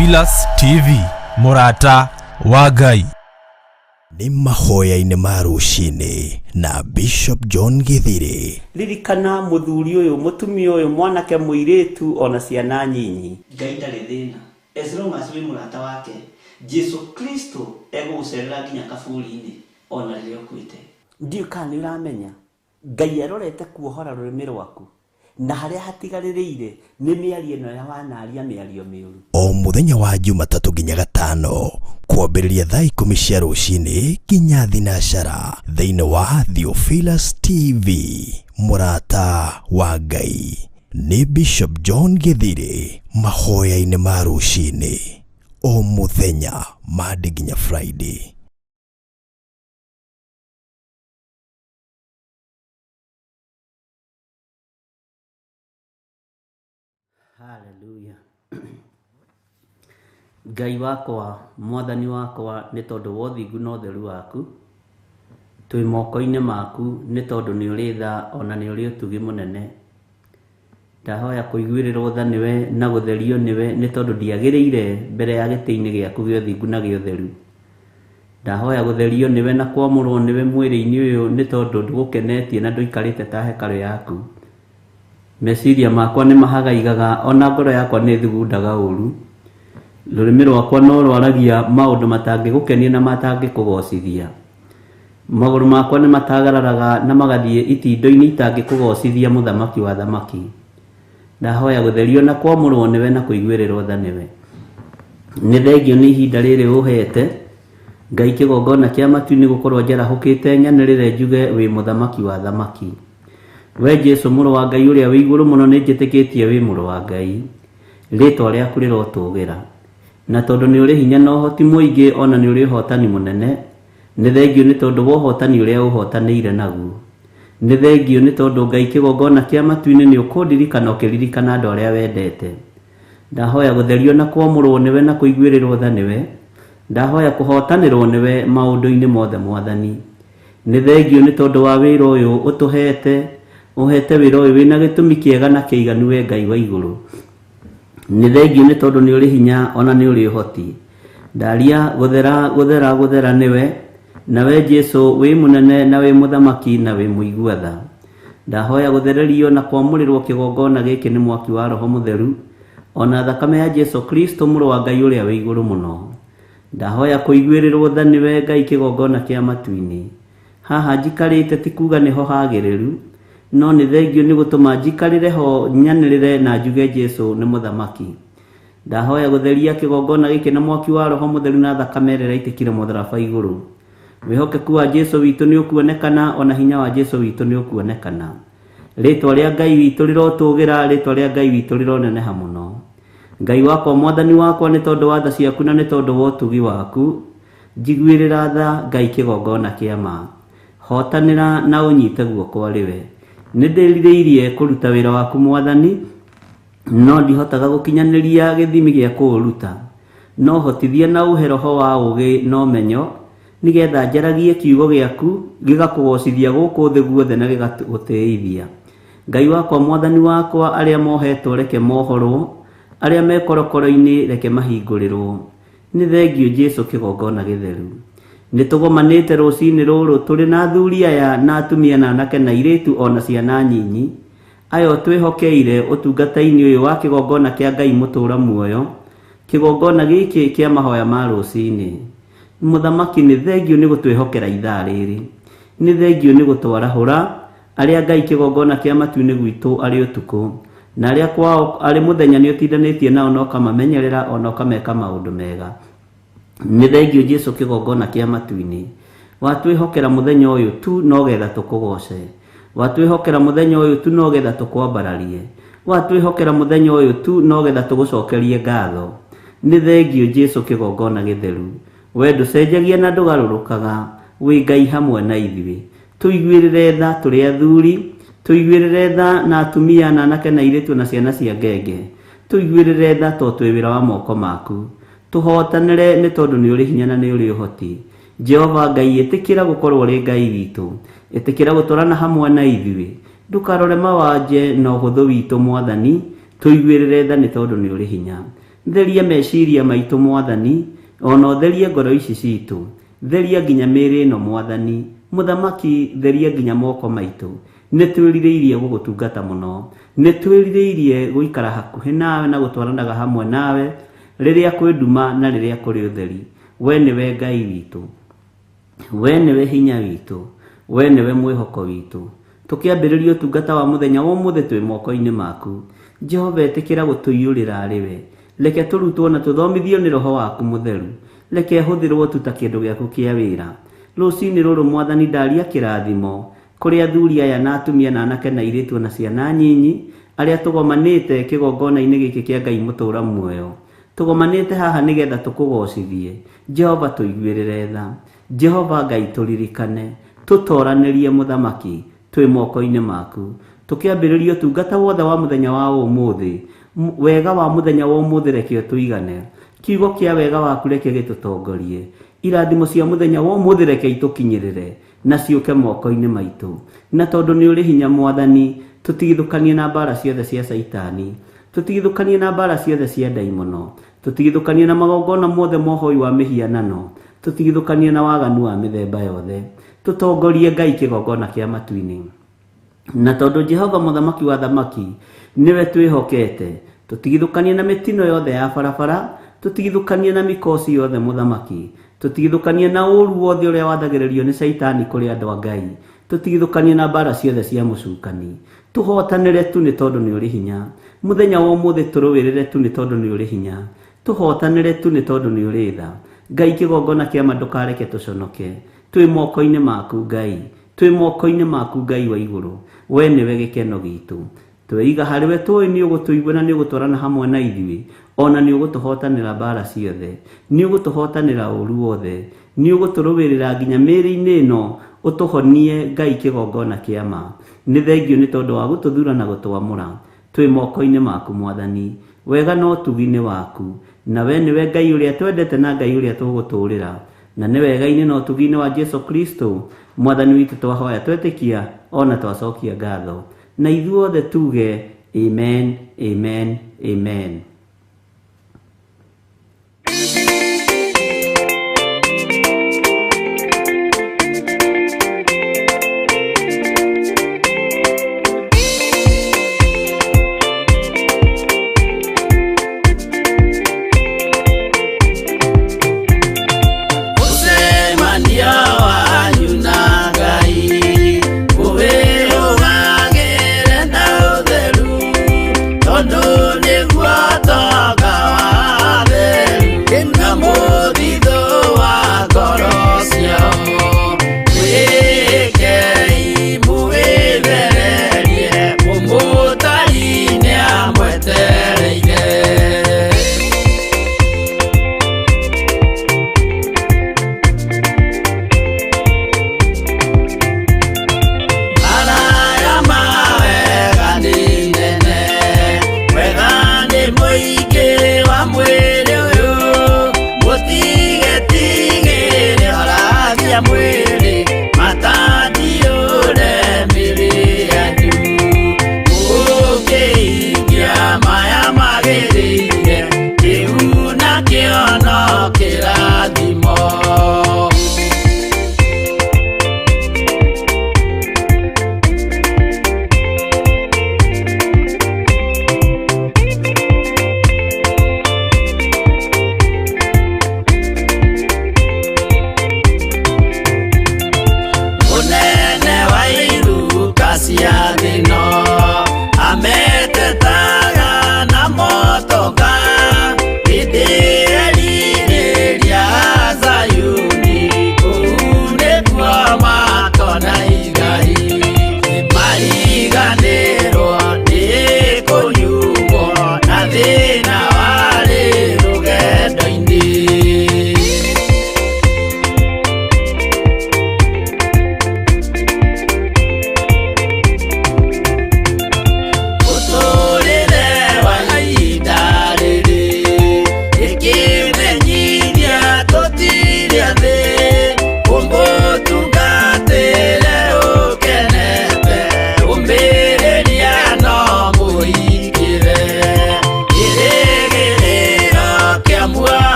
Theophilus TV, mũrata wa Ngai. Nĩ mahoya-inĩ ma rũcinĩ na Bishop John Githiri. Ririkana mũthuri ũyũ, mũtumia ũyũ, mwanake, mũirĩtu, ona ciana nyinyi. Ngai ndarĩ thĩna as long as wĩ mũrata wake. Jesu Kristo egũgũcerera nginya kaburi-inĩ ona rĩrĩa ũkuĩte. Ndiũĩ kana nĩ ũramenya Ngai arorete kuohora rũrĩmĩ rwaku, na harĩa hatigarĩrĩire nĩ mĩario ĩno ya wanaria mĩario mĩũru. O mũthenya wa Jumatatũ nginya Gatano kwambĩrĩria thaa 10 cia rũcinĩ nginya thinacara thĩinĩ wa Theophilus TV, mũrata wa Ngai. Nĩ Bishop John Githiri mahoya-inĩ ma rũcinĩ o mũthenya Monday nginya Friday. Hallelujah. Ngai wakwa, mwathani wakwa, nĩ tondũ wa ũthingu na ũtheru waku, twĩ moko-inĩ maku nĩ tondũ nĩ ũrĩ tha ona nĩ ũrĩ ũtugi mũnene. Ndahoya kũiguĩrĩrwo tha nĩwe na gũtherio nĩwe nĩ tondũ ndiagĩrĩire mbere ya gĩtĩ-inĩ gĩaku gĩa ũthingu na gĩa ũtheru. Ndahoya gũtherio nĩwe na kwamũrwo nĩwe mwĩrĩ-inĩ ũyũ nĩ tondũ ndũgũkenetie na ndũikarĩte ta hekarũ yaku. Meciria makwa nĩ mahagaigaga o na ngoro yakwa nĩ ĩthugundaga ũũru. Rũrĩmĩ rwakwa no rwaragia maũndũ matangĩgũkenia na matangĩkũgoocithia. Magũrũ makwa nĩ matagararaga na magathiĩ itindo-inĩ itangĩkũgoocithia Mũthamaki wa athamaki. Ndahoya gũtherio na kwamũrwo nĩwe na kũiguĩrĩrwo tha nĩwe. Nĩ thengio nĩ ihinda rĩrĩ ũheete, Ngai kĩgongona kĩa matu-inĩ gũkorwo njarahũkĩte nyanĩrĩre njuge wĩ Mũthamaki wa athamaki. We Jesu mũrũ wa Ngai ũrĩa wĩ igũrũ mũno nĩ njĩtĩkĩtie wĩ mũrũ wa Ngai. Rĩtwa rĩaku rĩrotũgĩra. Na tondũ nĩ ũrĩ hinya na ũhoti mũingĩ ona nĩ ũrĩ ũhotani mũnene, Nĩ thengiũ nĩ tondũ wa ũhotani ũrĩa ũhotanĩire naguo. Nĩ thengiũ nĩ tondũ Ngai kĩgongona kĩa matu-inĩ nĩ ũkũndirikana ũkĩririkana andũ arĩa wendete. Ndahoya gũtherio na kwamũrwo nĩwe na kũiguĩrĩrwo tha nĩwe. Ndahoya kũhotanĩrwo nĩwe maũndũ-inĩ mothe Mwathani. Nĩ thengiũ nĩ tondũ wa wĩra ũyũ ũtũhete. Ũhete wĩra ũyũ wĩna gĩtũmi kĩega na kĩiganu we Ngai wa igũrũ. Nĩ thengiũ nĩ tondũ nĩ ũrĩ hinya o na nĩ ũrĩ ũhoti. Ndaria gũthera gũthera gũthera nĩwe, nawe Jesu wĩ mũnene na wĩ mũthamaki na wĩ mũigua tha. Ndahoya gũthererio na kwamũrĩrwo kĩgongona gĩkĩ nĩ mwaki wa Roho Mũtheru, o na thakame ya Jesu Kristo mũrũ wa Ngai ũrĩa wĩ igũrũ mũno. Ndahoya kũiguĩrĩrwo tha nĩwe Ngai kĩgongona kĩa matu-inĩ. Haha njikarĩte ti kuuga nĩho hagĩrĩru, no nĩ thengiũ nĩ gũtũma njikarĩre ho nyanĩrĩre na njuge Jesu nĩ Mũthamaki. Ndahoya gũtheria kĩgongona gĩkĩ na mwaki wa Roho Mũtheru na thakame ĩrĩa ĩraitĩkire mũtharaba igũrũ. Wĩhokeku wa Jesu witũ nĩ ũkuonekana o na hinya wa Jesu witũ nĩ ũkuonekana. Rĩtwa rĩa Ngai witũ rĩrotũgĩra, rĩtwa rĩa Ngai witũ rĩroneneha mũno. Ngai wakwa, Mwathani wakwa, nĩ tondũ wa tha ciaku na nĩ tondũ wa ũtugi waku, Njiguĩrĩra tha Ngai kĩgongona kĩa ma. Hotanĩra na ũnyite guoko arĩ we. Nĩndĩrirĩirie kũruta wĩra waku Mwathani, no ndihotaga gũkinyanĩria gĩthimi gĩa kũũruta. No hotithia na ũhe roho wa ũũgĩ na ũmenyo, nĩgetha njaragie kiugo gĩaku gĩgakũgocithia gũkũ thĩ guothe na gĩgagũtĩithia. Ngai wakwa Mwathani wakwa, arĩa mohetwo reke mohorwo, arĩa me korokoro-inĩ reke mahingũrĩrwo. Nĩ thengiũ Jesu kĩgongona gĩtheru. Nĩ tũgomanĩte rũcinĩ rũrũ tũrĩ na athuri aya na atumia na anake na airĩtu o na ciana nyinyi, aya ũtwĩhokeire ũtungata-inĩ ũyũ wa kĩgongona kĩa Ngai mũtũra muoyo, kĩgongona gĩkĩ kĩa mahoya ma rũcinĩ. Mũthamaki nĩ thengiũ nĩ gũtwĩhokera ithaa rĩrĩ. Nĩ thengiũ nĩ gũtwarahũra Arĩa Ngai kĩgongona kĩa matu-inĩ gwitũ arĩ ũtukũ, na arĩa kwao arĩ mũthenya nĩũtindanĩtie nao na ũkamamenyerera o na ũkameka maũndũ mega. Nĩ thengiũ Jesu kĩgongona kĩa matu-inĩ. Watwĩhokera mũthenya ũyũ tu no getha tũkũgoce. Watwĩhokera mũthenya ũyũ tu no getha tũkwambararie. Watwĩhokera mũthenya ũyũ tu no getha tũgũcokerie ngatho. Nĩ thengiũ Jesu kĩgongona gĩtheru. We ndũcenjagia na ndũgarũrũkaga, wĩ Ngai hamwe na ithuĩ. Tũiguĩrĩre tha tũrĩ athuri, tũiguĩrĩre tha na atumia na anake na airĩtu na ciana cia ngenge. Tũiguĩrĩre tha tondũ twĩ wĩra wa moko maku. Tũhootanĩre nĩ tondũ nĩ ũrĩ hinya na nĩ ũrĩ ũhoti. Jehova Ngai ĩtĩkĩra gũkorwo ũrĩ Ngai witũ. Ĩtĩkĩra gũtwarana hamwe na ithuĩ. Ndũkarore mawanje na ũhũthũ witũ Mwathani, tũiguĩrĩre tha nĩ tondũ nĩ ũrĩ hinya. Theria meciria maitũ Mwathani, ona ũtherie ngoro ici citũ. Theria nginya mĩĩrĩ ĩno Mwathani. Mũthamaki, theria nginya moko maitũ. Nĩ twĩrirĩirie gũgũtungata mũno. Nĩ twĩrirĩirie gũikara hakuhĩ nawe na gũtwaranaga hamwe nawe rĩrĩa kwĩ nduma na rĩrĩa kũrĩ ũtheri. We nĩwe Ngai witũ. We nĩwe hinya witũ. We nĩwe mwĩhoko witũ. Tũkĩambĩrĩria ũtungata wa mũthenya wa ũmũthĩ twĩ moko-inĩ maku. Jehova ĩtĩkĩra gũtũiyũrĩra arĩ we. Reke tũrutwo na tũthomithio nĩ Roho waku Mũtheru. Reke hũthĩrwo tu ta kĩndũ gĩaku kĩa wĩra. Rũcinĩ rũrũ Mwathani ndaria kĩrathimo kũrĩ athuri aya na atumia na anake na airĩtu ona ciana nyinyi arĩa tũgomanĩte kĩgongona-inĩ gĩkĩ kĩa Ngai mũtũra muoyo. Tũgomanĩte haha nĩgetha tũkũgocithie. Jehova tũiguĩrĩre tha. Jehova Ngai tũririkane. Tũtoranĩrie Mũthamaki twĩ moko-inĩ maku. Tũkĩambĩrĩria ũtungata wothe wa mũthenya wa ũmũthĩ, wega wa mũthenya wa ũmũthĩ reke ũtũigane. Kiugo kĩa wega waku reke gĩtũtongorie. Irathimo cia mũthenya wa ũmũthĩ reke itũkinyĩrĩre na ciũke moko-inĩ maitũ. Na tondũ nĩ ũrĩ hinya Mwathani, tũtigithũkanie na mbara ciothe cia Caitani. Tũtigithũkanie na mbara ciothe cia ndaimono. Tũtigithũkanie na magongona mothe ma ũhoi wa mĩhianano. Tũtigithũkanie na waganu wa mĩthemba yothe. Tũtongorie Ngai kĩgongona kĩa matu-inĩ. Na tondũ Jehova Mũthamaki wa thamaki nĩwe twĩhokete, tũtigithũkanie na mĩtino yothe ya barabara, tũtigithũkanie na mĩkosi yothe Mũthamaki, tũtigithũkanie na ũru wothe ũrĩa wathagĩrĩrio nĩ Caitani kũrĩ andũ a Ngai, tũtigithũkanie na mbara ciothe cia mũcukani. Tũhotanĩre tu nĩ tondũ nĩ ũrĩ hinya. Mũthenya wa ũmũthĩ tũrũĩrĩre tu nĩ tondũ nĩ ũrĩ hinya. Tũhotanĩre tu nĩ tondũ nĩ ũrĩ tha. Ngai kĩgongona kĩa ma ndũkareke tũconoke. Twĩ moko-inĩ maku Ngai. Twĩ moko-inĩ maku Ngai wa igũrũ. We nĩwe gĩkeno gitũ. Tweiga harĩ we tũĩ nĩ ũgũtũigua na nĩ ũgũtwarana hamwe na ithuĩ. Ona nĩ ũgũtũhotanĩra mbara ciothe. Nĩ ũgũtũhotanĩra ũru wothe. Nĩ ũgũtũrũĩrĩra nginya mĩĩrĩ-inĩ ĩno ũtũhonie Ngai kĩgongona kĩa ma. Nĩ thengio nĩ tondũ wa gũtũthura na gũtwamũra. Twĩ moko-inĩ maku Mwathani. Wega na ũtugi nĩ waku. Na we nĩwe Ngai ũrĩa twendete na Ngai ũrĩa tũgũtũũrĩra. Na nĩ wega-inĩ na ũtugi-inĩ wa Jesu Kristo Mwathani witũ twahoya twetĩkia ona twacokia ngatho. Na ithuothe tuge amen, amen, amen. Mũcemanio wanyu na Ngai ũwĩrũgagĩre na ũtheru, tondũ nĩguo.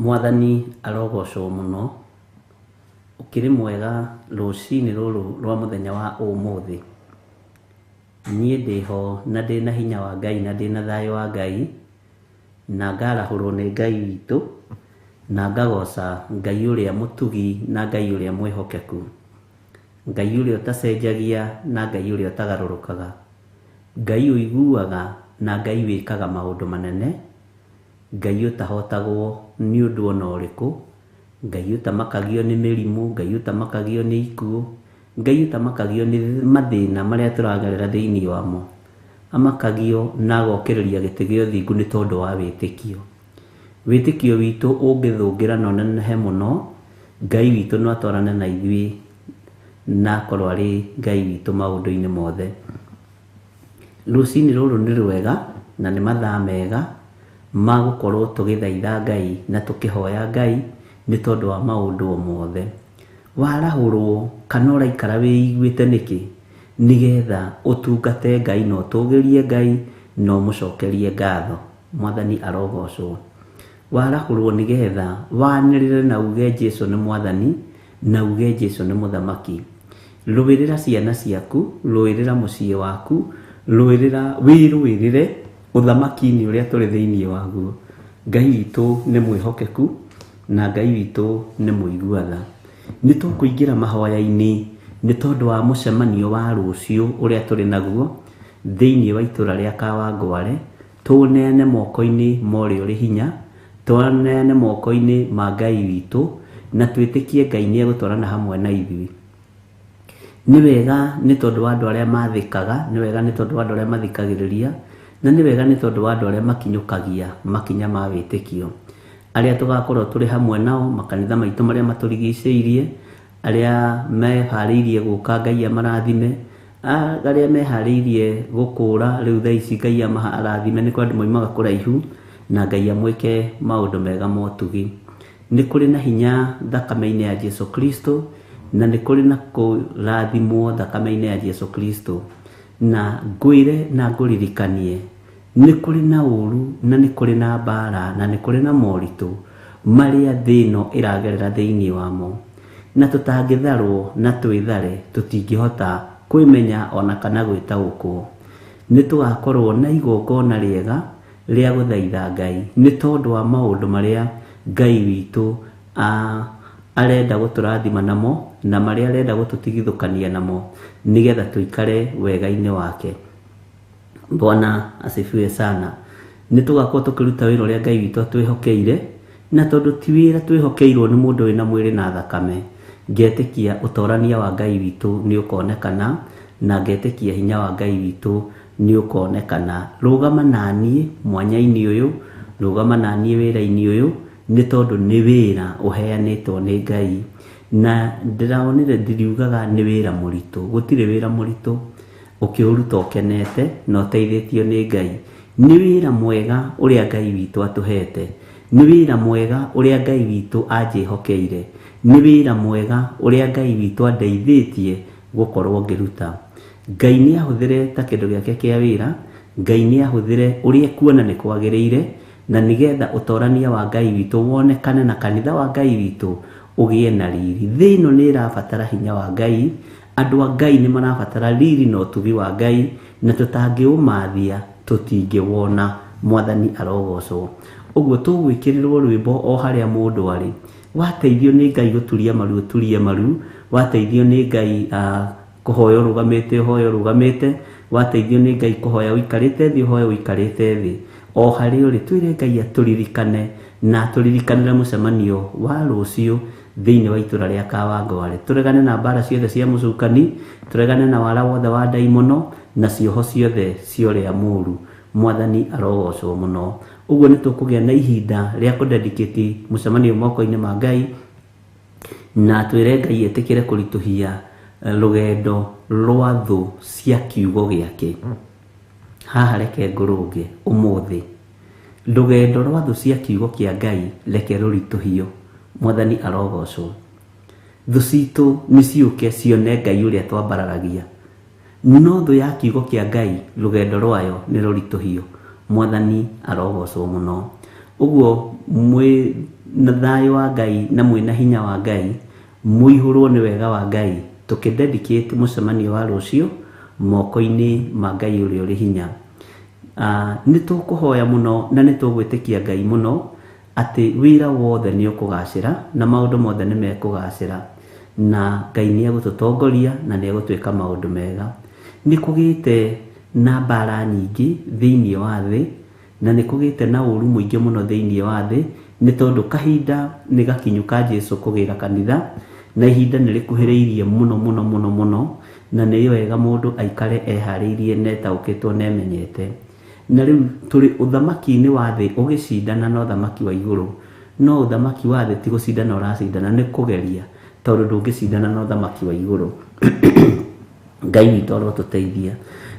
Mwathani arogocwo mũno. Ũkĩrĩ mwega rũcinĩ rũrũ rwa mũthenya wa ũmũthĩ. Niĩ ndĩho na ndĩna hinya wa Ngai na ndĩna thayũ wa Ngai, na ngarahũrwo nĩ Ngai witũ, na ngagoca Ngai ũrĩa mũtugi na Ngai ũrĩa mwĩhokeku, Ngai ũrĩa ũtacenjagia na Ngai ũrĩa ũtagarũrũkaga, Ngai ũiguaga na Ngai wĩkaga maũndũ manene, Ngai ũtahotagwo nĩ ũndũ ona ũrĩkũ, Ngai ũtamakagio nĩ mĩrimũ, Ngai ũtamakagio nĩ ikuũ, Ngai ũtamakagio nĩ mathĩna marĩa tũragerera thĩinĩ wamo. Amakagio na agokĩrĩria gĩtĩ gĩa ũthingu nĩ tondũ wa wĩtĩkio. Wĩtĩkio witũ ũngĩthũngĩra na ũnenehe mũno, Ngai witũ no atwarane na ithuĩ na akorwo arĩ Ngai witũ maũndũ-inĩ mothe. Rũcinĩ rũrũ nĩ rwega na nĩ mathaa mega ma gũkorwo tũgĩthaitha Ngai na tũkĩhoya Ngai nĩ tondũ wa maũndũ o mothe. Warahũrwo kana ũraikara wĩiguĩte nĩkĩ? Nĩgetha ũtungate Ngai na ũtũgĩrie Ngai na ũmũcokerie ngatho. Mwathani arogocwo. Warahũrwo nĩgetha wanĩrĩre na uge Jesu nĩ Mwathani na uge Jesu nĩ Mũthamaki. Rũĩrĩra ciana ciaku, rũĩrĩra mũciĩ waku, rũĩrĩra wĩrũĩrĩre ũthamaki-inĩ ũrĩa tũrĩ thĩinĩ waguo. Ngai witũ nĩ mwĩhokeku na Ngai witũ nĩ mũigua tha. Nĩ tũkũingĩra mahoya-inĩ nĩ tondũ wa mũcemanio wa rũciũ ũrĩa tũrĩ naguo thĩinĩ wa itũra rĩa Kawangware, tũũneane moko-inĩ ma ũrĩa ũrĩ hinya, tũũneane moko-inĩ ma Ngai witũ, na twĩtĩkie Ngai nĩ egũtwarana hamwe na ithuĩ. Nĩ wega nĩ tondũ wa andũ arĩa mathĩkaga, nĩ wega nĩ tondũ wa andũ arĩa mathikagĩrĩria, na nĩ wega nĩ tondũ wa andũ arĩa makinyũkagia makinya ma wĩtĩkio. Arĩa tũgakorwo tũrĩ hamwe nao, makanitha maitũ marĩa matũrigicĩirie, arĩa meharĩirie gũka Ngai amarathime, arĩa meharĩirie gũkũra rĩu thaa ici Ngai amarathime, nĩ kũrĩ andũ maumaga kũraihu na Ngai amwĩke maũndũ mega ma ũtugi. Nĩ kũrĩ na hinya thakame-inĩ ya Jesu Kristo, na nĩ kũrĩ na kũrathimwo thakame-inĩ ya Jesu Kristo. Na ngwĩre na ngũririkanie, nĩ kũrĩ na ũru na nĩ kũrĩ na mbara na nĩ kũrĩ na moritũ marĩa thĩ ĩno ĩragerera thĩinĩ wamo. Na tũtangĩtharwo na twĩthare tũtingĩhota kwĩmenya ona kana gwĩtaũkwo. Nĩ tũgakorwo na igongona rĩega rĩa gũthaitha Ngai nĩ tondũ wa maũndũ marĩa Ngai witũ arenda gũtũrathima namo na marĩa arenda gũtũtigithũkania namo nĩgetha tũikare wega-inĩ wake. Bwana asifiwe sana. Nĩ tũgakorwo tũkĩruta wĩra ũrĩa Ngai witũ atwĩhokeire, na tondũ ti wĩra twĩhokeirwo nĩ mũndũ wĩna mwĩrĩ na thakame, ngetĩkia ũtorania wa Ngai witũ nĩ ũkonekana, na ngetĩkia hinya wa Ngai witũ nĩ ũkonekana. Rũgama naniĩ mwanya-inĩ ũyũ, rũgama naniĩ wĩra-inĩ ũyũ, nĩ tondũ nĩ wĩra ũheanĩtwo nĩ Ngai. Na ndĩraonire ndiriugaga nĩ wĩra mũritũ, gũtirĩ wĩra mũritũ ũkĩũruta ũkenete na ũteithĩtio nĩ Ngai. Nĩ wĩra mwega ũrĩa Ngai witũ atũhete, nĩ wĩra mwega ũrĩa Ngai witũ anjĩhokeire, nĩ wĩra mwega ũrĩa Ngai witũ andeithĩtie gũkorwo ngĩruta. Ngai nĩ ahũthĩre ta kĩndũ gĩake kĩa wĩra, Ngai nĩ ahũthĩre ũrĩa ekuona nĩ kwagĩrĩire, na nĩgetha ũtorania wa Ngai witũ wonekane na kanitha wa Ngai witũ ũgĩe na riri. Thĩ ĩno nĩ ĩrabatara hinya wa Ngai, andũ a Ngai nĩ marabatara riri na ũtugi wa Ngai, na tũtangĩũmathia tũtingĩwona. Mwathani arogocwo. Ũguo tũgwĩkĩrĩrwo rwĩmbo o harĩa mũndũ arĩ. Wateithio nĩ Ngai gũturia maru ũturie maru, wateithio nĩ Ngai kũhoya ũrũgamĩte ũhoye ũrũgamĩte, wateithio nĩ Ngai kũhoya ũikarĩte thĩ ũhoye ũikarĩte thĩ. O harĩa ũrĩ twĩre Ngai atũririkane na atũririkanĩre mũcemanio wa rũciũ thĩinĩ wa itũra rĩa Kawangware. Tũregane na mbara ciothe cia mũcukani, tũregane na wara wothe wa ndaimono na cioho ciothe cia ũrĩa mũũru. Mwathani arogocwo mũno. Ũguo nĩ tũkũgĩa na ihinda rĩa kũdedicate mũcemanio moko-inĩ ma Ngai, na twĩre Ngai etĩkĩre kũritũhia rũgendo rwa thũ cia kiugo gĩake. Haha reke ngũrũnge ũmũthĩ. Rũgendo rwa thũ cia kiugo kĩa Ngai reke rũritũhio. Mwathani arogocwo. Thũ citũ nĩ ciũke cione Ngai ũrĩa twambararagia, no thũ ya kiugo kĩa Ngai rũgendo rwayo nĩ rũritũhio. Mwathani arogocwo mũno. Ũguo mwĩ na thayũ wa Ngai na mwĩna hinya wa Ngai, mũihũrwo nĩ wega wa Ngai, tũkĩ dedicate mũcemanio wa rũciũ moko-inĩ ma Ngai ũrĩa ũrĩ hinya. Nĩ tũkũhoya mũno na nĩ tũgwĩtĩkia Ngai mũno atĩ wĩra wothe nĩ ũkũgacĩra na maũndũ mothe nĩ mekũgacĩra, na Ngai nĩ egũtũtongoria na nĩ egũtwĩka maũndũ mega. Nĩ kũgĩte na mbara nyingĩ thĩinĩ wa thĩ, na nĩ kũgĩte na ũru mũingĩ mũno thĩinĩ wa thĩ, nĩ tondũ kahinda nĩ gakinyu ka Jesu kũgĩra kanitha, na ihinda nĩ rĩkuhĩrĩirie mũno mũno mũno mũno, na nĩ wega mũndũ aikare eharĩirie na etaũkĩtwo na emenyete. Na rĩu tũrĩ ũthamaki-inĩ wa thĩ ũgĩcindana na ũthamaki wa igũrũ, no ũthamaki wa thĩ ti gũcindana ũracindana, nĩ kũgeria, tondũ ndũngĩcindana na ũthamaki wa igũrũ. Ngai witũ arotũteithia,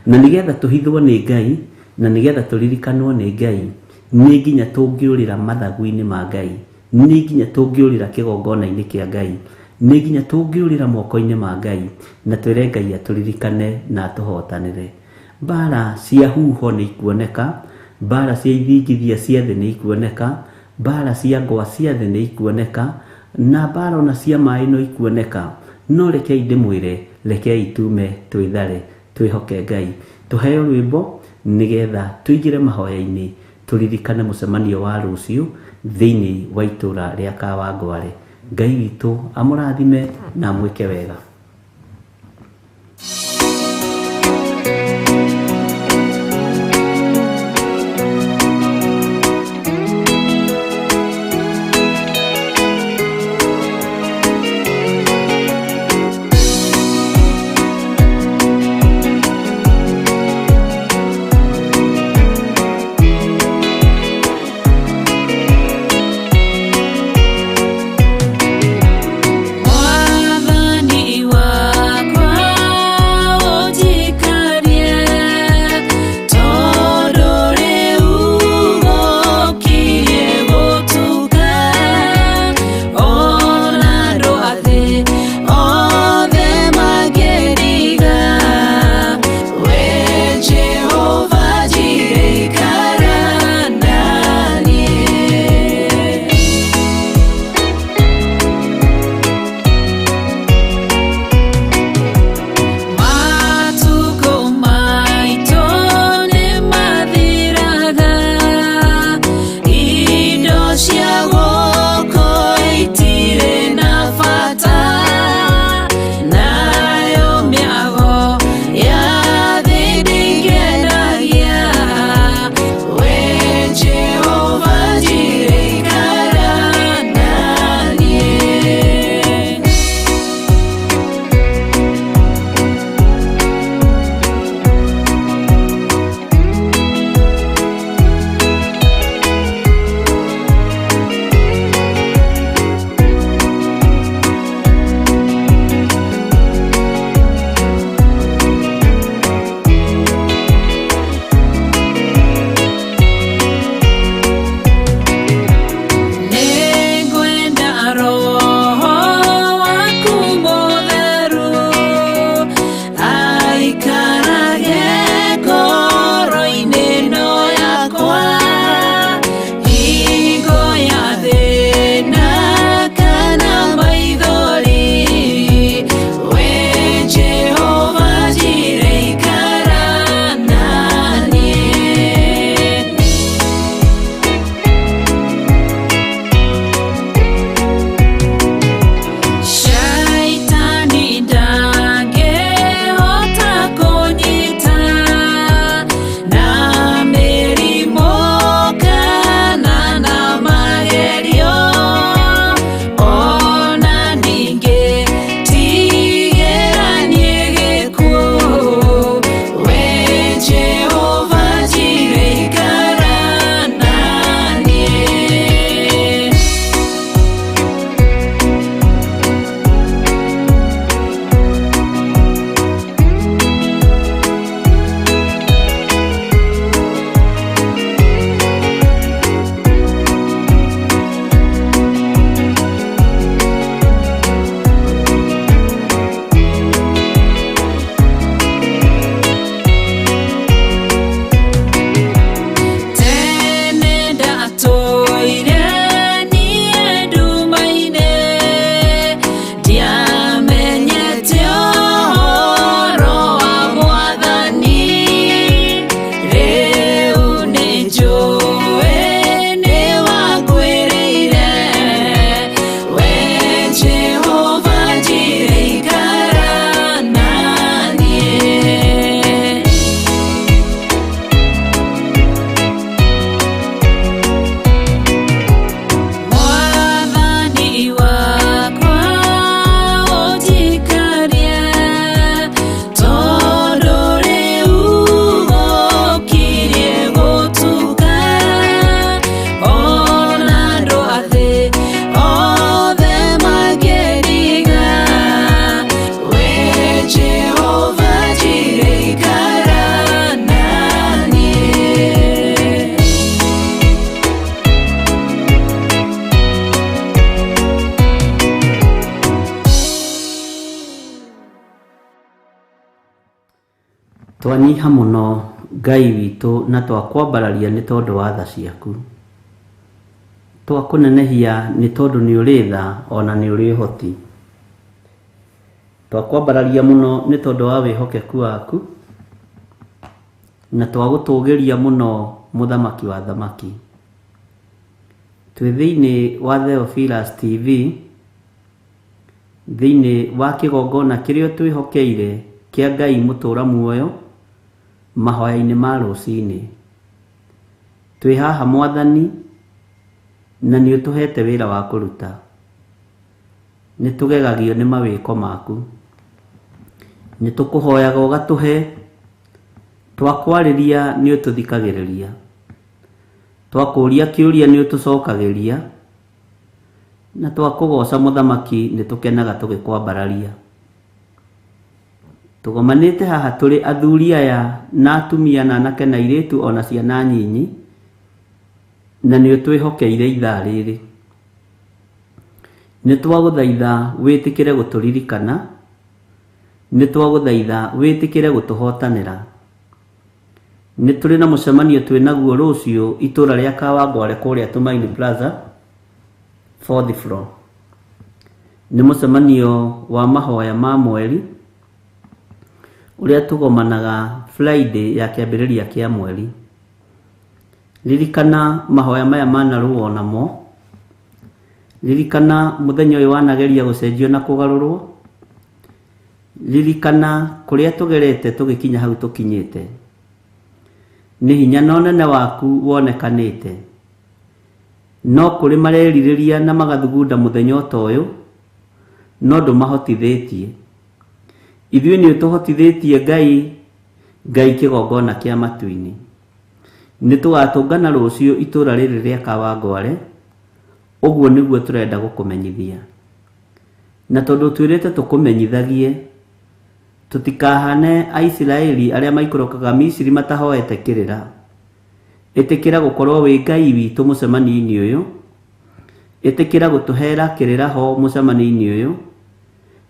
na nĩgetha tũhithwo nĩ Ngai, na nĩgetha tũririkanwo nĩ Ngai, nĩ nginya tũngĩũrĩra mathagu-inĩ ma Ngai, nĩ nginya tũngĩũrĩra kĩgongona-inĩ kĩa Ngai, nĩ nginya tũngĩũrĩra moko-inĩ ma Ngai, na twĩre Ngai atũririkane na atũhotanĩre. Mbara cia huho nĩ ikuoneka, mbara cia ithingithia cia thĩ nĩ ikuoneka, mbara cia ngwa cia thĩ nĩ ikuoneka, na mbara ona cia maĩ no ikuoneka. No rekei ndĩmwĩre, rekei tume twĩthare, twĩhoke Ngai. Tũheo rwĩmbo nĩgetha tũingĩre mahoya-inĩ, tũririkane mũcemanio wa rũciũ thĩinĩ wa itũra rĩa Kawangware. Ngai witũ amũrathime na amwĩke wega. Mwathani. Twanyiha mũno Ngai witũ na twakwambararia nĩ tondũ wa tha ciaku. Twakũnenehia nĩ tondũ nĩ ũrĩ tha ona nĩ ũrĩ ũhoti. Twakwambararia mũno nĩ tondũ wa wĩhokeku waku na twagũtũgĩria mũno mũthamaki wa thamaki. Twĩ thĩinĩ wa Theophilus TV thĩinĩ wa kĩgongona kĩrĩa twĩhokeire kĩa Ngai mũtũra muoyo mahoya-inĩ ma rũcinĩ. Twĩ haha Mwathani na nĩ ũtũhete wĩra wa kũruta. Nĩ tũgegagio nĩ mawĩko maku. Nĩ tũkũhoyaga ũgatũhe, twakwarĩria nĩ ũtũthikagĩrĩria, twakũria kĩũria nĩ ũtũcokagĩria, na twakũgoca mũthamaki nĩ tũkenaga tũgĩkwambararia. Tũgomanĩte haha tũrĩ athuri aya na atumia na anake na airĩtu ona ciana nyinyi, na nĩ ũtwĩhokeire ithaa rĩrĩ. Nĩ twagũthaitha wĩtĩkĩre gũtũririkana, nĩ twagũthaitha wĩtĩkĩre gũtũhotanĩra. Nĩ tũrĩ na mũcemanio twĩ naguo rũciũ itũra rĩa Kawangware kũrĩa Tumaini Plaza, fourth floor. Nĩ mũcemanio wa mahoya ma mweri ũrĩa tũgomanaga Friday ya kĩambĩrĩria kĩa mweri. Ririkana mahoya maya manarũo namo. Ririkana mũthenya ũyũ wanageria gũcenjio na kũgarũrwo. Ririkana kũrĩa tũgerete tũgĩkinya hau tũkinyĩte. Nĩ hinya na ũnene waku wonekanĩte. No kũrĩ marerirĩria na magathugunda mũthenya ta ũyũ, no ndũmahotithĩtie. Ithuĩ nĩ ũtũhotithĩtie Ngai, Ngai kĩgongona kĩa matu-inĩ. Nĩ tũgatũngana rũciũ itũra rĩrĩ rĩa Kawangware, ũguo nĩguo tũrenda gũkũmenyithia. Na tondũ twĩrĩte tũkũmenyithagie, tũtikahane Aisiraeli arĩa maikũrũkaga Misiri matahoete kĩrĩra. Ĩtĩkĩra gũkorwo wĩ Ngai witũ mũcemanio-inĩ ũyũ, ĩtĩkĩra gũtũhera kĩrĩra ho mũcemanio-inĩ ũyũ,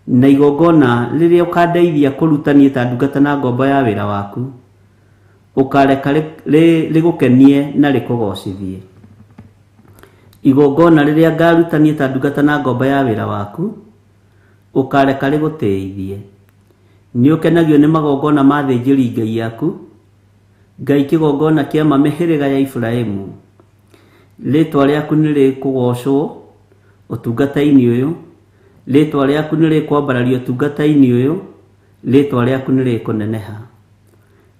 na igongona rĩrĩa ũkandeithia kũruta niĩ ta ndungata na ngombo ya wĩra waku, ũkareka rĩgũkenie na rĩkũgocithie. Igongona rĩrĩa ngaruta niĩ ta ndungata na ngombo ya wĩra waku, ũkareka rĩgũtĩithie. Nĩ ũkenagio nĩ magongona ma athĩnjĩri Ngai aku, Ngai kĩgongona kĩa ma mĩhĩrĩga ya Iburahĩmu. Rĩtwa rĩaku nĩ rĩkũgocwo ũtungata-inĩ ũyũ, rĩtwa rĩaku nĩ rĩkwambarario ũtungata-inĩ ũyũ, rĩtwa rĩaku nĩ rĩkũneneha.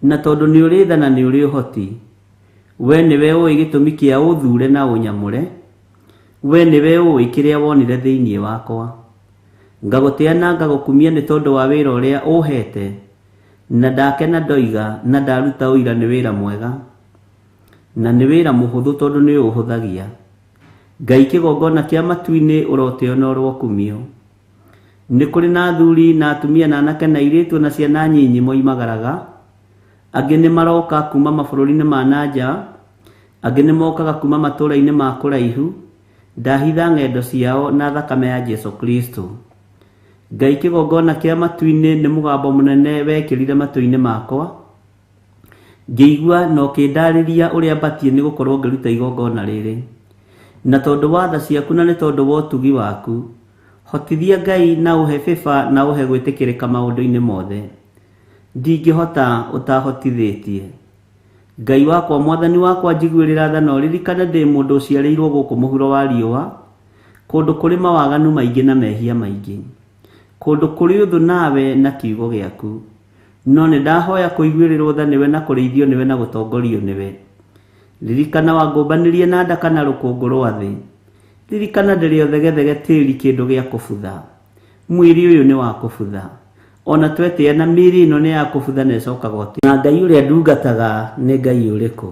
Na tondũ nĩ ũrĩ tha na nĩ ũrĩ ũhoti, we nĩwe ũĩ gĩtũmi kĩa ũthure na ũnyamũre, we nĩwe ũĩ kĩrĩa wonire thĩinĩ wakwa. Ngagũtĩa na ngagũkumia nĩ tondũ wa wĩra ũrĩa ũhete, na ndakena ndoiga na ndaruta ũira nĩ wĩra mwega, na nĩ wĩra mũhũthũ tondũ nĩ ũhũthagia. Ngai kĩgongona kĩa matu-inĩ ũrotĩo na ũrokumio. Nĩ kũrĩ na athuri na atumia na anake na airĩtu na ciana nyinyi moimagaraga, angĩ nĩ maroka kuma mabũrũri-inĩ ma na nja, angĩ nĩ mokaga kuma matũũra-inĩ ma kũraihu, ndahitha ng'endo ciao na thakame ya Jesu Kristo. Ngai kĩgongona kĩa matu-inĩ nĩ mũgambo mũnene wekĩrire matũ-inĩ makwa, ngĩigua na ũkĩndarĩria ũrĩa batiĩ nĩ gũkorwo ngĩruta igongona rĩrĩ. Na tondũ wa tha ciaku na nĩ tondũ wa ũtugi waku, hotithia Ngai na ũhe favor na ũhe gwĩtĩkĩrĩka maũndũ-inĩ mothe. Ndingĩhota ũtahotithĩtie. Ngai wakwa mwathani wakwa njiguĩrĩra tha na ũririkane ndĩ mũndũ ũciarĩirwo gũkũ mũhuro wa riũa, kũndũ kũrĩ mawaganu maingĩ na mehia maingĩ, kũndũ kũrĩ ũthũ nawe na kiugo gĩaku. No nĩ ndahoya kũiguĩrĩrwo tha nĩwe na kũrĩithio nĩwe na gũtongorio nĩwe. Ririkana wangũmbanĩrie na nda kana rũkũngũ rwa thĩ. Ririkana ndĩrĩ o thegethege tĩri kĩndũ gĩa kũbutha. Mwĩrĩ ũyũ nĩ wa kũbutha. Ona twetĩa na mĩĩrĩ ĩno nĩ ya kũbutha na ĩcokaga ũtĩ. Na Ngai ũrĩa ndungataga nĩ Ngai ũrĩkũ?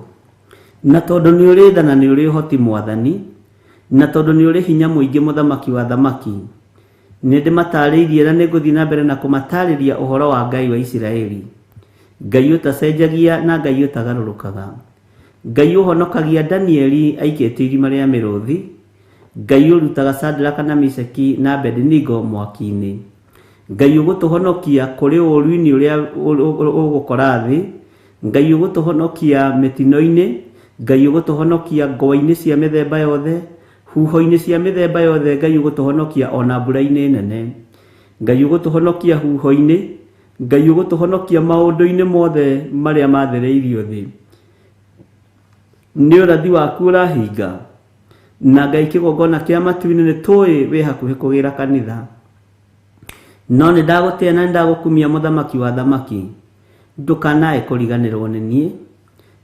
Na tondũ nĩ ũrĩ tha na nĩ ũrĩ ũhoti mwathani, na tondũ nĩ ũrĩ hinya mũingĩ mũthamaki wa thamaki, nĩ ndĩmatarĩirie na nĩ ngũthiĩ na mbere na kũmatarĩria ũhoro wa Ngai wa Isiraeli. Ngai ũtacenjagia na Ngai ũtagarũrũkaga. Ngai ũhonokagia Danieli aikĩtio irima rĩa mĩrũthi. Ngai ũrutaga Shadraka na Meshaki na Abednego mwaki-inĩ. Ngai ũgũtũhonokia kũrĩ ũũru-inĩ ũrĩa ũgũkora thĩ, Ngai ũgũtũhonokia mĩtino-inĩ, Ngai ũgũtũhonokia ngwa-inĩ cia mĩthemba yothe, huho-inĩ cia mĩthemba yothe, Ngai ũgũtũhonokia ona mbura-inĩ nene, Ngai ũgũtũhonokia huho-inĩ, Ngai ũgũtũhonokia maũndũ-inĩ mothe marĩa mathereirio thĩ. Nĩ ũrathi waku ũrahinga, na Ngai kĩgongona kĩa matu-inĩ nĩ tũĩ wĩ hakuhĩ kũgĩra kanitha. No nĩ ndagũtĩa na nĩ ndagũkumia mũthamaki wa thamaki, ndũkanae kũriganĩrwo nĩ niĩ,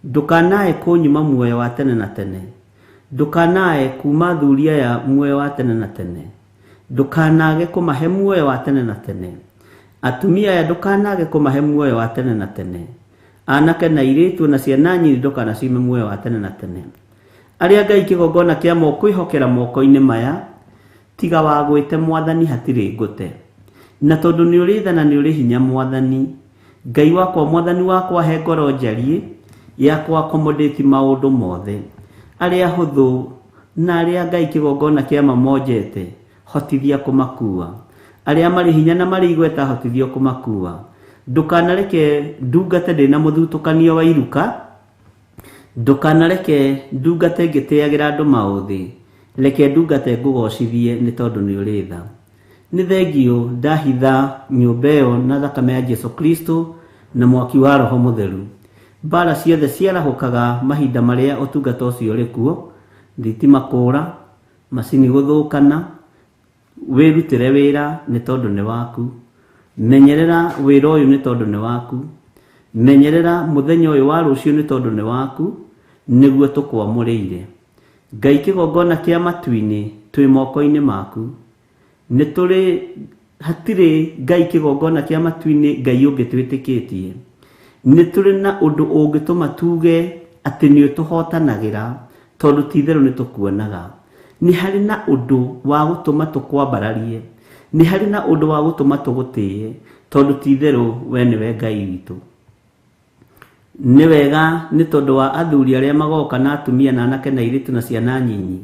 ndũkanae kũnyuma muoyo wa tene na tene, ndũkanae kuma athuri aya muoyo wa tene na tene, ndũkanage kũmahe muoyo wa tene na tene, atumia aya ndũkanage kũmahe muoyo wa tene na tene, anake na airĩtu na ciana nyinyi ndũkanaciime muoyo wa tene na tene. Arĩa Ngai kĩgongona kĩa kwĩhokera moko-inĩ maya, tiga wagwĩte mwathani hatirĩ ngũte. Na tondũ nĩ ũrĩ tha na nĩ ũrĩ hinya mwathani, Ngai wakwa mwathani wakwa he ngoro njariĩ ya kũ accommodate maũndũ mothe. Arĩa hũthũ na arĩa Ngai kĩgongona kĩa mamonjete, hotithia kũmakua. Arĩa marĩ hinya na marĩ igweta hotithia kũmakua. Ndũkanareke ndungate ndĩna mũthutũkanio wa iruka, ndũkanareke ndungate ngĩtĩagĩra andũ maũthĩ, reke ndungate ngũgocithie nĩ tondũ nĩ ũrĩ tha. Nĩ thengio ndahitha nyũmba ĩyo na thakame ya Jesu Kristo na mwaki wa Roho Mũtheru. Mbara ciothe ciarahũkaga mahinda marĩa ũtungata ũcio ũrĩ kuo, thitima kũra, macini gũthũkana, wĩrutĩre wĩra nĩ tondũ nĩ waku, menyerera wĩra ũyũ nĩ tondũ nĩ waku, menyerera mũthenya ũyũ wa rũciũ nĩ tondũ nĩ waku, nĩguo tũkwamũrĩire. Ngai kĩgongona kĩa matu-inĩ twĩ moko-inĩ maku, nĩ tũrĩ hatirĩ Ngai kĩgongona kĩa matu-inĩ Ngai ũngĩ twĩtĩkĩtie. Nĩ tũrĩ na ũndũ ũngĩtũma tuge atĩ nĩ ũtũhotanagĩra tondũ ti itherũ nĩ tũkuonaga. Nĩ harĩ na ũndũ wa gũtũma tũkwambararie, nĩ harĩ na ũndũ wa gũtũma tũgũtĩe tondũ ti itherũ we nĩwe Ngai witũ. Nĩ wega nĩ tondũ wa athuri arĩa magoka na atumia na anake na airĩtu na ciana nyinyi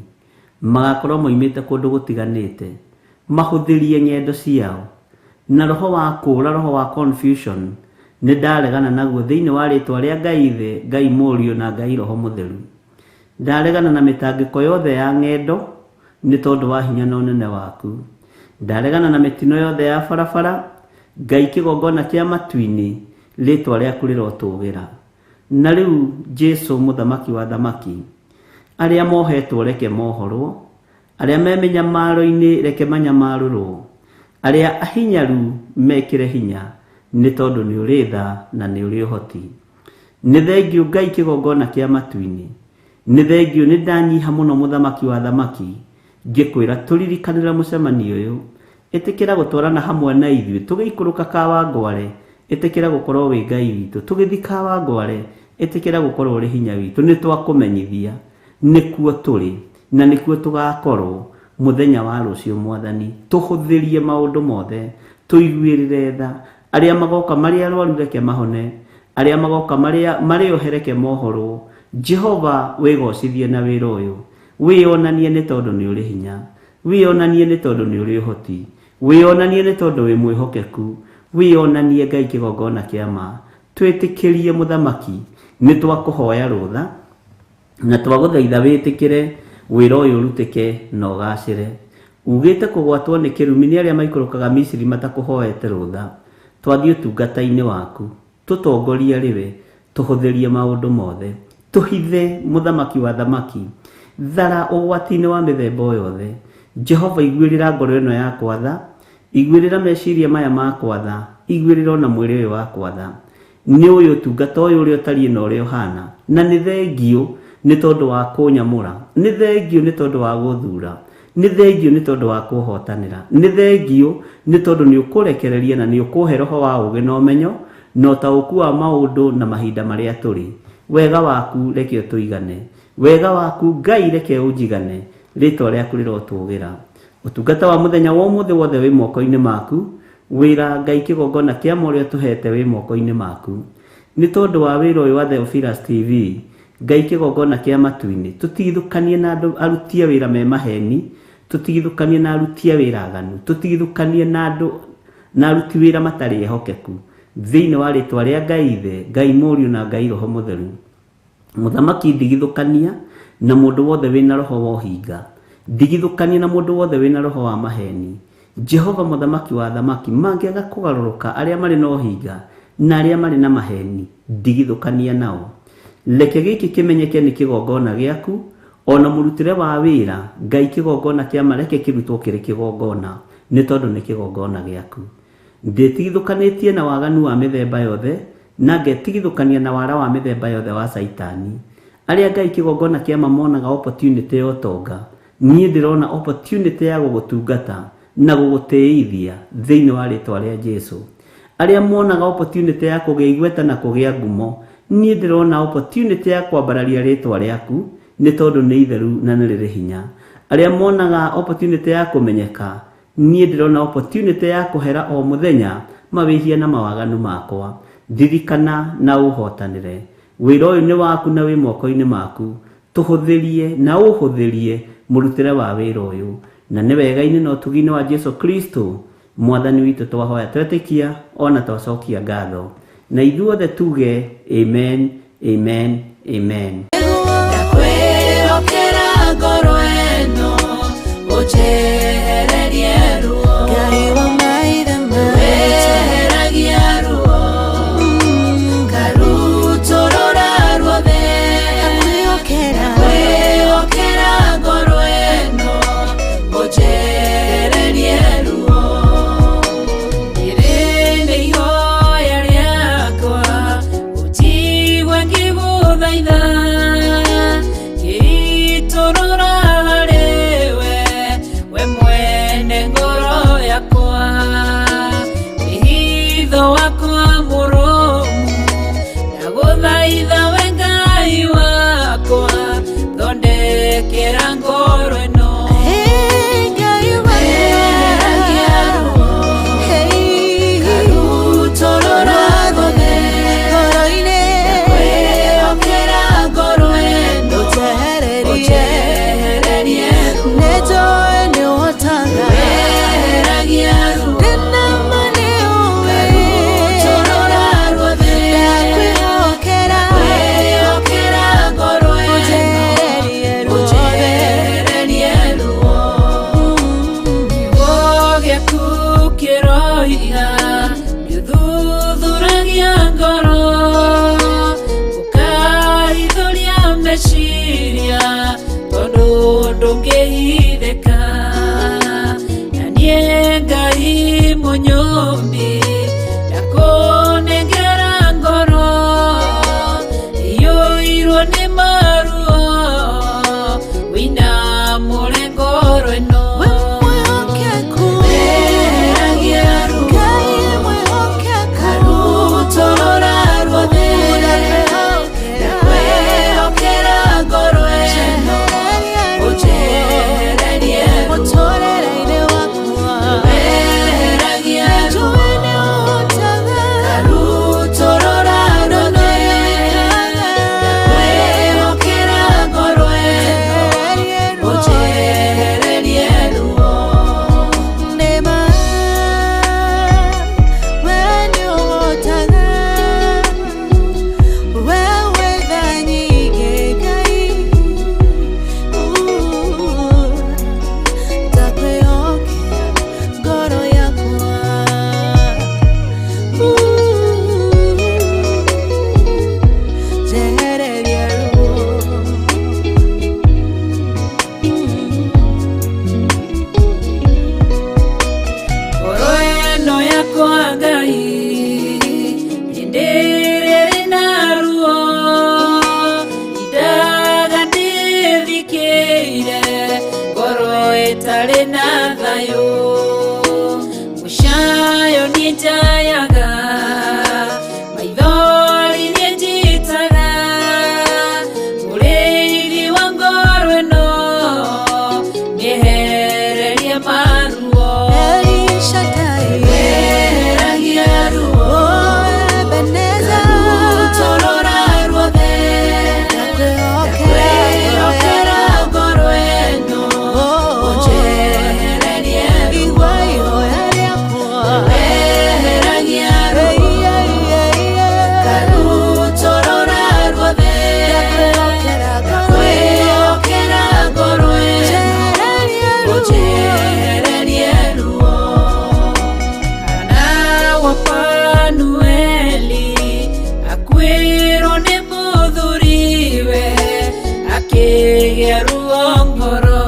magakorwo moimĩte kũndũ gũtiganĩte, mahũthĩrie ng'endo ciao na roho wa kũra, roho wa confusion nĩ ndaregana naguo thĩinĩ wa rĩtwa rĩa Ngai Ithe, Ngai Mũriũ na Ngai Roho Mũtheru. Ndaregana na mĩtangĩko yothe ya ng'endo nĩ tondũ wa hinya na ũnene waku. Ndaregana na mĩtino yothe ya barabara, Ngai kĩgongona kĩa matu-inĩ rĩtwa rĩaku rĩrotũgĩra. Na rĩu Jesu mũthamaki wa thamaki, arĩa mohetwo reke mohorwo, arĩa me mĩnyamaro-inĩ reke manyamarũrwo, arĩa ahinyaru mekĩre hinya nĩ tondũ nĩ ũrĩ tha na nĩ ũrĩ ũhoti. Nĩ thengio Ngai kĩgongona kĩa matu-inĩ, nĩ thengio nĩ ndanyiha mũno mũthamaki wa thamaki, ngĩkwĩra tũririkanĩra mũcemanio ũyũ, ĩtĩkĩra gũtwarana hamwe na ithuĩ tũgĩikũrũka Kawangware, ĩtĩkĩra gũkorwo wĩ Ngai witũ, tũgĩthiĩ Kawangware, ĩtĩkĩra gũkorwo ũrĩ hinya witũ, nĩ twakũmenyithia nĩkuo tũrĩ na nĩkuo tũgakorwo mũthenya wa rũciũ mwathani. Tũhũthĩrie maũndũ mothe, tũiguĩrĩre tha, arĩa magoka marĩ arwaru reke mahone, arĩa magoka marĩ ohe reke mohorwo. Jehova wĩgocithie na wĩra ũyũ, wĩonanie nĩ tondũ nĩ ũrĩ hinya, wĩonanie nĩ tondũ nĩ ũrĩ ũhoti, wĩonanie nĩ tondũ wĩ mwĩhokeku, wĩonanie Ngai kĩgongona kĩa ma. Twĩtĩkĩrie mũthamaki, nĩ twakũhoya rũtha na twagũthaitha wĩtĩkĩre wĩra ũyũ ũrutĩke na ũgacĩre. Ugĩte kũgwatwo nĩ kĩrumi nĩ arĩa maikũrũkaga Misiri matakũhoete rũtha. Twathiĩ ũtungata-inĩ waku, tũtongorie rĩwe, tũhũthĩrie maũndũ mothe, tũhithe mũthamaki wa thamaki, thara ũgwati-inĩ wa mĩthemba o yothe. Jehova iguĩrĩra ngoro ĩno yakwa tha, iguĩrĩra meciria maya makwa tha, iguĩrĩra ona mwĩrĩ ũyũ wakwa tha. Nĩ ũyũ ũtungata ũyũ ũrĩa ũtariĩ na ũrĩa ũhana, na nĩ thengio nĩ tondũ wa kũnyamũra, nĩ thengio nĩ tondũ wa gũthura, nĩ thengio nĩ tondũ wa kũhotanĩra, nĩ thengio nĩ tondũ nĩ ũkũrekereria na nĩ ũkũhe roho wa ũũgĩ na ũmenyo na ũtaũku wa maũndũ na mahinda marĩa tũrĩ. Wega waku reke ũtũigane, wega waku Ngai reke ũnjigane, rĩtwa rĩaku rĩrotũgĩra. Ũtungata wa mũthenya wa ũmũthĩ wothe wĩ moko-inĩ maku, wĩra Ngai kĩgongona kĩa ma ũrĩa ũtũhete wĩ moko-inĩ maku. Nĩ tondũ wa wĩra ũyũ wa Theophilus TV, Ngai kĩgongona kĩa matu-inĩ, tũtigithũkanie na andũ aruti a wĩra me maheni, tũtigithũkanie na aruti a wĩra aganu, tũtigithũkanie na andũ Na aruti wĩra matarĩ ehokeku thĩinĩ wa rĩtwa rĩa Ngai Ithe, Ngai Mũriũ na Ngai Roho Mũtheru. Mũthamaki, ndigithũkania na mũndũ wothe wĩna roho wa ũhinga, ndigithũkania na mũndũ wothe wĩna roho wa maheni. Jehova mũthamaki wa athamaki, mangĩaga kũgarũrũka arĩa marĩ na ũhinga na arĩa marĩ na maheni, ndigithũkania nao. Reke gĩkĩ kĩmenyeke nĩ kĩgongona gĩaku, ona mũrutĩre wa wĩra. Ngai, kĩgongona kĩa ma reke kĩrutwo kĩrĩ kĩgongona, nĩ tondũ nĩ kĩgongona gĩaku. Ndĩtigithũkanĩtie na waganu wa mĩthemba yothe, na ngetigithũkania na wara wa mĩthemba yothe wa Caitani. Arĩa Ngai kĩgongona kĩa ma monaga opportunity ya ũtonga, niĩ ndĩrona opportunity ya gũgũtungata na gũgũtĩithia thĩinĩ wa rĩtwa rĩa Jesu. Arĩa monaga opportunity ya kũgĩa igweta na kũgĩa ngumo, niĩ ndĩrona opportunity ya kwambararia rĩtwa rĩaku, nĩ tondũ nĩ itheru na nĩ rĩrĩ hinya. Arĩa monaga opportunity ya kũmenyeka, niĩ ndĩrona opportunity ya kũhera o mũthenya mawĩhia na mawaganu makwa. Ndirikana na ũhotanĩre. Wĩra ũyũ nĩ waku na wĩ moko-inĩ maku, tũhũthĩrie na ũhũthĩrie mũrutĩre wa wĩra ũyũ, na nĩ wega-inĩ na ũtugi-inĩ wa Jesu Kristo mwathani witũ twahoya, twetĩkia ona twacokia ngatho, na ithuothe tuge amen, amen, amen. Ndakwĩhokera ngoro ĩno, ũnjehererie ruo. Ngai wa maithe maitũ, Weheragia ruo, ngarutũrũra ruothe. Ndakwĩhokera. Kwĩhokera ngoro ĩno, ũnjehererie ruo. Rĩrĩ nĩ ihoya rĩakwa, ũnjigue ngĩgũthaitha, ngĩitũrũra harĩwe, we mwene ngoro yakwa. Wĩhitho wakwa mũrũmu, ndagũthaitha we Ngai wakwa, thondekera ngoro ĩno. Hey, Ngai Weheragia wakwa, ruo, hey, ngarutũrũra ruothe. Ngoro-inĩ, Kwĩhokera ngoro ĩno, ũnjehererie. Ũnjehererie ruo. Nĩnjũĩ nĩũhotaga. Weheragia ruo, Ndĩna ma nĩũĩ. ngarutũrũra ruothe. Ndakwĩhokera. Kwĩhokera ngoro ĩno, Ũnjehererie ruothe. Ũnjehererie ruo. Kiugo gĩaku kĩroiga nĩũthuthuragia ngoro, ũkahithũria meciria, tondũ ndũngĩhithĩka. Na niĩ Ngai mũnyũmbi, ndakũnengera ngoro iyũirwo nĩ maruo, wĩinamũre ngoro ĩno. We mwĩhokeku. Weheragia ruo, Ngai mwĩhokeku. ngarutũrũra ruothe. Ndakwĩhokera ngoro ĩno, ũnjehererie ruo. Mũtũrĩre-inĩ wakwa. Weheragia ruo, Njũĩ nĩũhotaga. ngarutũrũra ruothe. Ndakwĩhokera ngoro ĩno, ũnjehererie ruo. Nĩma, we nĩũhotaga. We wĩ tha nyingĩ, Ngai. Ndakwĩhokera ngoro yakwa. Njehererie ruo. Ngoro ĩno yakwa Ngai, hĩndĩ ĩrĩa ĩrĩ na ruo, indaga ndĩthikĩire, ngoro ĩtarĩ na thayũ. Mũcayo niĩ njayaga, maithori niĩ njitaga, mũrĩithi wa ngoro ĩno, nĩehererie maruo. El Shaddai. Weheragia ruo, Oh, Ebenezer. ngarutũrũra ruothe. Ndakwĩhokera. Ndakwĩhokera ngoro ĩno, Oh, ũnjehererie ruo. Akuĩrwo nĩ mũthuriwe akĩgĩa ruo ngoro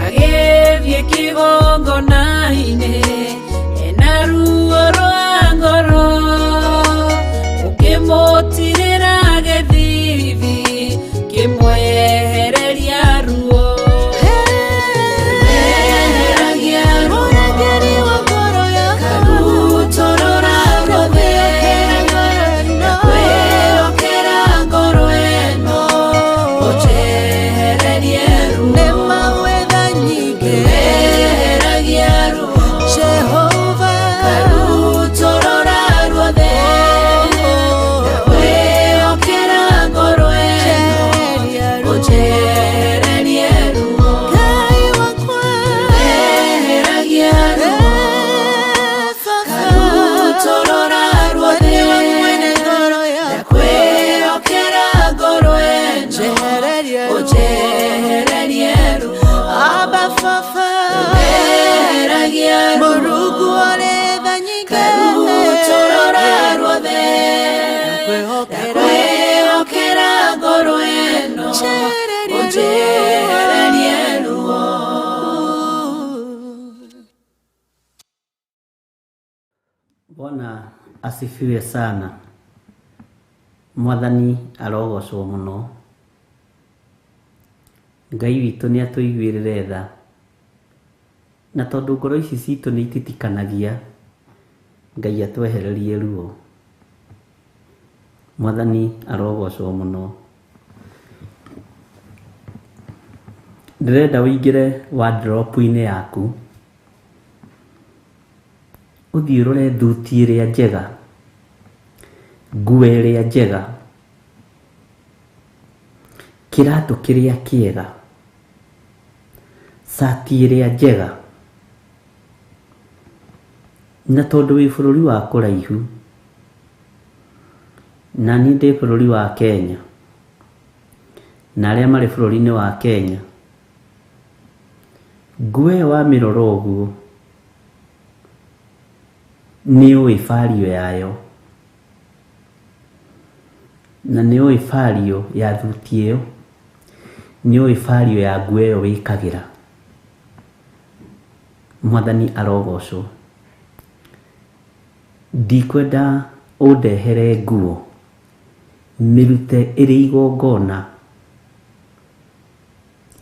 agĩthiĩ kĩgongona-inĩ ena ruo rwa ngoro ũkĩmũtirĩra gĩthithi kĩmwehereria ruo Eheragia ruo Mũrangĩri wa ngoro yakwa karutorora ruothe ndakwĩhokera ngoro ĩno ũnjehererie ruo Nĩ mawetha nyingĩ Eheragia ruo Jehova karutorora ruothe ndakwĩhokera ngoro ĩno Njeheria ruo ũnjehererie ruo Ngai wakwa Eheragia ruo Eh, Baba karutorora ruothe Nĩwe mwene ngoro yakwa ndakwĩhokera ngoro ĩno Njehererie ruo ũnjehererie ruo Abba Baba Eheragia ruo Mũrungu ũrĩ tha nyingĩ karutorora ruothe Ndakwĩhokera ndakwĩhokera ngoro ĩno Njehererie ruo. ũnjehererie ruo Bwana asifiwe sana. Mwathani arogocwo mũno. Ngai witũ nĩ atũiguĩrĩre tha. Na tondũ ngoro ici citũ nĩ ititikanagia, Ngai atwehererie ruo. Mwathani arogocwo mũno. Ndĩrenda ũingĩre wardrobe-inĩ yaku, ũthiĩ ũrore thuti ĩrĩa njega, nguo ĩrĩa njega, kĩratũ kĩrĩa kĩega, cati ĩrĩa njega. Na tondũ wĩ bũrũri wa kũraihu, na niĩ ndĩ bũrũri wa Kenya, na arĩa marĩ bũrũri-inĩ wa Kenya, nguo ĩyo wamĩrora ũguo, nĩ ũĩ value yayo, na nĩ ũĩ value ya thuti ĩyo, nĩ ũĩ value ya nguo ĩyo wĩkagĩra. Mwathani arogocwo. Ndikwenda ũndehere nguo mĩrute ĩrĩ igongona.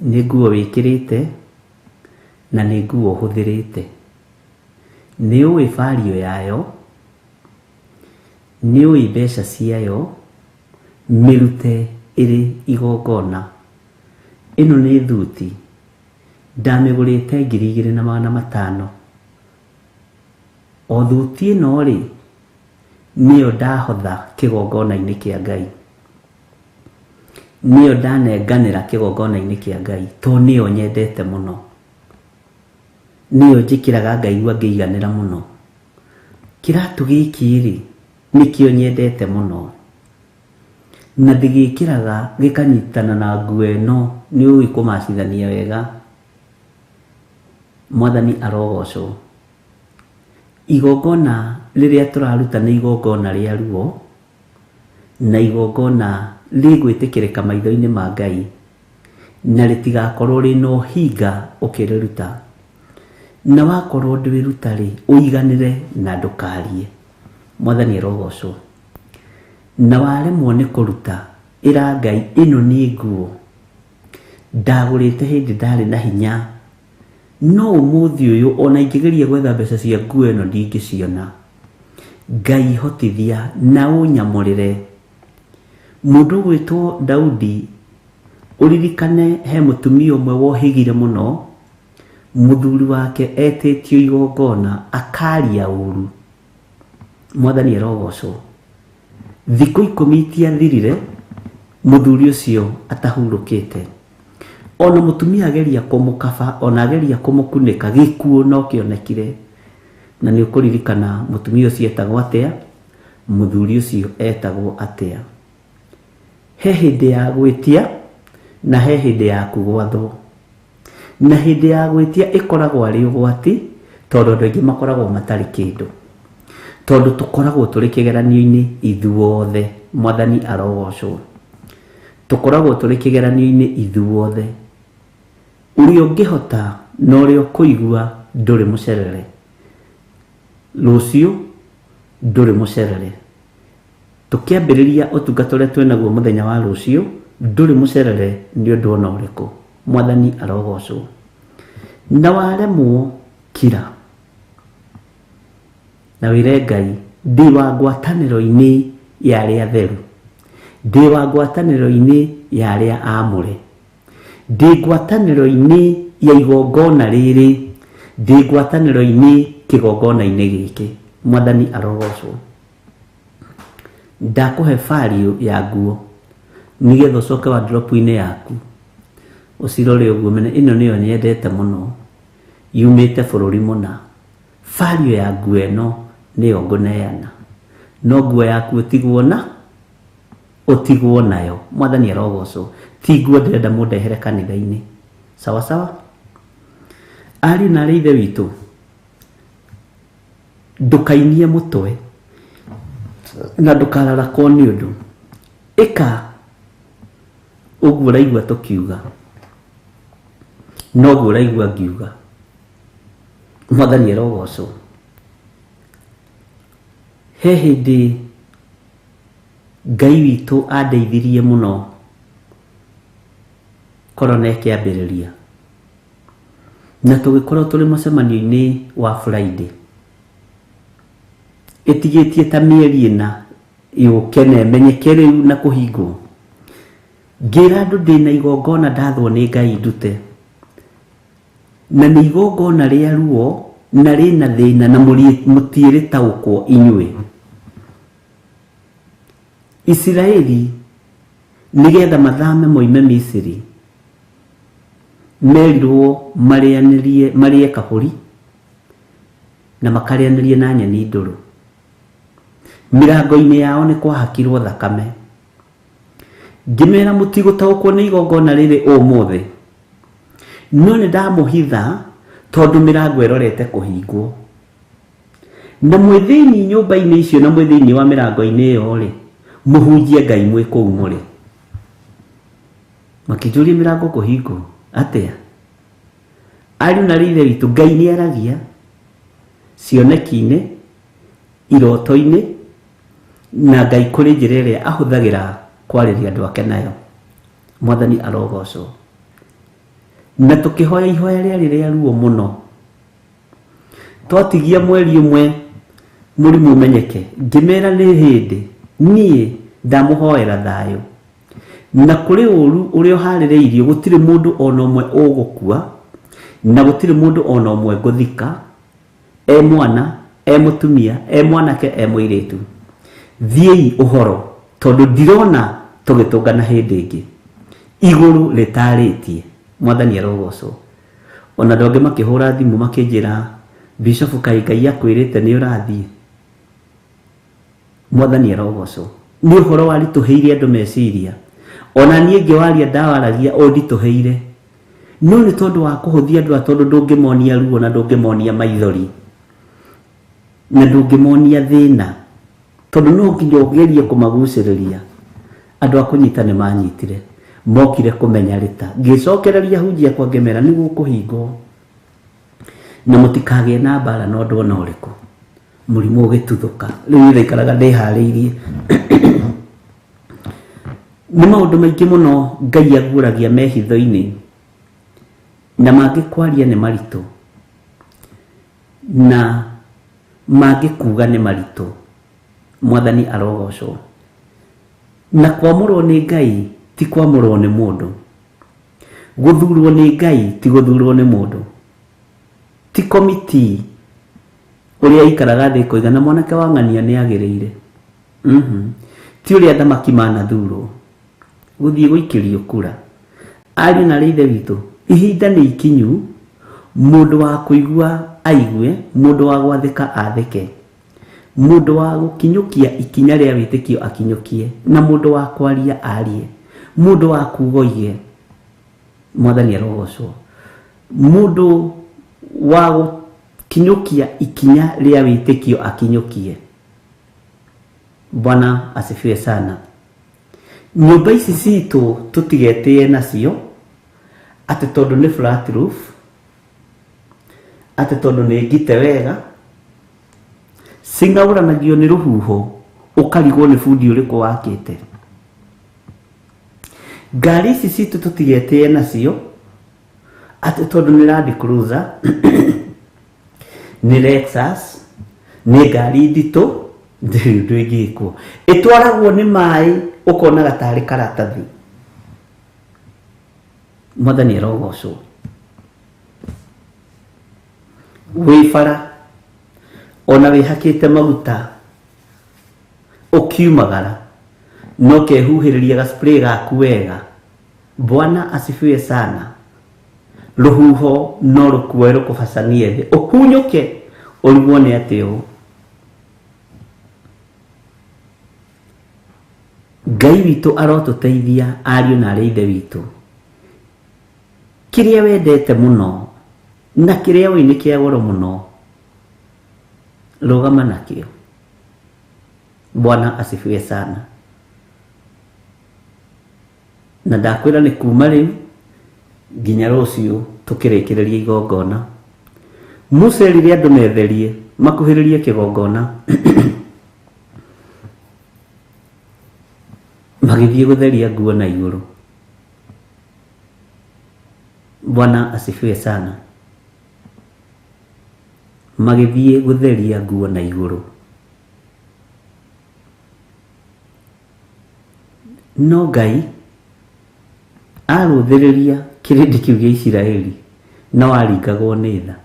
Nĩ nguo wĩkĩrĩte na nĩ nguo ũhũthĩrĩte. Nĩ ũĩ value yayo, nĩ ũĩ mbeca ciayo, mĩrute ĩrĩ igongona. Ĩno nĩ thuti, ndamĩgũrĩte 2500. O thuti ĩno rĩ, nĩyo ndahotha kĩgongona-inĩ kĩa Ngai. Nĩyo ndanenganĩra kĩgongona-inĩ kĩa Ngai, tondũ nĩyo nyendete mũno. Nĩyo njĩkĩraga ngaigua ngĩiganĩra mũno. Kĩratũ gĩkĩ rĩ, nĩkĩo nyendete mũno. Na ndĩgĩkĩraga gĩkanyitana na nguo ĩno, nĩ ũĩ kũmacithania wega. Mwathani arogocwo. Igongona rĩrĩa tũraruta nĩ igongona rĩa ruo, na igongona rĩgwĩtĩkĩrĩka maitho-inĩ ma Ngai, na rĩtigakorwo rĩna ũhinga ũkĩrĩruta. Na wakorwo ndwĩruta rĩ, ũiganĩre na ndũkarie. Mwathani arogocwo. Na waremwo nĩ kũruta, ĩra Ngai ĩno nĩ nguo ndagũrĩte hĩndĩ ndarĩ na hinya, no ũmũthĩ ũyũ ona ingĩgeria gwetha mbeca cia nguo ĩno ndingĩciona. Ngai hotithia na ũnyamũrĩre. Mũndũ ũgwĩtwo Daudi, ũririkane he mũtumia ũmwe wohĩgire mũno, mũthuri wake etĩtio igongona akaria ũru. Mwathani arogocwo. Thikũ 10 itiathirire, mũthuri ũcio atahurũkĩte. Ona mũtumia ageria kũmũkaba, ona ageria kũmũkunĩka, gĩkuũ no kĩonekire. Na nĩ ũkũririkana mũtumia ũcio etagwo atĩa, mũthuri ũcio etagwo atĩa. He hĩndĩ ya gwĩtia na he hĩndĩ ya kũgwathwo. Na hĩndĩ ya gwĩtia ĩkoragwo arĩ ũgwati, tondũ andũ aingĩ makoragwo matarĩ kĩndũ. Tondũ tũkoragwo tũrĩ kĩgeranio-inĩ ithuothe, Mwathani arogocwo. Tũkoragwo tũrĩ kĩgeranio-inĩ ithuothe. Ũrĩa ũngĩhota na ũrĩa ũkũigua ndũrĩ mũcerere. Rũciũ ndũrĩ mũcerere. Tũkĩambĩrĩria ũtungata ũrĩa twĩnaguo mũthenya wa rũciũ, ndũrĩ mũcerere nĩ ũndũ ona ũrĩkũ. Mwathani arogocwo. Na waremwo kira. Na wĩre Ngai, ndĩ wa ngwatanĩro-inĩ ya arĩa atheru. Ndĩ wa ngwatanĩro-inĩ ya arĩa aamũre. Ndĩ ngwatanĩro-inĩ ya igongona rĩrĩ. Ndĩ ngwatanĩro-inĩ kĩgongona-inĩ gĩkĩ. Mwathani arogocwo. Ndakũhe value ya nguo nĩgetha ũcoke wardrobe-inĩ yaku ũcirore ũguo ũmenye ĩno nĩyo nyendete mũno yumĩte bũrũri mũna. Value ya nguo ĩno nĩyo ngũneana. No nguo yaku ũtigwo na ũtigwo nayo. Mwathani arogocwo. Ti nguo ndĩrenda mũndehere kanitha-inĩ. Sawa sawa? Ariũ na arĩ ithe witũ, ndũkainie mũtwe na ndũkararakwo nĩ ũndũ. Ĩka ũguo ũraigua tũkiuga, noguo ũraigua ngiuga. Mwathani arogocwo. He hĩndĩ Ngai witũ andeithirie mũno korona ĩkĩambĩrĩria, na tũgĩkorwo tũrĩ mũcemanio-inĩ wa Friday ĩtigĩtie ta mĩeri ĩna yũke na ĩmenyeke rĩu na kũhingwo. Ngĩra andũ ndĩna igongona ndathwo nĩ Ngai ndute, na nĩ igongona rĩa ruo na rĩna thĩna na mũtiĩrĩtaũkwo inyuĩ. Isiraeli nĩgetha mathame moime Misiri merirwo marĩanĩrie marĩe kabũri na makarĩanĩrie na nyeni ndũrũ. Mĩrango-inĩ yao nĩ kwahakirwo thakame. Ngĩmera mũtigũtaũkwo nĩ igongona rĩrĩ ũmũthĩ, no nĩ ndamũhitha tondũ mĩrango ĩrorete kũhingwo. Na mwĩ thĩinĩ nyũmba-inĩ icio na mwĩ thĩinĩ wa mĩrango-inĩ ĩyo-rĩ, mũhunjie Ngai mwĩ kũu mũrĩ. Makĩnjũria mĩrango kũhingwo atĩa? Ariũ na aarĩ a Ithe witũ, Ngai nĩ aragia cioneki-inĩ, iroto-inĩ, na Ngai kũrĩ njĩra ĩrĩa ahũthagĩra kwarĩria andũ ake nayo. Mwathani arogocwo. Na tũkĩhoya ihoya rĩarĩ rĩa ruo mũno. Twatigia mweri ũmwe mũrimũ ũmenyeke, ngĩmera nĩ hĩndĩ niĩ ndamũhoera thayũ. Na kũrĩ ũru ũrĩa ũharĩrĩirio gũtirĩ mũndũ ona ũmwe ũgũkua, na gũtirĩ mũndũ ona ũmwe ngũthika, e mwana, e mũtumia, e mwanake, e mũirĩtu. Thiĩi ũhoro, tondũ ndirona tũgĩtũngana hĩndĩ ĩngĩ. Igũrũ rĩtarĩtie. Mwathani arogocwo. Ona andũ angĩ makĩhũra thimũ makĩnjĩra, Bishop kaĩ Ngai akwĩrĩte nĩ ũrathiĩ? Mwathani arogocwo. Nĩ ũhoro waritũhĩire andũ meciria. Ona niĩ ngĩwaria ndawaragia ũnditũhĩire. No nĩ tondũ wa kũhũthia andũ aya tondũ ndũngĩmonia ruo na ndũngĩmonia maithori na ndũngĩmonia thĩna tondũ no nginya ũgerie kũmagucĩrĩria. Andũ a kũnyita nĩ manyitire, mokire kũmenya rĩta. Ngĩcokereria hunjia akwa ngĩmera nĩ gũkũhingwo na mũtikagĩe na mbara na ũndũ ona ũrĩkũ. Mũrimũ ũgĩtuthũka. Rĩu niĩ ndaikaraga ndĩharĩirie. Nĩ maũndũ maingĩ mũno Ngai aguũragia me hitho-inĩ na mangĩ kwaria nĩ maritũ na mangĩ kuga nĩ maritũ. Mwathani arogocwo. Na kwamũrwo nĩ Ngai ti kwamũrwo nĩ mũndũ. Gũthurwo nĩ Ngai ti gũthurwo nĩ mũndũ. Ti committee ũrĩa ĩikaraga thĩ ĩkoiga na mwanake wa ng'ania nĩ agĩrĩire. Ti ũrĩa athamaki manathurwo gũthiĩ gũikĩrio kura. Ariũ na aarĩ a Ithe witũ, ihinda nĩ ikinyu mũndũ wa kũigua aigue, mũndũ wa gwathĩka athĩke. Mũndũ wa gũkinyũkia ikinya rĩa wĩtĩkio akinyũkie, na mũndũ wa kwaria arie, mũndũ wa kuuga oige. Mwathani arogocwo. Mũndũ wa gũkinyũkia ikinya rĩa wĩtĩkio akinyũkie. Bwana asifiwe sana. Nyũmba ici citũ tũtigetĩe nacio atĩ tondũ nĩ flat roof, atĩ tondũ nĩ ngite wega, cing'aũranagio nĩ rũhuho ũkarigwo nĩ bundi ũrĩkũ wakĩte. Ngari ici citũ tũtigetĩe nacio atĩ tondũ nĩ Land Cruiser, nĩ Lexus, nĩ ngari nditũ, ndĩrĩ ũndũ ĩngĩkwo. Ĩtwaragwo nĩ maĩ ũkonaga tarĩ karatathi. Mwathani arogocwo. Wĩ bara ona wĩhakĩte maguta ũkiumagara no kehuhĩrĩria ga spray gaku wega. Bwana asifiwe sana. Rũhuho no rũkuoe rũkũbacanie thĩ ũhunyũke ũrigwo nĩ atĩ ũũ. Ngai witũ arotũteithia ariũ na arĩ ithe witũ. Kĩrĩa wendete mũno na kĩrĩa ũĩ nĩ kĩa goro mũno, rũgama nakĩo. Bwana asifiwe sana. Na ndakwĩra nĩ kuma rĩu nginya rũciũ tũkĩrĩkĩrĩria igongona. Musa erire andũ metherie makuhĩrĩrie kĩgongona. Magĩthiĩ gũtheria nguo na igũrũ. Bwana asifiwe sana. Magĩthiĩ gũtheria nguo na igũrũ. No Ngai arũthĩrĩria kĩrĩndĩ kĩu gĩa Isiraeli no aringagwo nĩ tha.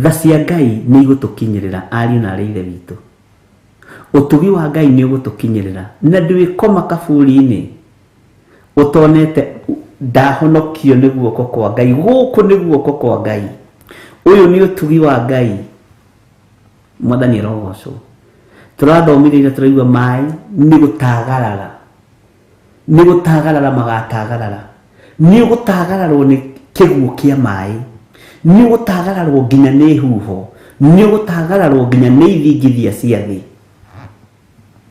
Tha cia Ngai nĩ igũtũkinyĩrĩra ariũ na arĩ ithe witũ. Ũtugi wa Ngai nĩ ũgũtũkinyĩrĩra na ndwĩkoma kaburi-inĩ ũtonete ndahonokio nĩ guoko kwa Ngai. Gũkũ nĩ guoko kwa Ngai. Ũyũ nĩ ũtugi wa Ngai. Mwathani arogocwo. Tũrathomire ira tũraigua maĩ nĩ gũtagarara. Nĩ gũtagarara magatagarara. Nĩ ũgũtagararwo nĩ kĩguũ kĩa maĩ. Nĩ ũgũtagararwo nginya nĩ huho. Nĩ ũgũtagararwo nginya nĩ ithingithia cia thĩ.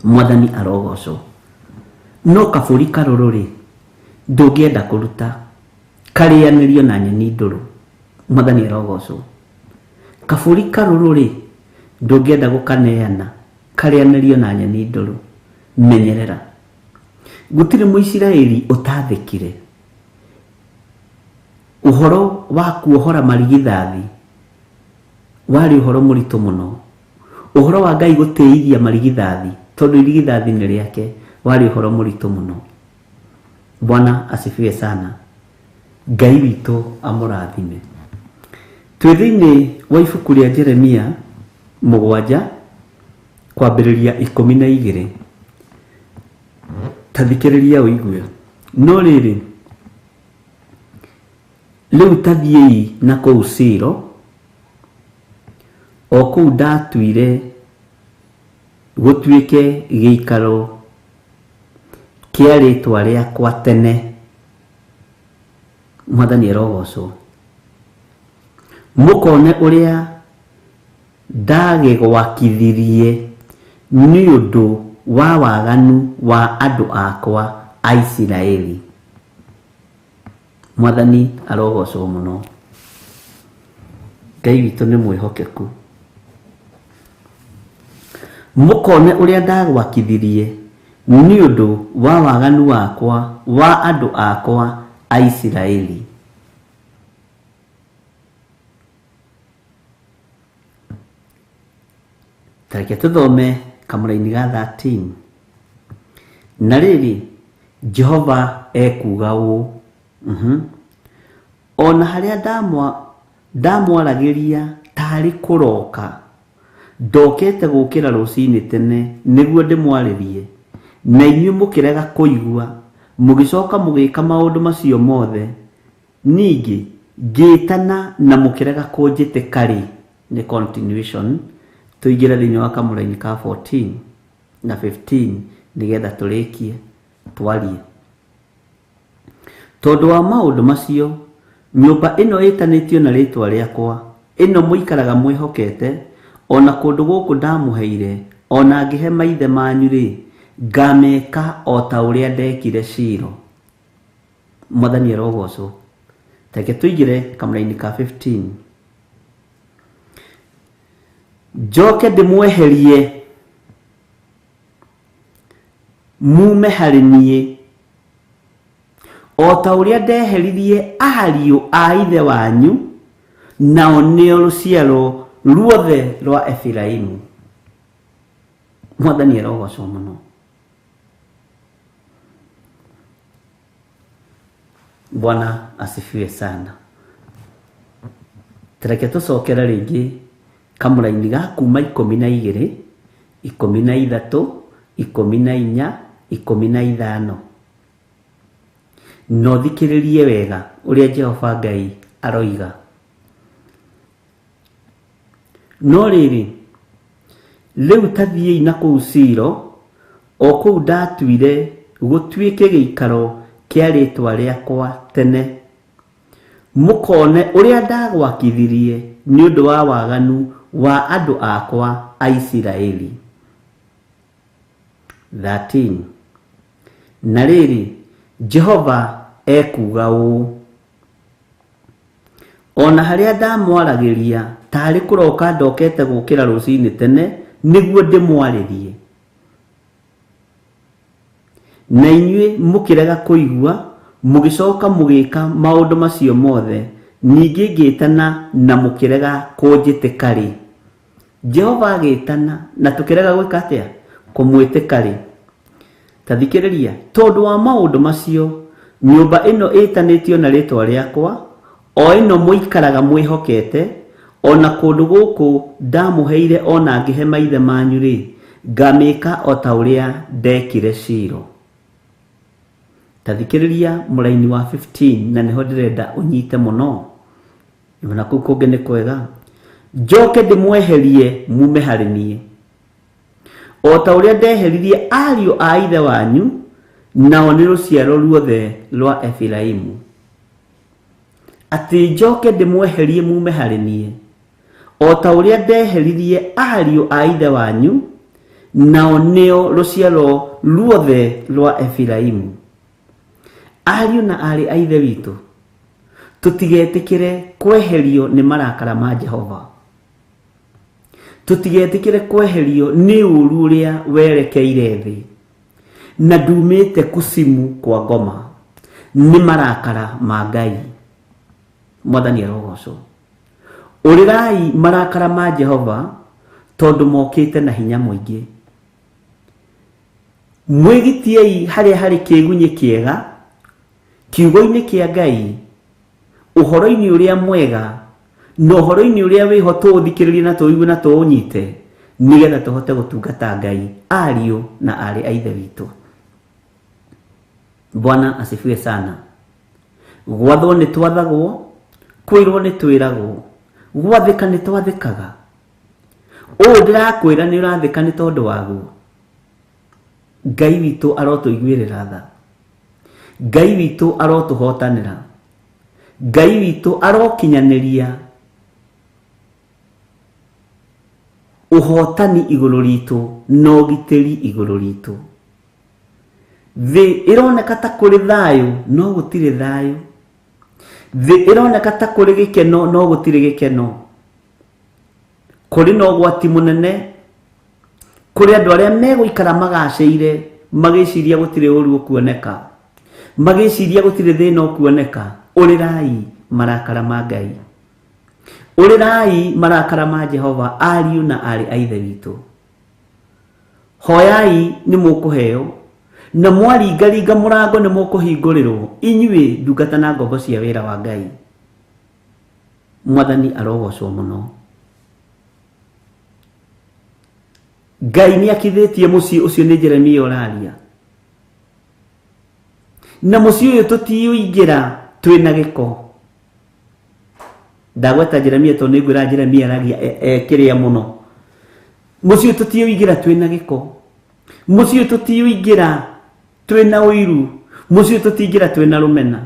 Mwathani arogocwo. No kabũri karũrũ rĩ, ndũngĩenda kũruta karĩanĩrio na nyeni ndũrũ. Mwathani arogocwo. Kabũri karũrũ rĩ, ndũngĩenda gũkaneana karĩanĩrio na nyeni ndũrũ. Menyerera. Gũtirĩ Mũisiraeli ũtathĩkire ũhoro wa kuohora marigithathi warĩ ũhoro mũritũ mũno. Ũhoro wa Ngai gũtĩithia marigithathi tondũ irigithathi nĩ rĩake warĩ ũhoro mũritũ mũno. Bwana asifiwe sana. Ngai witũ amũrathime. Twĩ thĩinĩ wa ibuku rĩa Jeremia 7 kwambĩrĩria 12. Ta thikĩrĩria ũigue. No rĩrĩ, rĩu ta thiĩi na kũu Silo, o kũu ndatuire gũtuĩke gĩikaro kĩa rĩĩtwa rĩakwa tene. Mwathani arogocwo. Mũkone ũrĩa ndagĩgwakithirie nĩ ũndũ wa waganu wa andũ akwa a Isiraeli. Mwathani arogocwo mũno. Ngai witũ nĩ mwĩhokeku. Mũkone ũrĩa ndagwakithirie nĩ ũndũ wa waganu wakwa wa andũ akwa a Isiraeli. Ta reke tũthome kamũraini ga 13. Na rĩrĩ, Jehova ekuuga ũũ, ona harĩa ndamwaragĩria tarĩ kũroka, ndokete gũkĩra rũcinĩ tene nĩguo ndĩmwarĩrie, na inyuĩ mũkĩrega kũigua, mũgĩcoka mũgĩka maũndũ macio mothe. Ningĩ ngĩĩtana na mũkĩrega kũnjĩtĩka rĩ, nĩ continuation, tũingĩre thĩinĩ wa kamũraini ka 14 na 15 nĩgetha tũrĩkie twarie. Tondũ wa maũndũ macio, nyũmba ĩno ĩtanĩtio na rĩĩtwa rĩakwa, ĩno mũikaraga mwĩhokete, ona kũndũ gũkũ ndamũheire, Ona ngĩhe maithe manyu-rĩ, ngameka o ta ũrĩa ndekire Shilo. Mwathani arogocwo. Reke tũingĩre kamũraini ka 15. Njoke ndĩmweherie mume harĩ niĩ, o ta ũrĩa ndeheririe ariũ a ithe wanyu, nao nĩo rũciaro ruothe rwa Efiraimu. Mwathani arogocwo mũno. Bwana asifiwe sana. Tareke tũcokere rĩngĩ kamũraini ga kuma 12, 13, 14, 15. Na ũthikĩrĩrie wega ũrĩa Jehova Ngai aroiga. No rĩrĩ, rĩu ta thiĩi na kũu Shilo, o kũu ndatuire gũtuĩke gĩikaro kĩa rĩĩtwa rĩakwa tene, mũkone ũrĩa ndagwakithirie nĩ ũndũ wa waganu wa andũ akwa a Isiraeli. 13 Na rĩrĩ, Jehova ekuuga ũũ, O na harĩa ndamwaragĩria taarĩ kũroka ndokete gũũkĩra rũcinĩ tene nĩguo ndĩmwarĩrie, na inyuĩ mũkĩrega kũigua, mũgĩcoka mũgĩka maũndũ macio mothe, ningĩ ngĩĩtana na mũkĩrega kũnjĩtĩka-rĩ. Jehova agĩtana na tũkĩrega gwĩka atĩa? Kũmwĩtĩka-rĩ. Ta thikĩrĩria, tondũ wa maũndũ macio, nyũmba ĩno ĩĩtanĩtio na rĩĩtwa rĩakwa, o ĩno mũikaraga mwĩhokete, o na kũndũ gũkũ ndamũheire o na ngĩhe maithe manyu-rĩ, ngamĩĩka o ta ũrĩa ndekire Shilo. Ta thikĩrĩria mũraini wa 15 na nĩho ndĩrenda ũnyite mũno. Na kũu kũngĩ nĩ kwega. Njoke ndĩmweherie mume harĩ niĩ. O ta ũrĩa ndeheririe ariũ a ithe wanyu, nao nĩ rũciaro ruothe rwa Efiraimu. Atĩ njoke ndĩmweherie mume harĩ niĩ, o ta ũrĩa ndeheririe ariũ a ithe wanyu, nao nĩo rũciaro ruothe rwa Efiraimu. Ariũ na aarĩ a ithe witũ, tũtigetĩkĩre kweherio nĩ marakara ma Jehova. Tũtigetĩkĩre kweherio nĩ ũũru ũrĩa werekeire thĩ. Na ndumĩte kusimu kwa ngoma nĩ marakara ma Ngai. Mwathani arogocwo. Ũrĩrai marakara ma Jehova tondũ mokĩte na hinya mũingĩ. Mwĩgitiei harĩa harĩ kĩgunyĩ kĩega, kiugo-inĩ kĩa Ngai, ũhoro-inĩ ũrĩa mwega, na ũhoro-inĩ ũrĩa wĩho tũũthikĩrĩrie na tũũigue na tũũnyite, nĩgetha tũhote gũtungata Ngai, ariũ na aarĩ a Ithe witũ. Bwana asifiwe sana. Gwathwo nĩ twathagwo, kwĩrwo nĩ twĩragwo, gwathĩka nĩ twathĩkaga. Ũũ ndĩrakwĩra nĩ ũrathĩka nĩ tondũ waguo. Ngai witũ arotũiguĩrĩra tha. Ngai witũ arotũhotanĩra. Ngai witũ arokinyanĩria ũhotani igũrũ ritũ na ũgitĩri igũrũ ritũ. Thĩ ĩroneka ta kũrĩ thayũ no gũtirĩ thayũ. Thĩ ĩroneka ta kũrĩ gĩkeno no gũtirĩ gĩkeno. Kũrĩ na ũgwati mũnene kũrĩ andũ arĩa megũikara magacĩire magĩciria gũtirĩ ũru ũkuoneka, magĩciria gũtirĩ thĩna ũkuoneka. Ũrĩrai marakara ma Ngai, ũrĩrai marakara ma Jehova, ariũ na aarĩ a Ithe witũ. Hoyai nĩ mũkũheo, na mwaringaringa mũrango nĩ mũkũhingũrĩrwo, inyuĩ ndungata na ngombo cia wĩra wa Ngai. Mwathani arogocwo mũno. Ngai nĩ akithĩtie mũciĩ ũcio nĩ Jeremia ũraria. Na mũciĩ ũyũ tũtiũingĩra twĩna gĩko. Ndagweta Jeremia tondũ nĩngwĩra Jeremia aragia kĩrĩa mũno. Mũciĩ ũyũ tũtiũingĩra twĩna gĩko. Mũciĩ ũyũ tũtiũingĩra twĩna ũiru. Mũciĩ ũyũ tũtingĩra twĩna rũmena.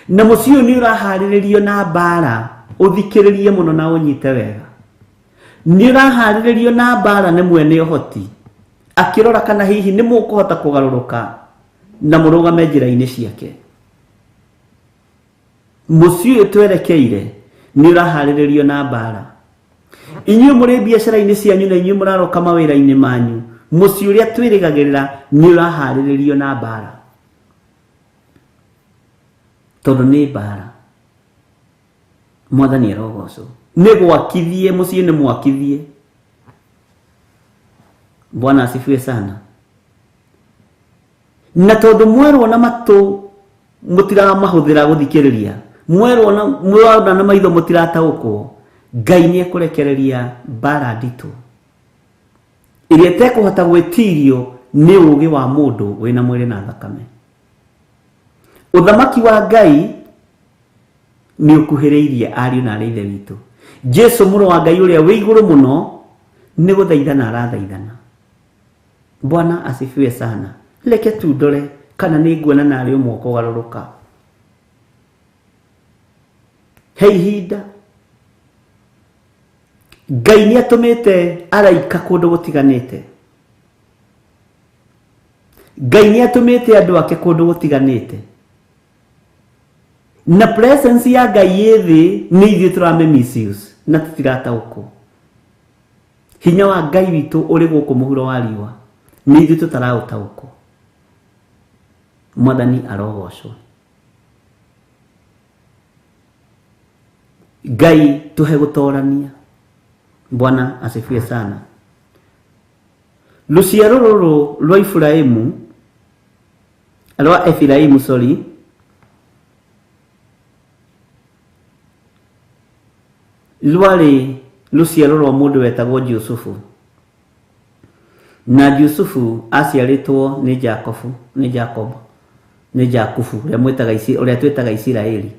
Na mũciĩ ũyũ nĩ ũraharĩrĩrio na mbara, ũthikĩrĩrie mũno na ũnyite wega. Nĩ ũraharĩrĩrio na mbara nĩ mwene ũhoti akĩrora kana hihi nĩ mũkũhota kũgarũrũka na mũrũgame njĩra-inĩ ciake. Mũciĩ ũyũ twerekeire nĩ ũraharĩrĩrio na mbara. Inyuĩ mũrĩ biacara-inĩ cianyu na inyuĩ mũraroka mawĩra-inĩ manyu, mũciĩ ũrĩa twĩrĩgagĩrĩra nĩ ũraharĩrĩrio na mbara, tondũ nĩ mbara. Mwathani arogocwo. Nĩ gwakithie mũciĩ, nĩ mwakithie. Bwana asifiwe sana. Na tondũ mwerwo na matũ mũtiramahũthĩra gũthikĩrĩria, mwerwo na mwerwo na maitho mũtirataũkwo, Ngai nĩ ekũrekereria mbara nditũ ĩrĩa ĩtekũhota gwĩtirio nĩ ũũgĩ wa mũndũ wĩna mwĩrĩ na thakame. Ũthamaki wa Ngai nĩ ũkuhĩrĩirie ariũ na arĩ ithe witũ. Jesu mũrũ wa Ngai ũrĩa wĩ igũrũ mũno nĩ gũthaithana arathaithana. Bwana asifiwe sana. Reke tu ndore kana nĩ nguona narĩ ũmwe ũkũgarũrũka. He ihinda Ngai nĩ atũmĩte araika kũndũ gũtiganĩte. Ngai nĩ atũmĩte andũ ake kũndũ gũtiganĩte. Na presence ya Ngai ĩ thĩ nĩ ithuĩ tũrame misuse na tũtirataũkwo. Hinya wa Ngai witũ ũrĩ gũkũ mũhuro wa riũa nĩ ithuĩ tũtaraũtaũkwo. Mwathani arogocwo. Ngai tũhe gũtorania. Bwana asifiwe sana. Rũciaro rũrũ rwa Iburahĩmu, rwa Efiraimu, sorry, rwarĩ rũciaro rwa mũndũ wetagwo Jusufu. Na Jusufu aciarĩtwo nĩ Jakobu, nĩ Jacob, nĩ Jakubu, ũrĩa mwĩtaga ũrĩa twĩtaga Isiraeli.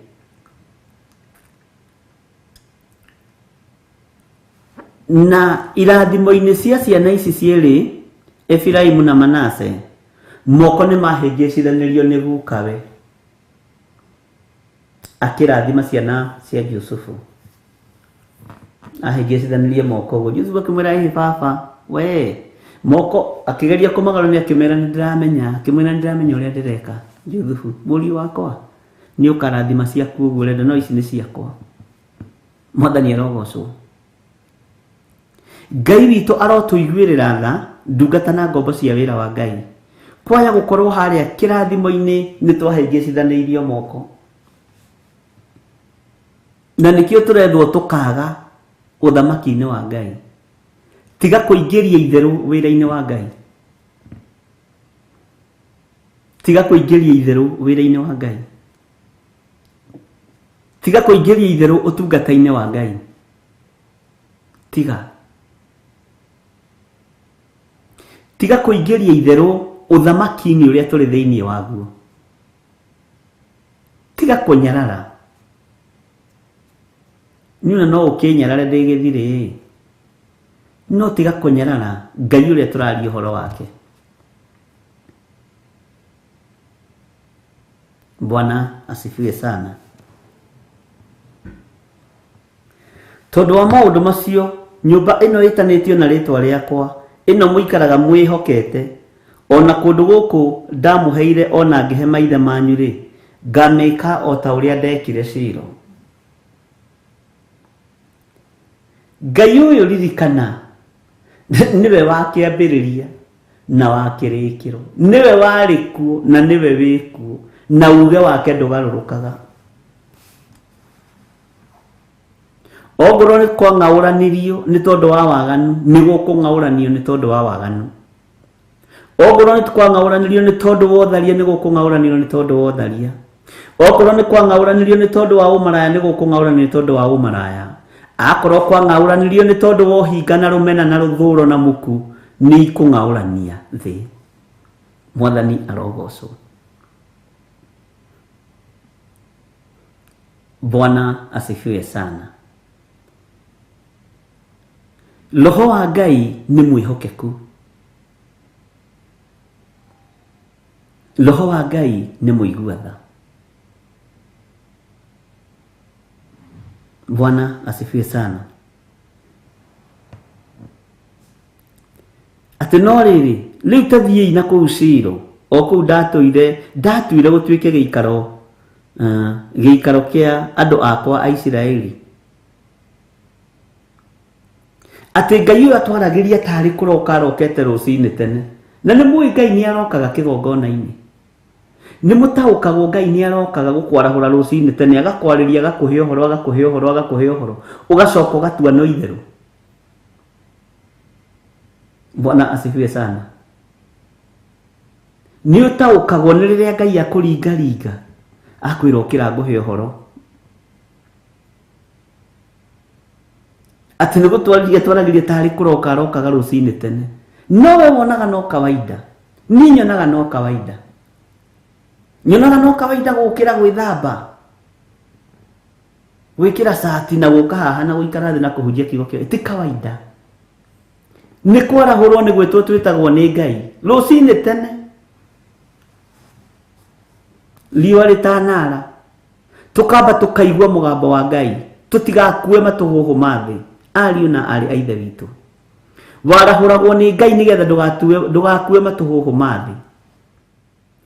Na irathimo-inĩ cia ciana ici cierĩ, Efiraimu na Manase, moko nĩ mahĩngĩcithanirio nĩ gukawe akĩrathima ciana cia Jusufu. Ahĩngĩcithanirie moko ũguo. Jusufu akĩmwĩra, ĩhĩ baba, we moko akĩgeria kũmagarũria akĩmera nĩ ndĩramenya, akĩmwĩra nĩ ndĩramenya ũrĩa ndĩreka. Jusufu, mũriũ wakwa, nĩ ũkarathima ciaku ũguo ũrenda, no ici nĩ ciakwa. Mwathani arogocwo. Ngai witũ arotũiguĩrĩra tha, ndungata na ngombo cia wĩra wa Ngai. Kwaya gũkorwo harĩa kĩrathimo-inĩ nĩ twahĩngĩcithanĩirio moko. Na nĩkĩo tũrethwo tũkaga ũthamaki-inĩ wa Ngai. Tiga kũingĩria itherũ wĩra-inĩ wa Ngai. Tiga kũingĩria itherũ wĩra-inĩ wa Ngai. Tiga kũingĩria itherũ ũtungata-inĩ wa Ngai. Tiga. Tiga kũingĩria itherũ ũthamaki-inĩ ũrĩa tũrĩ thĩinĩ waguo. Tiga kũnyarara. Niĩ no ũkĩnyarare ndĩ gĩthirĩ, no tiga kũnyarara Ngai ũrĩa tũraria ũhoro wake. Bwana asifiwe sana. Tondũ wa maũndũ macio, nyũmba ĩno ĩtanĩtio na rĩtwa rĩakwa, ĩno mũikaraga mwĩhokete, ona kũndũ gũkũ ndamũheire ona ngĩhe maithe manyu rĩ, ngamĩka o ta ũrĩa ndekire Shilo. Ngai ũyũ ririkana nĩwe wa kĩambĩrĩria na wa kĩrĩkĩro, nĩwe warĩ kuo na nĩwe wĩ kuo, na uge wake ndũgarũrũkaga. Ongorwo nĩ kwang'aũranirio nĩ tondũ wa waganu, nĩ gũkũng'aũranio nĩ tondũ wa waganu. Ongorwo nĩ kwang'aũranirio nĩ tondũ wa ũtharia, nĩ gũkũng'aũranio nĩ tondũ wa ũtharia. Okorwo nĩ kwang'aũranirio nĩ tondũ wa ũmaraya, nĩ gũkũng'aũranio nĩ tondũ wa ũmaraya. Akorwo kwang'aũranirio nĩ tondũ wa ũhinga na rũmena na rũthũro na muku, nĩ ikũng'aũrania thĩ. Mwathani arogocwo. Bwana asifiwe sana. Roho wa Ngai nĩ mwĩhokeku. Roho wa Ngai nĩ mũigua tha. Bwana asifiwe sana. Atĩ no rĩrĩ, rĩu ta thiĩi na kũu Shilo, o kũu ndatũire, ndatuire gũtuĩke gĩikaro, gĩikaro kĩa andũ akwa a Isiraeli. Atĩ Ngai ũyũ atwaragĩria tarĩ kũroka arokete rũcinĩ tene. Na nĩ mũĩ Ngai nĩ arokaga kĩgongona-inĩ. Nĩ mũtaũkagwo Ngai nĩ arokaga gũkwarahũra rũcinĩ tene, agakwarĩria, agakũhe ũhoro, agakũhe ũhoro, agakũhe ũhoro, ũgacoka ũgatua no itherũ. Bwana asifiwe sana. Nĩ ũtaũkagwo nĩ rĩrĩa Ngai akũringaringa, akwĩra ũkĩra ngũhe ũhoro. Atĩ nĩ gũtwarĩria twaragĩria tarĩ kũroka arokaga rũcinĩ tene. No we wonaga no kawaida. Niĩ nyonaga no kawaida. Nyonaga no kawaida gũkĩra gwĩthamba, gwĩkĩra cati na gũka haha na gũikara thĩ na kũhunjia kiugo kĩa ti kawaida. Nĩ kwarahũrwo nĩ gwĩtwo twĩtagwo nĩ Ngai rũcinĩ tene, riũa rĩtanara, tũkamba tũkaigua mũgambo wa Ngai, tũtigakue matũhũhũ ma thĩ, ariũ na aarĩ a Ithe witũ. Warahũragwo nĩ Ngai nĩgetha ndũgakue matũhũhũ ma thĩ,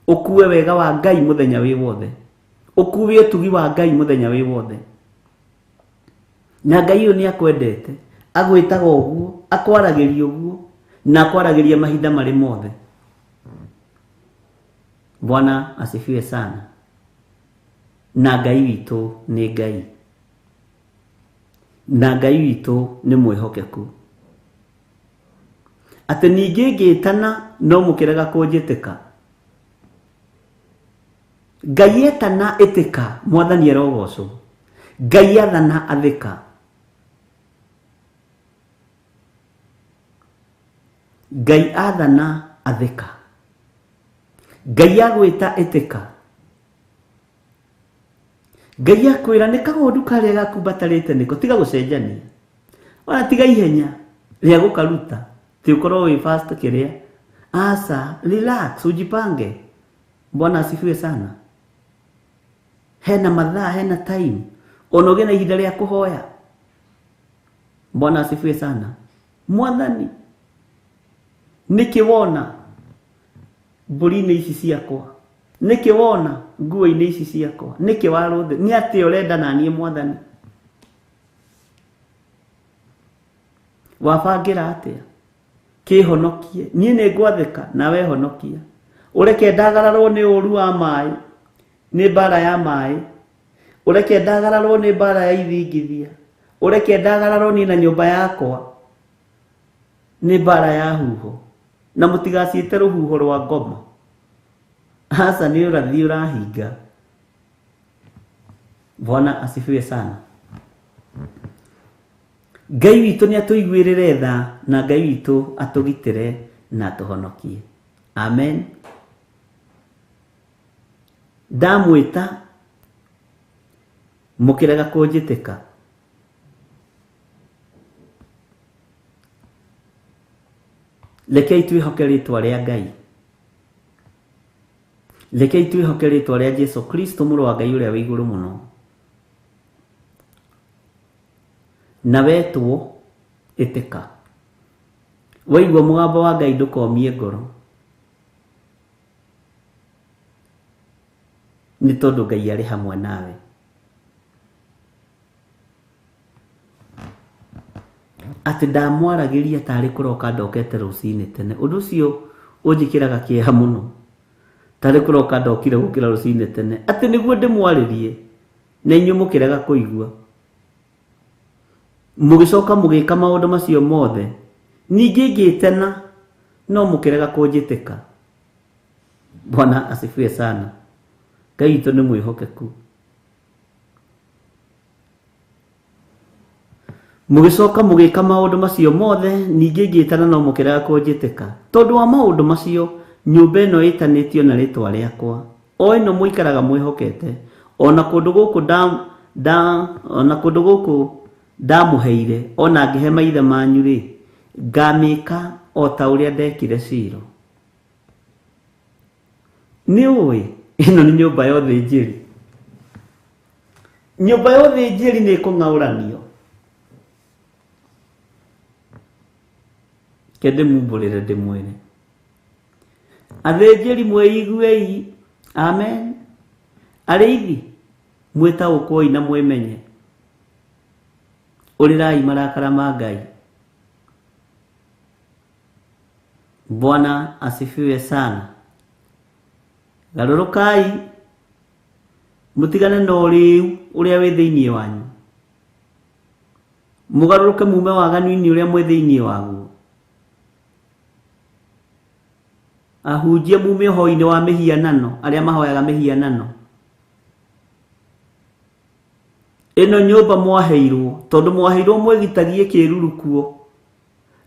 ũkue wega wa Ngai mũthenya wĩ wothe, ũkue ũtugi wa Ngai mũthenya wĩ wothe. Na Ngai ũyũ nĩ akwendete, agwĩtaga ũguo, akwaragĩria ũguo, na akwaragĩria mahinda marĩ mothe. Bwana asifiwe sana. Na Ngai witũ nĩ Ngai, na Ngai witũ nĩ mwĩhokeku. Atĩ ningĩ ngĩtana no mũkĩrega kũnjĩtĩka. Ngai etana ĩtĩka, Mwathani arogocwo. Ngai athana athĩka. Ngai athana athĩka. Ngai agwĩta ĩtĩka. Ngai akwĩra nĩ kagondu karĩa gaku mbatarĩte nĩko, tiga gũcenjania. Ona tiga ihenya rĩa gũkaruta, ti ũkorwo wĩ fast kĩrĩa. Asa, relax, ujipange. Bwana asifiwe sana. Hena mathaa, hena time. Ona ũgĩe na ihinda rĩa kũhoya. Bwana asifiwe sana. Mwathani, nĩkĩ wona mbũri-inĩ ici ciakwa? Nĩkĩ wona nguo-inĩ ici ciakwa? Nĩkĩ warũthĩ? Nĩ atĩa ũrenda na niĩ Mwathani? Wabangĩra atĩa? Kĩhonokie. Niĩ nĩ ngwathĩka nawe honokia. Ũreke ndagararwo nĩ ũru wa maĩ, nĩ mbara ya maĩ. Ũreke ndagararwo nĩ mbara ya ithingithia. Ũreke ndagararwo niĩ na nyũmba yakwa nĩ mbara ya huho. Na mũtigaciĩte rũhuho rwa ngoma. Aca nĩ ũrathi ũrahinga. Bwana asifiwe sana. Ngai witũ nĩ atũiguĩrĩre tha, na Ngai witũ atũgitĩre na atũhonokie. Amen. Ndamwĩta mũkĩrega kũnjĩtĩka. Rekei twĩhoke rĩtwa rĩa Ngai. Rekei twĩhoke rĩtwa rĩa Jesu Kristo mũrũ wa Ngai ũrĩa wĩ igũrũ mũno. Na wetwo ĩtĩka. Waigua mũgambo wa Ngai ndũkomie ngoro. Nĩ tondũ Ngai arĩ hamwe nawe. Atĩ ndamwaragĩria tarĩ kũroka ndokete rũcinĩ tene. Ũndũ ũcio ũnjĩkĩraga kĩeha mũno. Tarĩ kũroka ndokire gũkĩra rũcinĩ tene. Atĩ nĩguo ndĩmwarĩrie na inyuĩ mũkĩrega kũigua. Mũgĩcoka mũgĩka maũndũ macio mothe. Ningĩ ngĩtana no mũkĩrega kũnjĩtĩka. Bwana asifiwe sana. Ngai witũ nĩ mwĩhokeku. Mũgĩcoka mũgĩka maũndũ macio mothe, ningĩ ngĩtana no mũkĩrega kũnjĩtĩka. Tondũ wa maũndũ macio, nyũmba ĩno ĩtanĩtio na rĩtwa rĩakwa, o ĩno mũikaraga mwĩhokete, ona kũndũ gũkũ ona kũndũ gũkũ ndamũheire, ona ngĩhe maithe manyu rĩ, ngamĩka o ta ũrĩa ndekire Shilo. Nĩ ũĩ, ĩno nĩ nyũmba ya ũthĩnjĩri. Nyũmba ya ũthĩnjĩri nĩ ĩkũng'aũranio. Ke ndĩmumbũrĩre ndĩmwĩre. Athĩnjĩri mwĩiguei, amen. Arĩithi mwĩtaũkwoi na mwĩmenye, ũrĩrai marakara ma Ngai. Bwana asifiwe sana. Garũrũkai mũtigane na ũrĩu ũrĩa wĩ thĩinĩ wanyu, mũgarũrũke mume waganu-inĩ ũrĩa mwĩ thĩinĩ waguo. Ahunjia mume ũhoi-inĩ wa mĩhianano, arĩa mahoyaga mĩhianano. Ĩno nyũmba mwaheirwo, tondũ mwaheirwo mwĩgitagie kĩruru kuo,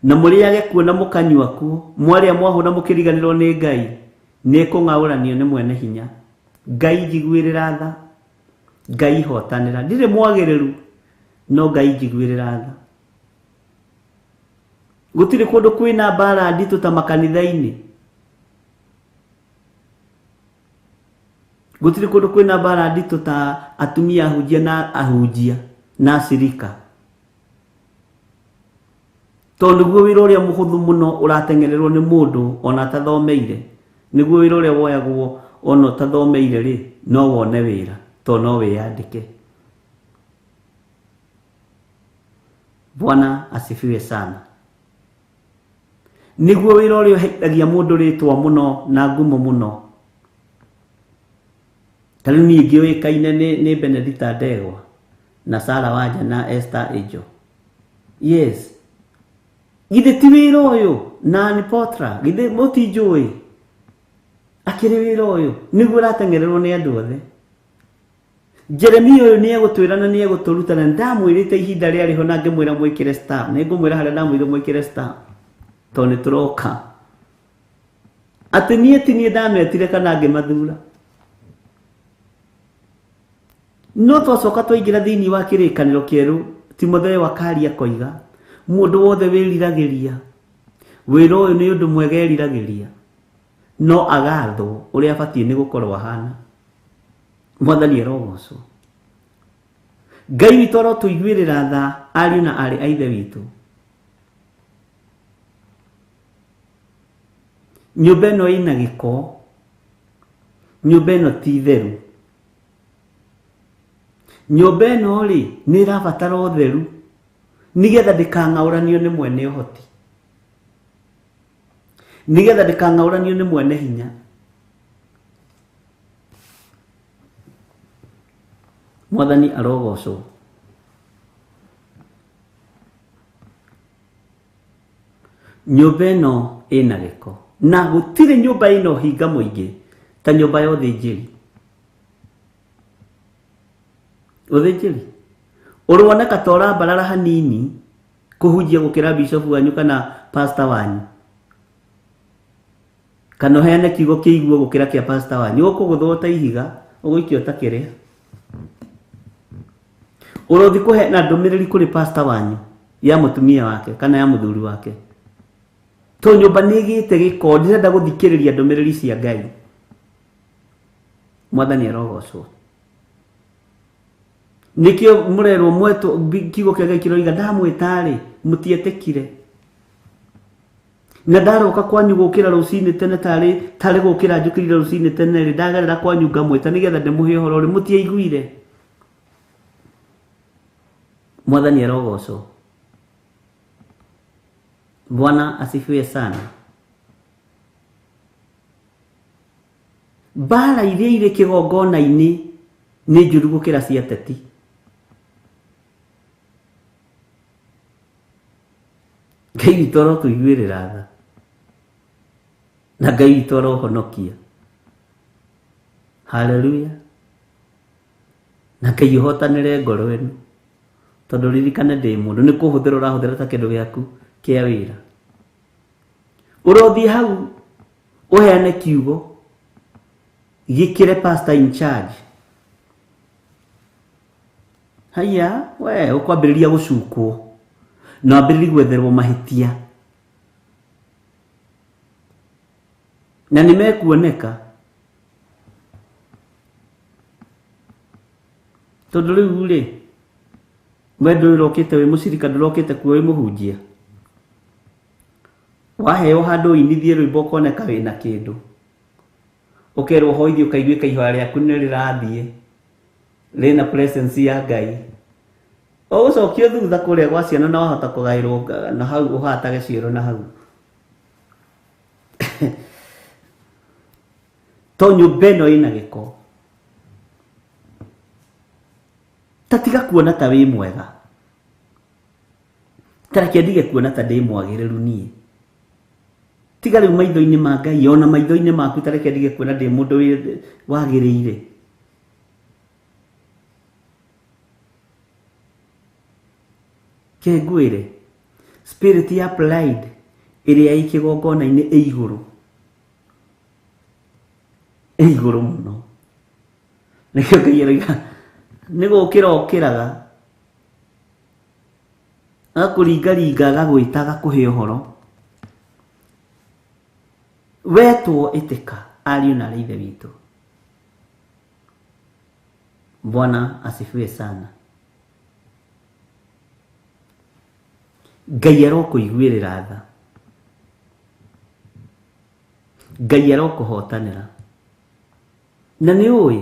na mũrĩage kuo na mũkanyua kuo, mwarĩa mwahũna mũkĩriganĩrwo nĩ Ngai, nĩ ĩkũng'aũranio nĩ mwene hinya. Ngai njiguĩrĩra tha, Ngai hotanĩra. Ndirĩ mwagĩrĩru, no Ngai njiguĩrĩra tha. Gũtirĩ kũndũ kwĩna mbara nditũ ta makanitha-inĩ. Gũtirĩ kũndũ kwĩna mbara nditũ ta atumia ahunjia na ahunjia na acirika. Tondũ nĩguo wĩra ũrĩa mũhũthũ mũno ũrateng'ererwo nĩ mũndũ ona atathomeire. Nĩguo wĩra ũrĩa woyagwo ona ũtathomeire rĩ, no wone wĩra tondũ no wĩyandĩke. Bwana asifiwe sana. Nĩguo wĩra ũrĩa ũheithagia mũndũ rĩtwa mũno na ngumo mũno. Ta rĩu niĩ ngĩũĩkaine nĩ Benedicta Ndegwa na Sarah Wanja na Esther Ejo. Yes. Githĩ ti wĩra ũyũ na Ann Potra, githĩ mũtinjũĩ? Akĩrĩ wĩra ũyũ nĩguo ũrateng'ererwo nĩ andũ othe. Jeremia ũyũ nĩ egũtwĩra na nĩ egũtũruta, na ndamwĩrĩte ihinda rĩarĩ ho na ngĩmwĩra mwĩkĩre star. Nĩ ngũmwĩra harĩa ndamwĩrire mwĩkĩre star, tondũ nĩ tũroka. Atĩ niĩ ti niĩ ndametire kana ngĩmathura. No twacoka twaingĩra thĩinĩ wa kĩrĩkanĩro kĩerũ, Timotheo akaria akoiga, mũndũ wothe wĩriragĩria wĩra ũyũ nĩ ũndũ mwega eriragĩria, no agathwo ũrĩa abatiĩ nĩ gũkorwo ahana. Mwathani arogocwo. Ngai witũ arotũiguĩrĩra tha ariũ na aarĩ a Ithe witũ. Nyũmba ĩno ĩna gĩko, nyũmba ĩno ti theru. Nyũmba ĩno rĩ nĩ ĩrabatara ũtheru nĩgetha ndĩkang'aũranio nĩ mwene ũhoti, nĩgetha ndĩkang'aũranio nĩ mwene hinya. Mwathani arogocwo. Nyũmba ĩno ĩna gĩko, na gũtirĩ nyũmba ĩna ũhinga mũingĩ ta nyũmba ya ũthĩnjĩri. Ũthĩnjĩri ũroneka ta ũrambarara hanini kũhunjia gũkĩra bishop wanyu kana pastor wanyu, kana ũheane kiugo kĩiguo gũkĩra kĩa pastor wanyu. Ũkũgũthwo ta ihiga, ũgũikio ta kĩrĩa. Ũrothi kũheana ndũmĩrĩri kũrĩ pastor wanyu ya mũtumia wake kana ya mũthuri wake, to nyũmba nĩ ĩgĩte gĩko, ndĩrenda gũthikĩrĩria ndũmĩrĩri cia Ngai. Mwathani arogocwo. Nĩkĩo mũrerwo mwetwo, kiugo kĩa Ngai kĩroiga ndamwĩta-rĩ mũtietĩkire, na ndaroka kwanyu gũkĩra rũcinĩ tene, tarĩ gũkĩra njũkĩrire rũcinĩ tene rĩ, ndagerera kwanyu ngamwĩta nĩgetha ndĩmũhe ũhoro rĩ, mũtiaiguire. Mwathani arogocwo. Bwana asifiwe sana. Mbara iria irĩ kĩgongona-inĩ nĩ njũru gũkĩra cia ateti. Ngai witũ arotũiguĩrĩra tha, na Ngai witũ arohonokia. Haleluya. Na Ngai ũhotanĩre ngoro ĩno, tondũ ririkane ndĩ mũndũ, nĩ kũhũthĩra ũrahũthĩra ta kĩndũ gĩaku kĩa wĩra. Ũrothiĩ hau ũheane kiugo gĩkĩre pastor in charge. Haiya, we ũkwambĩrĩria gũcukwo na wambĩrĩrie gwetherwo mahĩtia, na nĩ mekuoneka, tondũ rĩu rĩ we ndũrokĩte wĩ mũcirika, ndũrokĩte kuo wĩ mũhunjia. Waheo handũ ũinithie rwĩmbo ũkoneka wĩna kĩndũ. Ũkerwo hoithie ũkaiguĩka ihoya rĩaku nĩ rĩrathiĩ. Rĩna presence ya Ngai. Ũgũcokio thutha kũrĩa gwa ciana na wahota kũgaĩrwo na hau ũhatage cioro na hau. To nyũmba ĩno ĩna gĩko. Ta tiga kuona ta wĩ mwega. Ta reke ndige kuona ta ndĩ mwagĩrĩru niĩ. Tiga rĩu maitho-inĩ ma Ngai ona maitho-inĩ maku ta reke ndige kuona ndĩ mũndũ wagĩrĩire. Ke ngwĩre spirit ya pride ĩrĩa ĩ kĩgongona-inĩ ĩ igũrũ. Ĩ igũrũ mũno. Nĩkĩo Ngai aroiga nĩ gũkĩra okĩraga agakũringaringa agagwĩta agakũhe ũhoro. Wetwo ĩtĩka ariũ na arĩ ithe witũ. Bwana asifiwe sana. Ngai arokũiguĩrĩra tha. Ngai arokũhotanĩra. Na nĩ ũĩ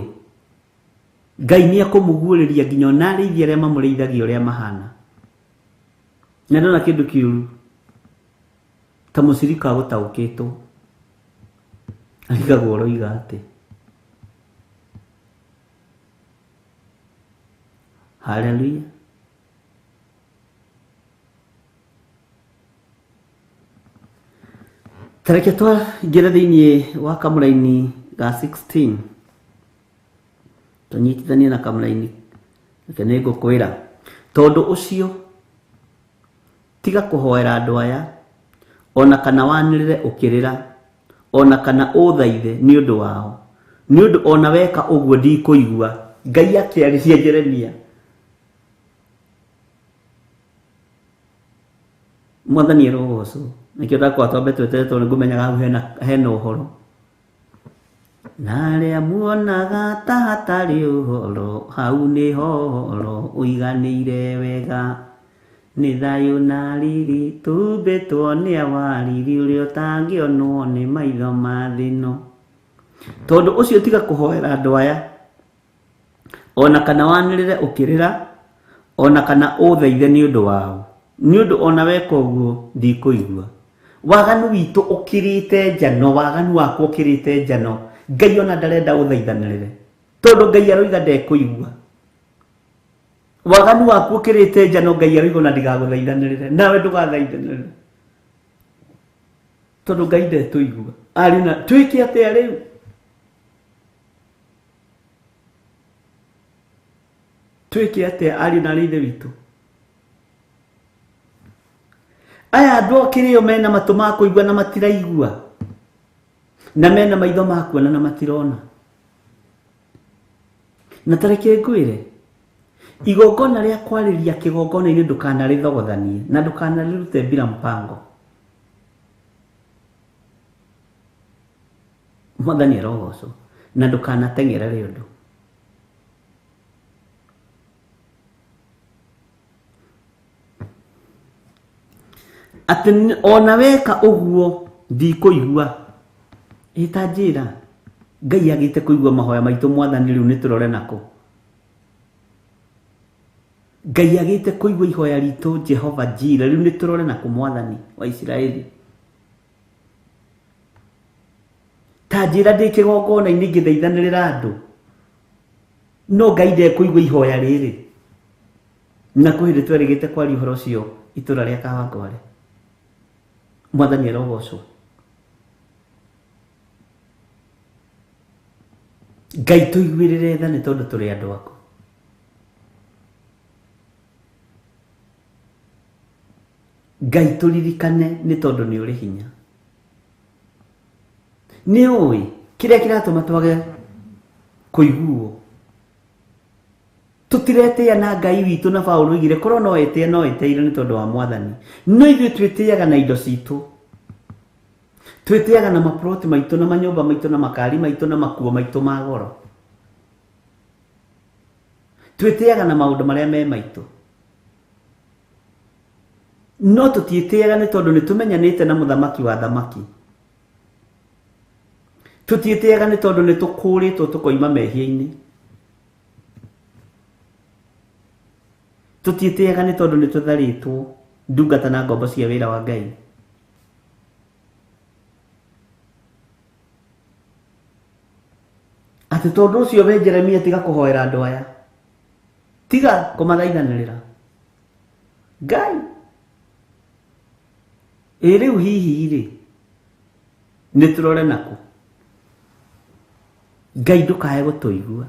Ngai nĩ ekũmũguũrĩria nginya ona arĩithi arĩa mamũrĩithagia ũrĩa mahana. Na ndona kĩndũ kĩũru ta mũcirika agũtaũkĩtwo arigagwo ũroiga atĩ. Haleluya. Ta reke twaingĩre thĩinĩ wa kamũraini ga 16 tũnyitithanie na kamũraini reke nĩ ngũkwĩra tondũ ũcio tiga kũhoera andũ aya ona kana wanĩrĩre ũkĩrĩra ona kana ũthaithe nĩ ũndũ wao nĩ ũndũ ona weka ũguo ndikũigua. Ngai akĩarĩria Jeremia. Mwathani arogocwo. Nĩkĩo ndakwa twambe tweterere tondũ nĩngũmenyaga hau hena ũhoro. Na arĩa muonaga ta hatarĩ ũhoro hau nĩho ũhoro ũiganĩire wega. Nĩ thayũ na riri tũmbĩtwo nĩ awariri ũrĩa ũtangĩonwo nĩ maitho ma thĩ ĩno. Tondũ ũcio tiga kũhoera andũ aya ona kana wanĩrĩre ũkĩrĩra ona kana ũthaithe nĩ ũndũ wao nĩ ũndũ ona weka ũguo ndikũigua. Waganu witũ ũkĩrĩte njano, waganu wakwa ũkĩrĩte njano. Ngai ona ndarenda ũthaithanĩrĩre tondũ Ngai aroiga ndekũigua. Waganu waku ũkĩrĩte njano, Ngai aroiga ona ndigagũthaithanĩrĩre nawe ndũgathaithanĩrĩre tondũ Ngai ndetũigua. Ariũ na twĩke atĩa rĩu? Twĩke atĩa ariũ na arĩ ithe witũ? Aya andũ okĩrĩo mena matũ ma kũigua na matiraigua na mena maitho ma kuona na matirona. Na ta reke ngwĩre igongona rĩa kwarĩria kĩgongona-inĩ ndũkanarĩthogothanie na ndũkanarĩrute bila mpango. Mwathani arogocwo. Na ndũkanateng'erere ũndũ. Atĩ ona weka ũguo ndikũigua. Ĩ ta njĩra Ngai agĩte kũigua mahoya maitũ Mwathani rĩu nĩ tũrore nako. Ngai agĩte kũigua ihoya ritũ Jehova Jira rĩu nĩ tũrore nako Mwathani wa Isiraeli. Ta njĩra ndĩ kĩgongona-inĩ ngĩthaithanĩrĩra andũ no Ngai ndekũigua ihoya rĩrĩ. Na kwĩ hĩndĩ twerĩgĩte kwaria ũhoro ũcio itũra rĩa Kawangware. Mwathani arogocwo. Ngai tũiguĩrĩre tha nĩ tondũ tũrĩ andũ aku. Ngai tũririkane nĩ tondũ nĩ ũrĩ hinya. Nĩ ũĩ kĩrĩa kĩratũma twage kũiguo. Tũtiretĩĩa na Ngai witũ na Paũlũ oigire korwo no etĩe no etĩire nĩ tondũ wa Mwathani. No ithuĩ twĩtĩaga na indo citũ. Twĩtĩaga na maploti maitũ na manyũmba maitũ na makari maitũ na makuo maitũ ma goro. Twĩtĩaga na maũndũ marĩa me maitũ. No tũtiĩtĩaga nĩ tondũ nĩ tũmenyanĩte na mũthamaki wa thamaki. Tũtiĩtĩaga nĩ tondũ nĩ tũkũrĩtwo tũkoima mehia-inĩ. Tũtiĩtĩaga nĩ tondũ nĩ tũtharĩtwo ndungata na ngombo cia wĩra wa Ngai. Atĩ tondũ ũcio we Jeremia tiga kũhoera andũ aya, tiga kũmathaithanĩrĩra Ngai. Ĩ rĩu hihi rĩ nĩ tũrore nakũ? Ngai ndũkae gũtũigua.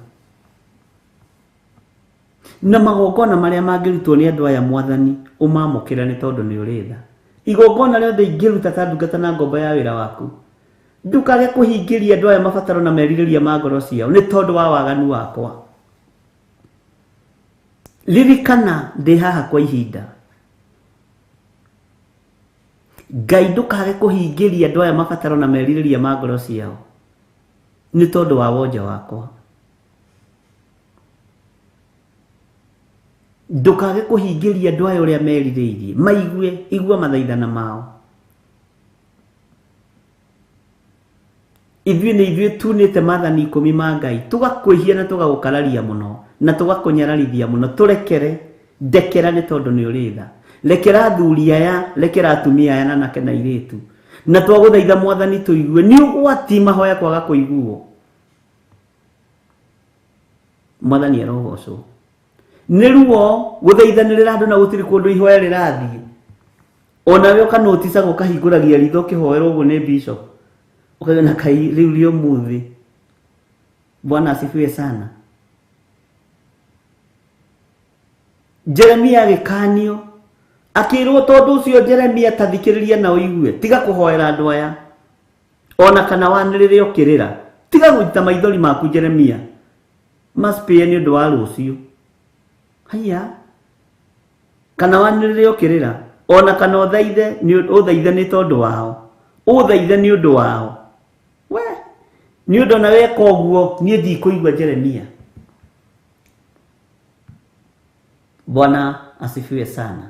Na magongona marĩa mangĩrutwo nĩ andũ aya mwathani ũmamũkĩre nĩ tondũ nĩ ũrĩ tha. Igongona rĩothe ingĩruta ta ndungata na ngombo ya wĩra waku, ndũkage kũhingĩria andũ aya mabataro na merirĩria ma ngoro ciao nĩ tondũ wa waganu wakwa. Ririkana ndĩ haha kwa ihinda. Ngai ndũkage kũhingĩria andũ aya mabataro na merirĩria ma ngoro ciao nĩ tondũ wa wonje wakwa. Ndũkage kũhingĩria andũ aya ũrĩa merirĩirie, maigue, igua mathaithana mao. Ithuĩ nĩ ithuĩ tunĩte maathani 10 ma Ngai, tũgakwĩhia na tũgagũkararia mũno na tũgakũnyararithia mũno. Tũrekere, ndekera nĩ tondũ nĩ ũrĩ tha. Rekera athuri aya, rekera atumia aya na anake na airĩtu. Na twagũthaitha mwathani tũigue, nĩ ũgwati mahoya kwaga kũiguo. Mwathani arogocwo. Nĩ ruo gũthaithanĩrĩra andũ na gũtirĩ kũndũ ihoya rĩrathiĩ. Onawe ũkanoticaga ũkahingũragia ritho ũkĩhoerwo ũguo nĩ bishop. Ũkauga na kai rĩu rĩ ũmũthĩ. Bwana asifiwe sana. Jeremia agĩkanio akĩrwo tondũ ũcio Jeremia ta thikĩrĩria na ũigue, tiga kũhoera andũ aya ona kana wanĩrĩre ũkĩrĩra, tiga gũita maithori maku Jeremia, maspĩe nĩ ũndũ wa rũciũ. Haiya, kana wanĩrĩre ũkĩrĩra ona kana ũthaithe ũthaithe nĩ tondũ wao, ũthaithe nĩ ũndũ wao. We nĩ ũndũ ona weka ũguo niĩ ndikũigua Jeremia. Bwana asifiwe sana.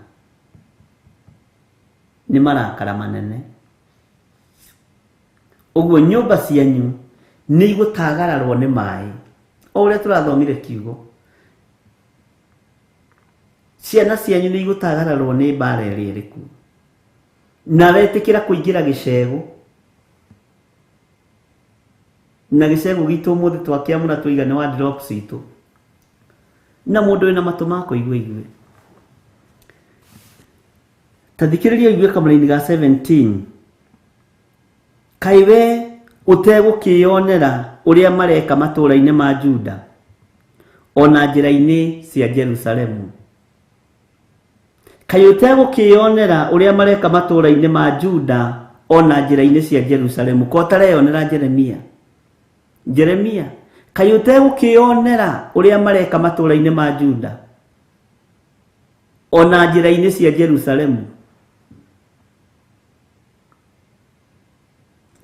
Nĩ marakara manene. Ũguo nyũmba cianyu nĩ igũtagararwo nĩ maĩ. O ũrĩa tũrathomire kiugo. Ciana cianyu nĩ igũtagararwo nĩ mbara ĩrĩa ĩrĩ kuo. Na wetĩkĩra kũingĩra gĩcegũ. Na gĩcegũ gitũ ũmũthĩ twakĩamũra tũiga nĩ wardrobe citũ. Na mũndũ wĩna matũ ma kũigua igue. Ta thikĩrĩria ũigue kamũraini ga 17. Kaĩ we ũtegũkĩonera ũrĩa mareka matũũra-inĩ ma Juda ona njĩra-inĩ cia Jerusalemu. Kaĩ ũtegũkĩonera ũrĩa mareka matũũra-inĩ ma Juda ona njĩra-inĩ cia Jerusalemu. Ko ũtareyonera Jeremia? Jeremia, kaĩ ũtegũkĩonera ũrĩa mareka matũũra-inĩ ma Juda ona njĩra-inĩ cia Jerusalemu.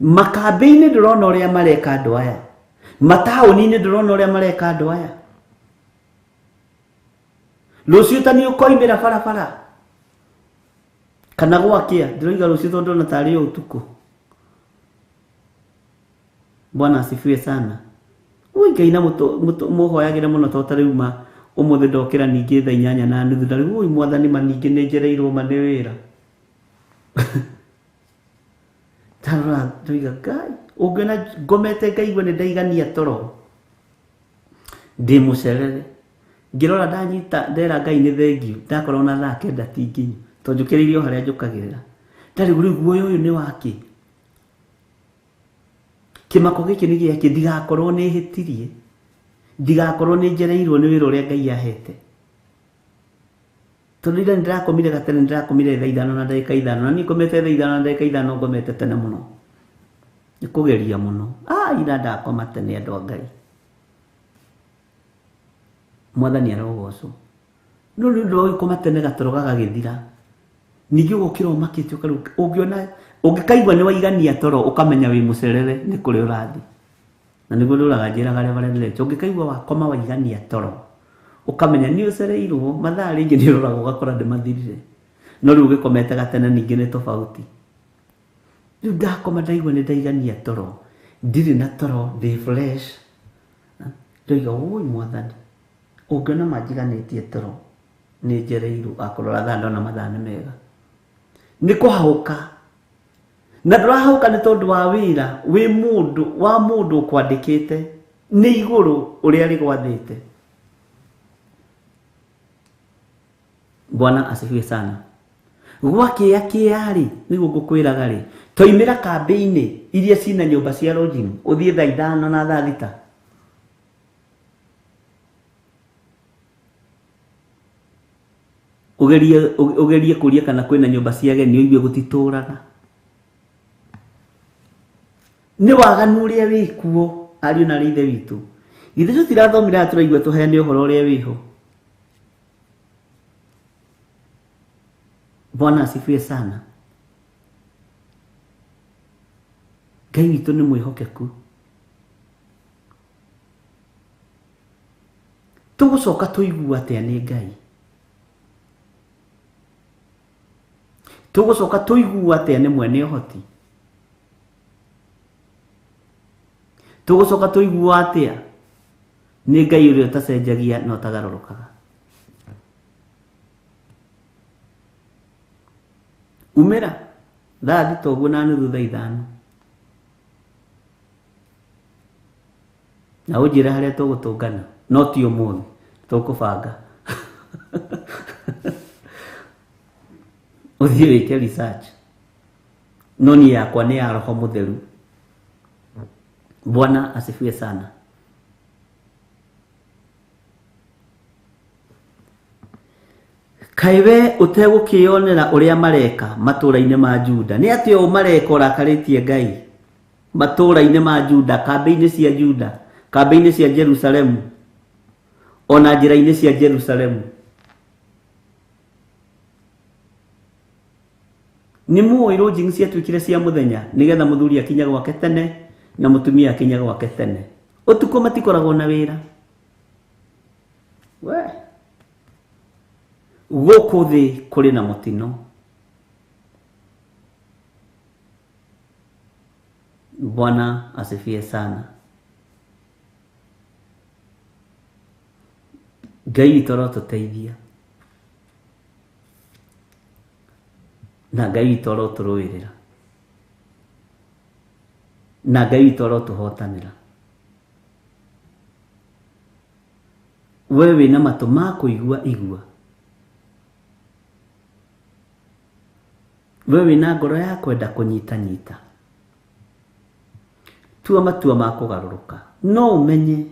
Makambĩ-inĩ ndũrona ũrĩa mareka andũ aya, mataũni-inĩ ndũrona ũrĩa mareka andũ aya. Rũciũ ta nĩ ũkoimĩra barabara kana gwakĩa, ndĩroiga rũciũ tondũ ndĩrona tarĩ o ũtukũ. Bwana asifiwe sana. Ui Ngai na mũhoyagĩre mũno to ta rĩu ma ũmũthĩ ndokĩra ningĩ thaa 8:30 na rĩu ui mwathani ma ningĩ nĩ njereirwo ma nĩ wĩra. Tarora ndoiga Ngai ũngĩona ngomete ngaigua nĩ ndaigania toro ndĩ mũcerere. Ngĩrora ndanyita ndera Ngai nĩ thengiũ, ndakorwo na thaa 9 ti nginyu tondũ njũkĩrĩire o harĩa njũkagĩrĩra. Ndarĩ rĩu guoya ũyũ nĩ wakĩ? Kĩmako gĩkĩ nĩ gĩakĩ? Ndigakorwo nĩ hĩtirie, ndigakorwo nĩ njereirwo nĩ wĩra ũrĩa Ngai ahete. Tondũ ira nĩndĩrakomire gatene, nĩndĩrakomire thaa 5:05, na niĩ ngomete thaa 5:05 ngomete tene mũno. Nĩ kũgeria mũno. Ira ndakoma tene andũ a Ngai. Mwathani arogocwo. No nĩ ũndũ wa gũkoma tene gatoro gagagĩthira. Ningĩ ũgokĩra ũmakĩte ũkarĩ ũngĩona ũngĩkaigua nĩ waigania toro ũkamenya wĩ mũcerere nĩ kũrĩa ũrathiĩ. Na nĩguo ndũraga njĩraga Reverend Rachel, ũngĩkaigua wakoma waigania toro ũkamenya nĩ ũcereirwo, mathaa rĩngĩ nĩ ũroraga ũgakora nĩ mathirire. No rĩu ũgĩkomete gatene ningĩ nĩ tofauti. Rĩu ndakoma ndaigua nĩ ndaigania toro, ndirĩ na toro, ndĩ fresh. Ndoiga ũi mwathani, ũngĩona manjiganĩtie toro nĩ njereirwo, akũrora thaa ndona mathaa nĩ mega. Nĩ kũhahũka. Na ndũrahũka nĩ tondũ wa wĩra, wĩ mũndũ wa mũndũ ũkwandĩkĩte nĩ igũrũ ũrĩa rĩgwathĩte. Bwana asifiwe sana. Gwakĩa kĩa rĩ, nĩguo ngũkwĩraga rĩ, twaimĩra kambĩ-inĩ iria cina nyũmba cia lodging, ũthiĩ thaa 5 na thaa 6. Ũgerie kũria kana kwĩna nyũmba cia ageni ũigue gũtitũraga. Nĩ waganu ũrĩa wĩkuo ariũ na ithe witũ. Githĩ tũtirathomire haha tũraigua tũheane ũhoro ũrĩa wĩho. Bwana asifiwe sana. Ngai witũ nĩ mwĩhokeku. Tũgũcoka tũigua atĩa nĩ Ngai? Tũgũcoka tũigua atĩa nĩ mwene ũhoti? Tũgũcoka tũigua atĩa nĩ Ngai ũrĩa ũtacenjagia na ũtagarũrũkaga? Umĩra thaa 6 ũguo na nuthu thaa 5 na ũnjĩre harĩa tũgũtũngana, no ti ũmũthĩ tũkũbanga. Ũthiĩ wĩke research. No niĩ yakwa nĩ ya Roho Mũtheru. Bwana asifiwe sana. Kaĩ we ũtegũkĩonera ũrĩa mareka matũũra-inĩ ma Juda? Nĩ atĩa ũũ mareka ũrakarĩtie Ngai matũũra-inĩ ma Juda, kambĩ-inĩ cia Juda, kambĩ-inĩ cia Jerusalemu, ona njĩra-inĩ cia Jerusalemu? Nĩ mũĩ lodging ciatuĩkire cia mũthenya nĩgetha mũthuri akinye gwake tene na mũtumia akinye gwake tene. Ũtukũ matikoragwo na wĩra. We gũkũ thĩ kũrĩ na mũtino. Bwana asifiwe sana. Ngai witũ arotũteithia na Ngai witũ arotũrũĩrĩra na Ngai witũ arotũhotanĩra. We wĩna matũ ma kũigua igua. We wĩna ngoro ya kwenda kũnyitanyita. Tua matua ma kũgarũrũka. No ũmenye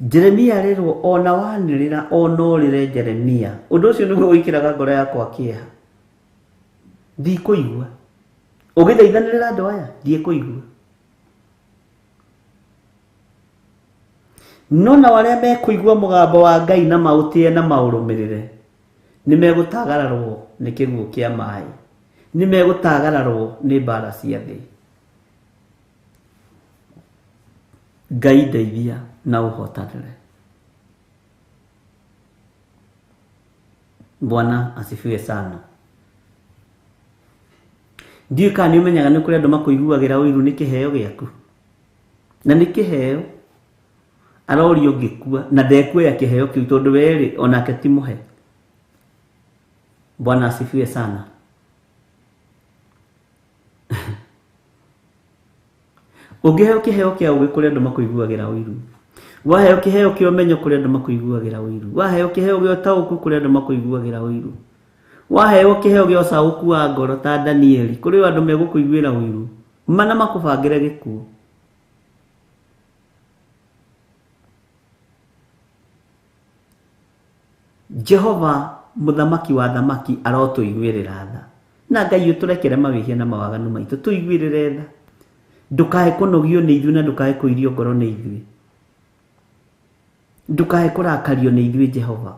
Jeremia arerwo ona wanĩrĩra ona ũrĩre Jeremia. Ũndũ ũcio nĩguo wĩkĩraga ngoro yakwa kĩeha. Ndikũigua. Ũgĩthaithanĩrĩra andũ aya, ndiĩkũigua. No nao arĩa mekũigua mũgambo wa Ngai na maũtĩe na maũrũmĩrĩre, nĩ megũtagararwo nĩ kĩguũ kĩa maĩ, nĩ megũtagararwo nĩ mbara cia thĩ. Ngai ndeithia na ũhotanĩre. Bwana asifiwe sana. Ndiũĩ kana nĩ ũmenyaga nĩ kũrĩ andũ makũiguagĩra ũiru nĩ kĩheo gĩaku. Na nĩ kĩheo arorio ngĩkua na ndekuoya kĩheo kĩu tondũ we rĩ onake ti mũhe. Bwana asifiwe sana. Ũngĩheo kĩheo kĩa ũgĩ kũrĩ andũ makũiguagĩra ũiru. Waheo kĩheo kĩa ũmenyo kũrĩ andũ makũiguagĩra ũiru. Waheo kĩheo gĩa ũtaũku kũrĩ andũ makũiguagĩra ũiru. Waheo kĩheo gĩa ũcaũku wa ngoro ta Danieli kũrĩ andũ megũkũiguĩra ũiru mana makũbangĩre gĩkuũ. Jehova mũthamaki wa thamaki arotũiguĩrĩra tha. Na Ngai ũtũrekere mawĩhia na mawaganu maitũ, tũiguĩrĩre tha. Ndũkae kũnogio nĩ ithuĩ na ndũkae kũirio ngoro nĩ ithuĩ. Ndũkae kũrakario nĩ ithuĩ Jehova.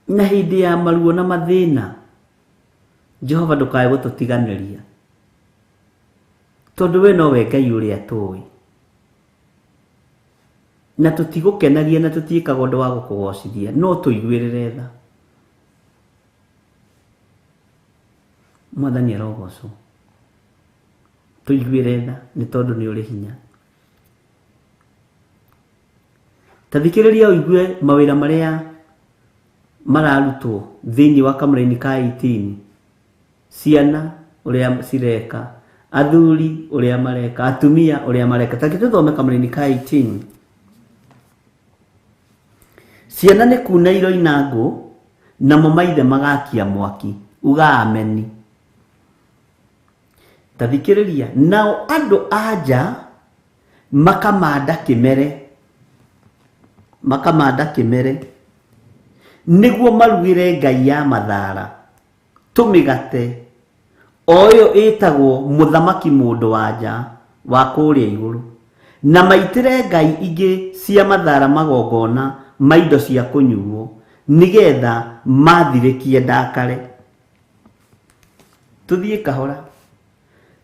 Na hĩndĩ ya maruo na mathĩna, Jehova ndũkae gũtũtiganĩria. Tondũ we nowe Ngai ũrĩa tũĩ. Na tũtigũkenagia na tũtiĩkaga ũndũ wa gũkũgocithia, no tũiguĩrĩre tha. Mwathani arogocwo. Tũiguĩre tha nĩ tondũ nĩ ũrĩ hinya. Ta thikĩrĩria ũigue mawĩra marĩa mararutwo thĩinĩ wa kamũraini ka 18. Ciana ũrĩa cireka, athuri ũrĩa mareka, atumia ũrĩa mareka. Ta reke tũthome kamũraini ka 18. Ciana nĩ kuna iroina ngũ, namo maithe magakia mwaki. Uga ameni. Ta thikĩrĩria, nao andũ a nja makamanda kĩmere, makamanda kĩmere nĩguo marugĩre ngai ya mathara tũmĩgate, o ĩyo ĩtagwo mũthamaki mũndũ wa nja wa kũrĩa igũrũ, na maitĩre ngai ingĩ cia mathara magongona ma indo cia kũnyuo, nĩgetha mathirĩkie ndakare. Tũthiĩ kahora.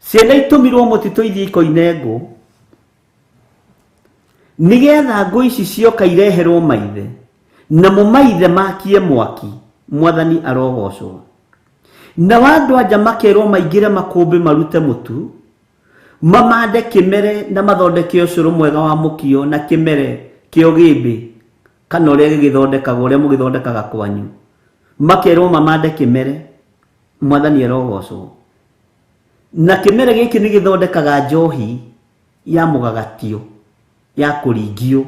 Ciana itũmirwo mũtitũ ithiĩ ikoine ngũ, nĩgetha ngũ ici cioka ireherwo maithe, namo maithe makie mwaki. Mwathani arogocwo. Nao andũ anja makerwo maingĩre makũmbĩ marute mũtu, mamande kĩmere na mathondeke ũcũrũ mwega wa mũkio na kĩmere kĩa ũgĩmbĩ, kana ũrĩa gĩgĩthondekagwo, ũrĩa mũgĩthondekaga kwanyu. Makerwo mamande kĩmere. Mwathani arogocwo. Na kĩmere gĩkĩ nĩ gĩthondekaga njohi ya mũgagatio, ya kũringio.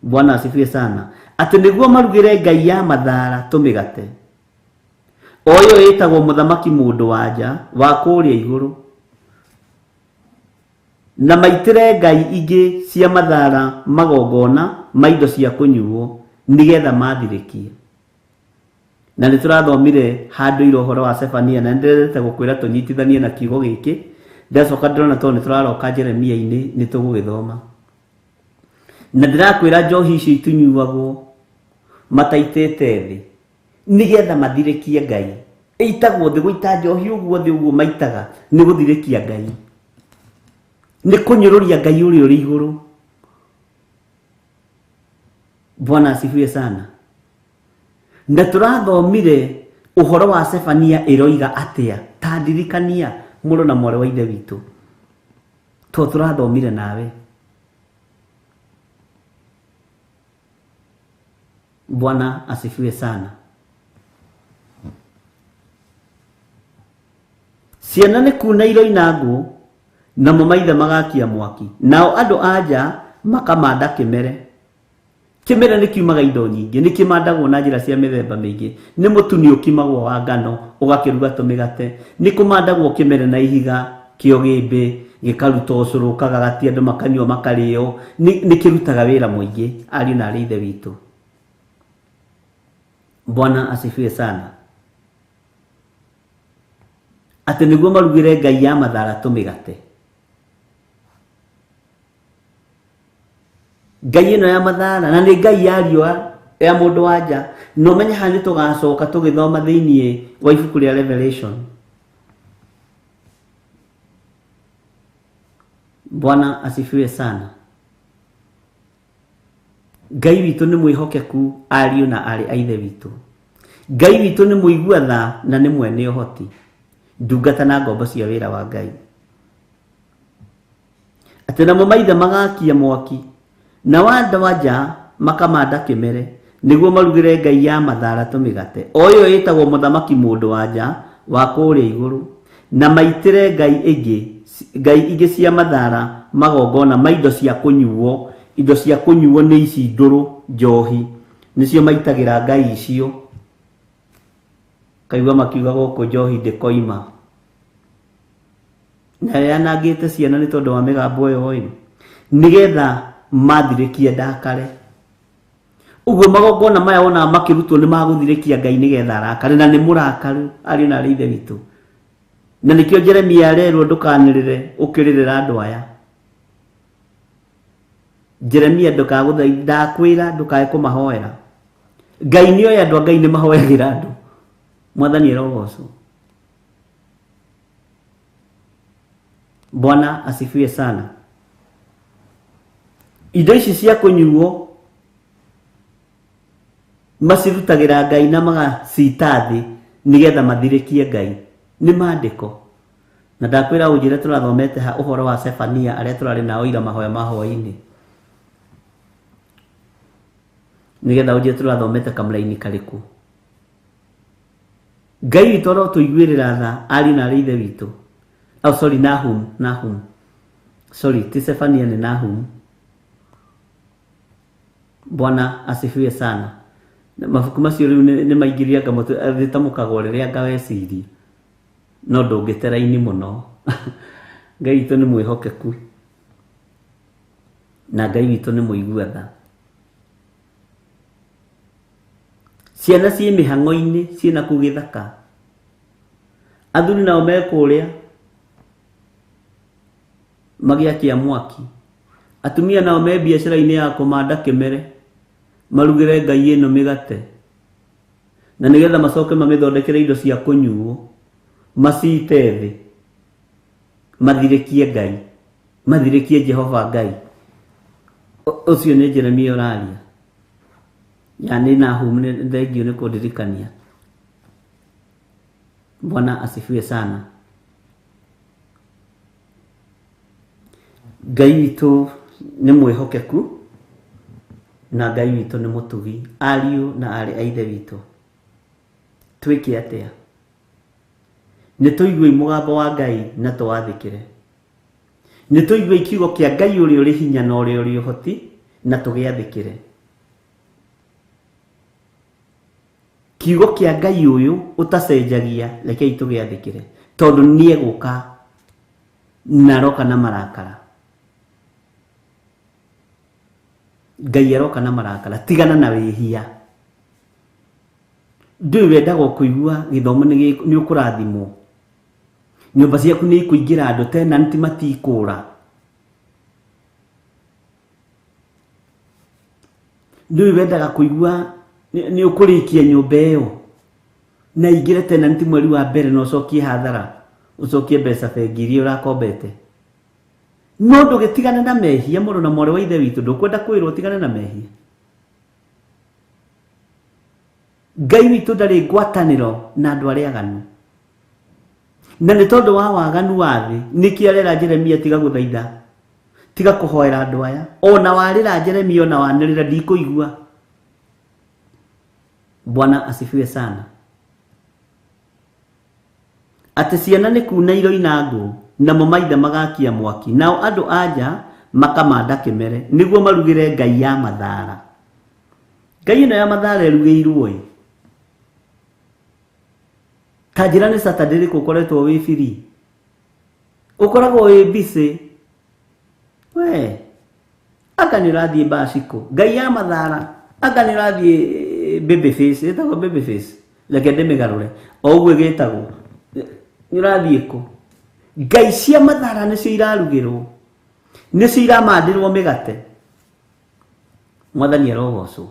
Bwana asifiwe sana. Atĩ nĩguo marugĩre ngai ya mathara tũmĩgate, o ĩyo ĩtagwo mũthamaki mũndũ wa nja wa kũrĩa igũrũ, na maitĩre ngai ingĩ cia mathara magongona ma indo cia kũnyuo, nĩgetha mathirĩkie. Na nĩ tũrathomire handũ ira ũhoro wa Sefania, na nĩndĩrendete gũkwĩra tũnyitithanie na kiugo gĩkĩ. Ndacoka ndĩrona tondũ nĩ tũraroka Jeremia-inĩ, nĩ tũgũgĩthoma. Na ndĩrakwĩra njohi icio itunyuagwo mataitĩte thĩ, nĩgetha mathirĩkie Ngai. Ĩitagwo thĩ, gũita njohi ũguo thĩ ũguo maitaga nĩ gũthirĩkia Ngai, nĩ kũnyũrũria Ngai ũrĩa ũrĩ igũrũ. Bwana asifiwe sana. Na tũrathomire ũhoro wa Sefania ĩroiga atĩa? Ta ndirikania mũrũ na mwarĩ wa ithe witũ, to tũrathomire nawe. Bwana asifiwe sana. Ciana nĩ kuna iroina ngũ, namo maithe magakia mwaki, nao andũ a nja makamanda kĩmere. Kĩmere nĩ kiumaga indo nyingĩ, nĩ kĩmandagwo na njĩra cia mĩthemba mĩingĩ. Nĩ mũtu nĩ ũkimagwo wa ngano, ũgakĩruga tũmĩgate. Nĩ kũmandagwo kĩmere na ihiga kĩa ũgĩmbĩ, gĩkaruta ũcũrũ, ũkagagatia andũ makanyua makarĩo. Nĩ kĩrutaga wĩra mũingĩ, ariũ na arĩ ithe witũ. Bwana asifiwe sana. Atĩ nĩguo marugĩre ngai ya mathara tũmĩgate. Ngai ĩno ya mathara, na nĩ ngai ya riũa ya mũndũ wa nja. Na ũmenye haha nĩ tũgacoka tũgĩthoma thĩinĩ wa ibuku rĩa Revelation. Bwana asifiwe sana. Ngai witũ nĩ mwĩhokeku, ariũ na aarĩ a ithe witũ. Ngai witũ nĩ mũigua tha na nĩ mwene ũhoti. Ndungata na ngombo cia wĩra wa Ngai. Atĩ namo maithe magakia mwaki, nao andũ a nja makamanda kĩmere, nĩguo marugĩre ngai ya mathara tũmĩgate, o ĩyo ĩtagwo mũthamaki mũndũ wa nja wa kũrĩa igũrũ, na maitĩre ngai ĩngĩ, ngai ingĩ cia mathara magongona ma indo cia kũnyuo. Indo cia kũnyuo nĩ ici ndũrũ, njohi, nĩcio maitagĩra ngai icio. Kaigua makiuga gũkũ njohi ndĩkoima. Na yanangĩte ciana nĩ tondũ wa mĩgambo ĩyo ĩ, nĩgetha mathirĩkie ndakare. Ũguo magongona maya wonaga makĩrutwo nĩ magũthirĩkia Ngai nĩgetha arakare, na nĩ mũrakaru, ariũ na arĩ ithe witũ. Na nĩkĩo Jeremia arerwo ndũkanĩrĩre ũkĩrĩrĩra andũ aya. Jeremia ndũkagũthaithe, ndakwĩra ndũkae kũmahoera. Ngai nĩ oĩ andũ a Ngai nĩ mahoyagĩra andũ. Mwathani arogocwo. Bwana asifiwe sana. Indo ici cia kũnyuo macirutagĩra Ngai na magacita thĩ. Nĩgetha mathirĩkie Ngai. Nĩ maandĩko. Na ndakwĩra ũnjĩre tũrathomete ha ũhoro wa Sefania arĩa tũrarĩ nao ira mahoya ma hwaĩ-inĩ. Nĩgetha ũnjĩre tũrathomete kamũraini karĩkũ. Ngai witũ arotũiguĩrĩra tha ariũ na aarĩ a Ithe witũ. Oh, sorry, Nahum, Nahum. Sorry, ti Sefania ni Nahum. Bwana asifiwe sana. Mabuku macio rĩu nĩ maingĩria ngamũtwe rĩtamũkagwo rĩrĩa ngaweciria. No ndũngĩte raini mũno. Ngai witũ nĩ mwĩhokeku. Na Ngai witũ nĩ mũigua tha. Ciana ciĩ mĩhang'o-inĩ ciĩna kũu gĩthaka. Athuri nao me kũrĩa magĩakia mwaki. Atumia nao me biacara-inĩ ya kũmanda kĩmere marugĩre Ngai ĩno mĩgate. Na nĩgetha macoke mamĩthondekere indo cia kũnyuo macite thĩ mathirĩkie Ngai, mathirĩkie Jehova Ngai. Ũcio nĩ Jeremia ũraria. Ya nĩ Nahum, nĩ thengio nĩ kũndirikania. Bwana asifiwe sana. Ngai witũ nĩ mwĩhokeku na Ngai witũ nĩ mũtugi. Ariũ na aarĩ a Ithe witũ, twĩke atĩa? Nĩ tũiguei mũgambo wa Ngai na tũwathĩkĩre. Nĩ tũiguei kiugo kĩa Ngai ũrĩa ũrĩ hinya na ũrĩa ũrĩ ũhoti na tũgĩathĩkĩre. Kiugo kĩa Ngai ũyũ ũtacenjagia, rekei tũgĩathĩkĩre, tondũ nĩ egũka na aroka na marakara. Ngai aroka na marakara. Tigana na wĩhia. Ndũĩ wendaga kũigua gĩthomo nĩ ũkũrathimwo. Nyũmba ciaku nĩ ikũingĩra andũ, tenant matikũra. Ndũĩ wendaga kũigua nĩ ũkũrĩkia nyũmba ĩyo na ingĩre tenant mweri wa mbere na ũcokie hathara, ũcokie mbeca bengi iria ũrakombete. No ndũgĩtigane na mehia, mũrũ na mwarĩ wa Ithe witũ, ndũkwenda kwĩrwo ũtigane na mehia. Ngai witũ ndarĩ ngwatanĩro na andũ arĩa aganu. Na nĩ tondũ wa waganu wa thĩ, nĩkĩo arera Jeremia tiga gũthaitha, tiga kũhoera andũ aya. Ona warĩra Jeremia, ona wanĩrĩra ndikũigua. Bwana asifiwe sana. Atĩ ciana nĩ kuna iroina ngũ, namo maithe magakia mwaki, nao andũ a nja makamanda kĩmere nĩguo marugĩre Ngai ya mathara. Ngai ĩno ya mathara ĩrugĩirwo ĩ. Ta njĩra nĩ Saturday rĩkũ ũkoretwo wĩ free? Ũkoragwo wĩ busy. We, anga nĩ ũrathiĩ baciko. Ngai ya mathara, anga nĩ ũrathiĩ baby face, ĩtagwo baby face. Reke ndĩmĩgarũre. O ũguo ĩgĩtagwo. Nĩ ũrathiĩ kũ? Ngai cia mathara nĩcio irarugĩrwo. Nĩcio iramandĩrwo mĩgate. Mwathani arogocwo.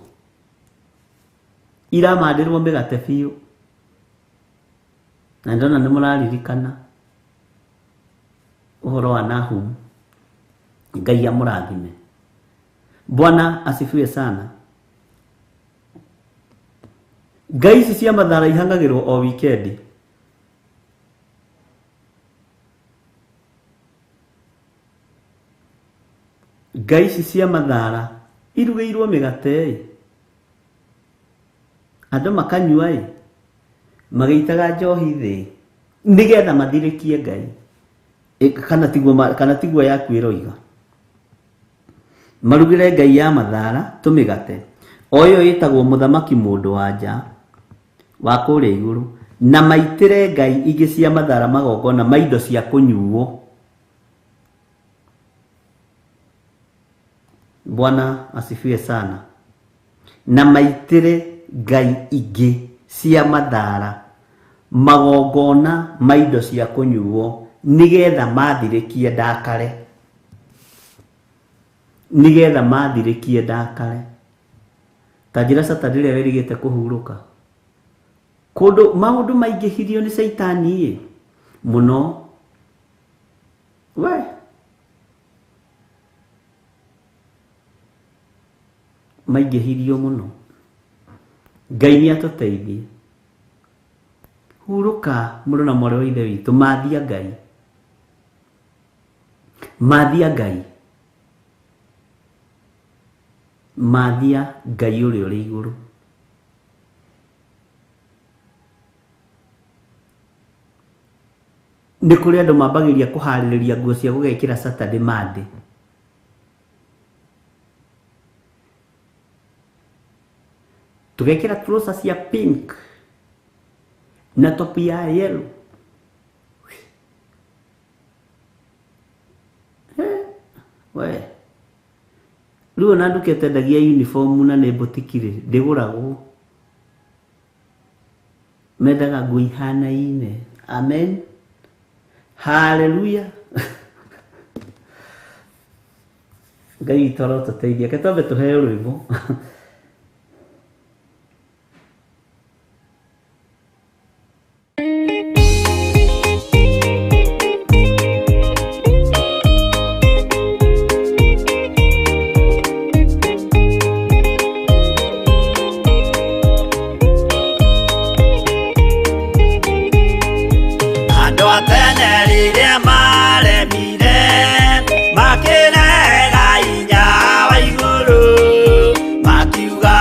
Iramandĩrwo mĩgate biũ. Na ndona nĩ mũraririkana ũhoro wa Nahum. Ngai amũrathime. Bwana asifiwe sana. Ngai ici cia mathara ihang'agĩrwo o wikendi. Ngai ici cia mathara irugĩirwo mĩgate ĩ. Andũ makanyua ĩ, magĩitaga njohi thĩ nĩgetha mathirĩkie Ngai. Kana tiguo yaku ĩroiga. Marugĩre Ngai ya mathara tũmĩgate. O ĩyo ĩtagwo mũthamaki mũndũ wa nja wa kũrĩa igũrũ, na maitĩre Ngai ingĩ cia mathara magongona ma indo cia kũnyuo. Bwana asifiwe sana. Na maitĩre Ngai ingĩ cia mathara magongona ma indo cia kũnyuo nĩgetha mathirĩkie ndakare. Nĩgetha mathirĩkie ndakare. Ta njĩra Saturday ĩrĩa wĩrĩgĩte kũhurũka. Kũndũ maũndũ maingĩhirio nĩ Caitani ĩ mũno. We maingĩhirio mũno. Ngai nĩ atũteithie. Hurũka mũrũ na mwarĩ wa Ithe witũ, mathia Ngai, mathia Ngai, mathia Ngai ũrĩa ũrĩ igũrũ. Nĩ kũrĩ andũ mambagĩria kũharĩrĩria nguo cia gũgekĩra Saturday, Monday. Tũgekĩra trouser cia pink na top ya yellow. We rĩu ona nduka ĩtendagia uniform na nĩ boutique rĩ, ndĩgũragwo. Mendaga nguo ihanaine. Amen, haleluya. Ngai witũ arotũteithia. Reke twambe tũheo rwĩmbo. Andũ a tene rĩrĩa maremire makĩrega hinya wa igũrũ, makiuga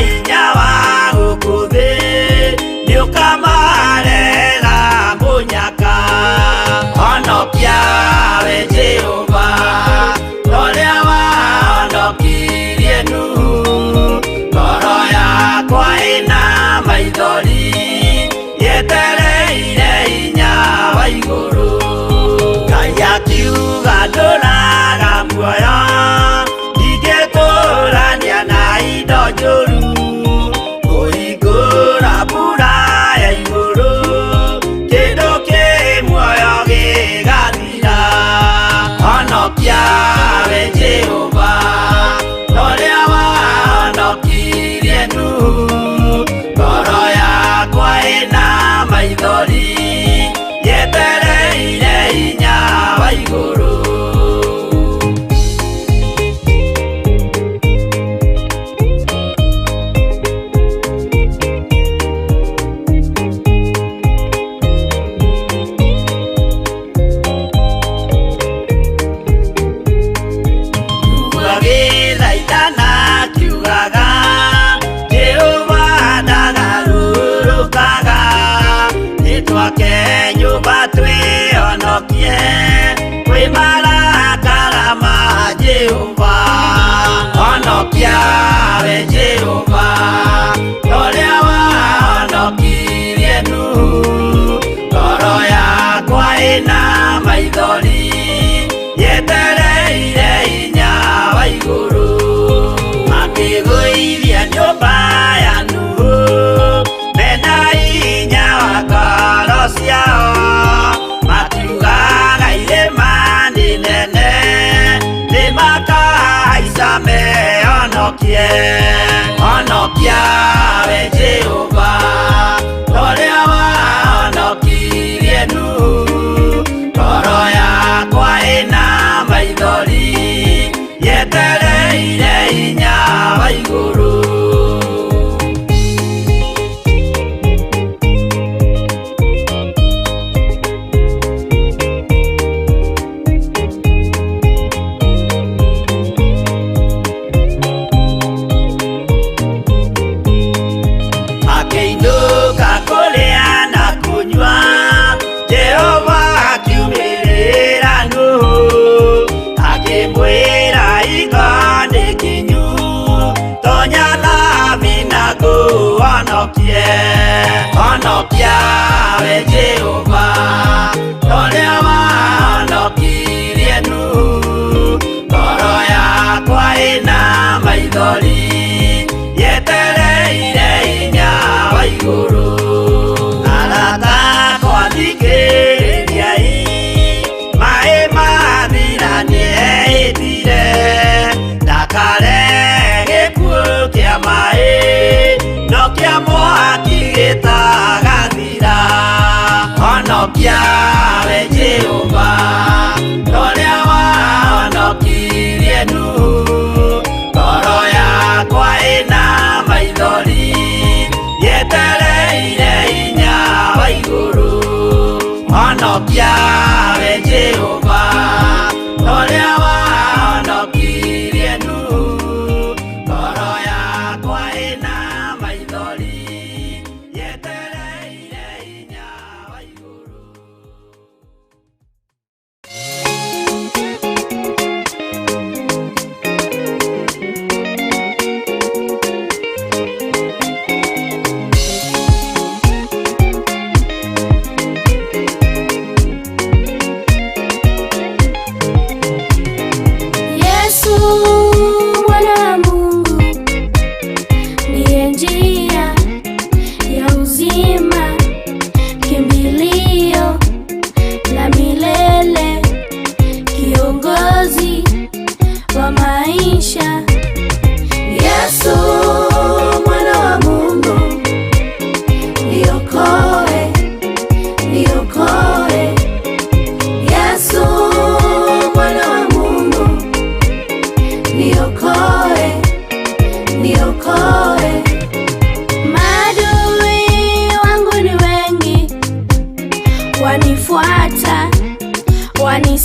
hinya wa gũkũ thĩ nĩũkamarega mũnyaka. Honokia we Jehova, ũrĩa wahonokirie Nuhu. Ngoro yakwa ĩna maithori yetereire hinya wa igũrũ. Ngai akiuga ndũraga muoyo, ndingĩtũrania na indo njũru. Kũhingũra mbura ya igũrũ, kĩndũ kĩ muoyo gĩgathira. Honokia we Jehova, ũrĩa wahonokirie Nuhu. Ngoro yakwa ĩna maithori yetereire hinya wa igũrũ. Agĩthaithana akiugaga, Jehova ndagarũrũkaga. Nĩtwake nyũmba twĩhonokie kwĩ marakara ma Jehova. Honokia we Jehova, ũrĩa wahonokirie Nuhu. Ngoro yakwa ĩna maithori yetereire hinya wa igũrũ. Makĩgũithia nyũmba ya Nuhu mena hinya wa ngoro ciao, makiugaga irĩma nĩ nene nĩmakahaica mehonokie. Honokia we Jehova, ũrĩa wahonokirie Nuhu. Ngoro yakwa ĩna maithori yetereire hinya wa igũrũ. Akĩinũka kũrĩa na kũnyua, Jehova akiumĩrĩra Nuhu, akĩmwĩra iga nĩ kinyu, tonya thabina ngũhonokie. Honokia we Jehova, ũrĩa wahonokirie Nuhu. Ngoro yakwa ĩna maithori yetereire hinya wa igũrũ. Arata akwa thikĩrĩriai, maĩ mathira nĩehĩtire, ndakare gĩkuũ kĩa maĩ no kĩa mwaki gĩtagathira.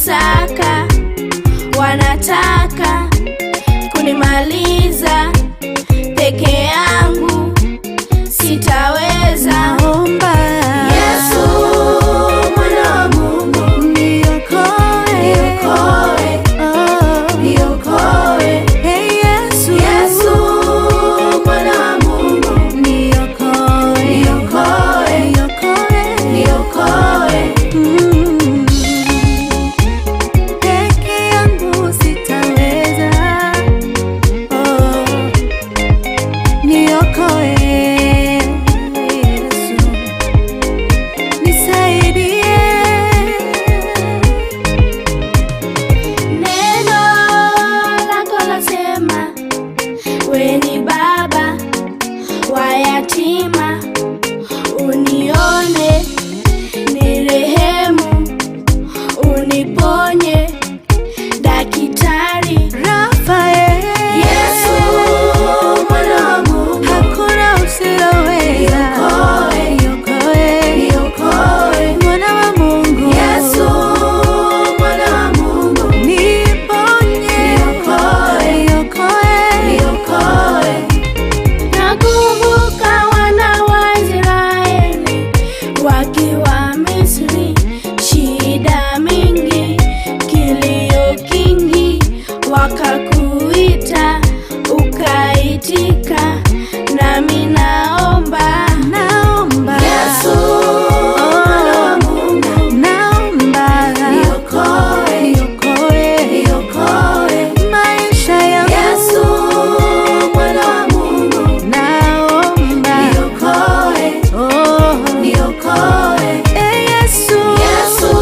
Wananisaka, wanataka kunimaliza peke yangu sitaweza. Naomba Yesu mwana wa Mungu, niokoe, niokoe, oh, niokoe. Hey Yesu, Yesu mwana wa Mungu, niokoe, niokoe, niokoe, niokoe. Peke yangu sitaweza, oh, niokoe Yesu, nisaidie. Neno lako lasema, we ni baba wa yatima, unione nirehemu, uniponye dakitari. Rafael, Yesu mwana wa Mungu, hakuna usiloweza, Niokoe, niokoe, niokoe. mwana wa Mungu, Yesu mwana wa Mungu, niponye, Niokoe, niokoe, niokoe. Nakumbuka wana wa Israeli wakiwa Misri, shida mingi, kilio kingi, wakakuita ukaitika, nami naomba naomba Yesu mwana wa Mungu, naomba niokoe, niokoe, niokoe. maisha yangu, Yesu mwana wa Mungu, naomba niokoe, oh, niokoe. eh, Yesu, Yesu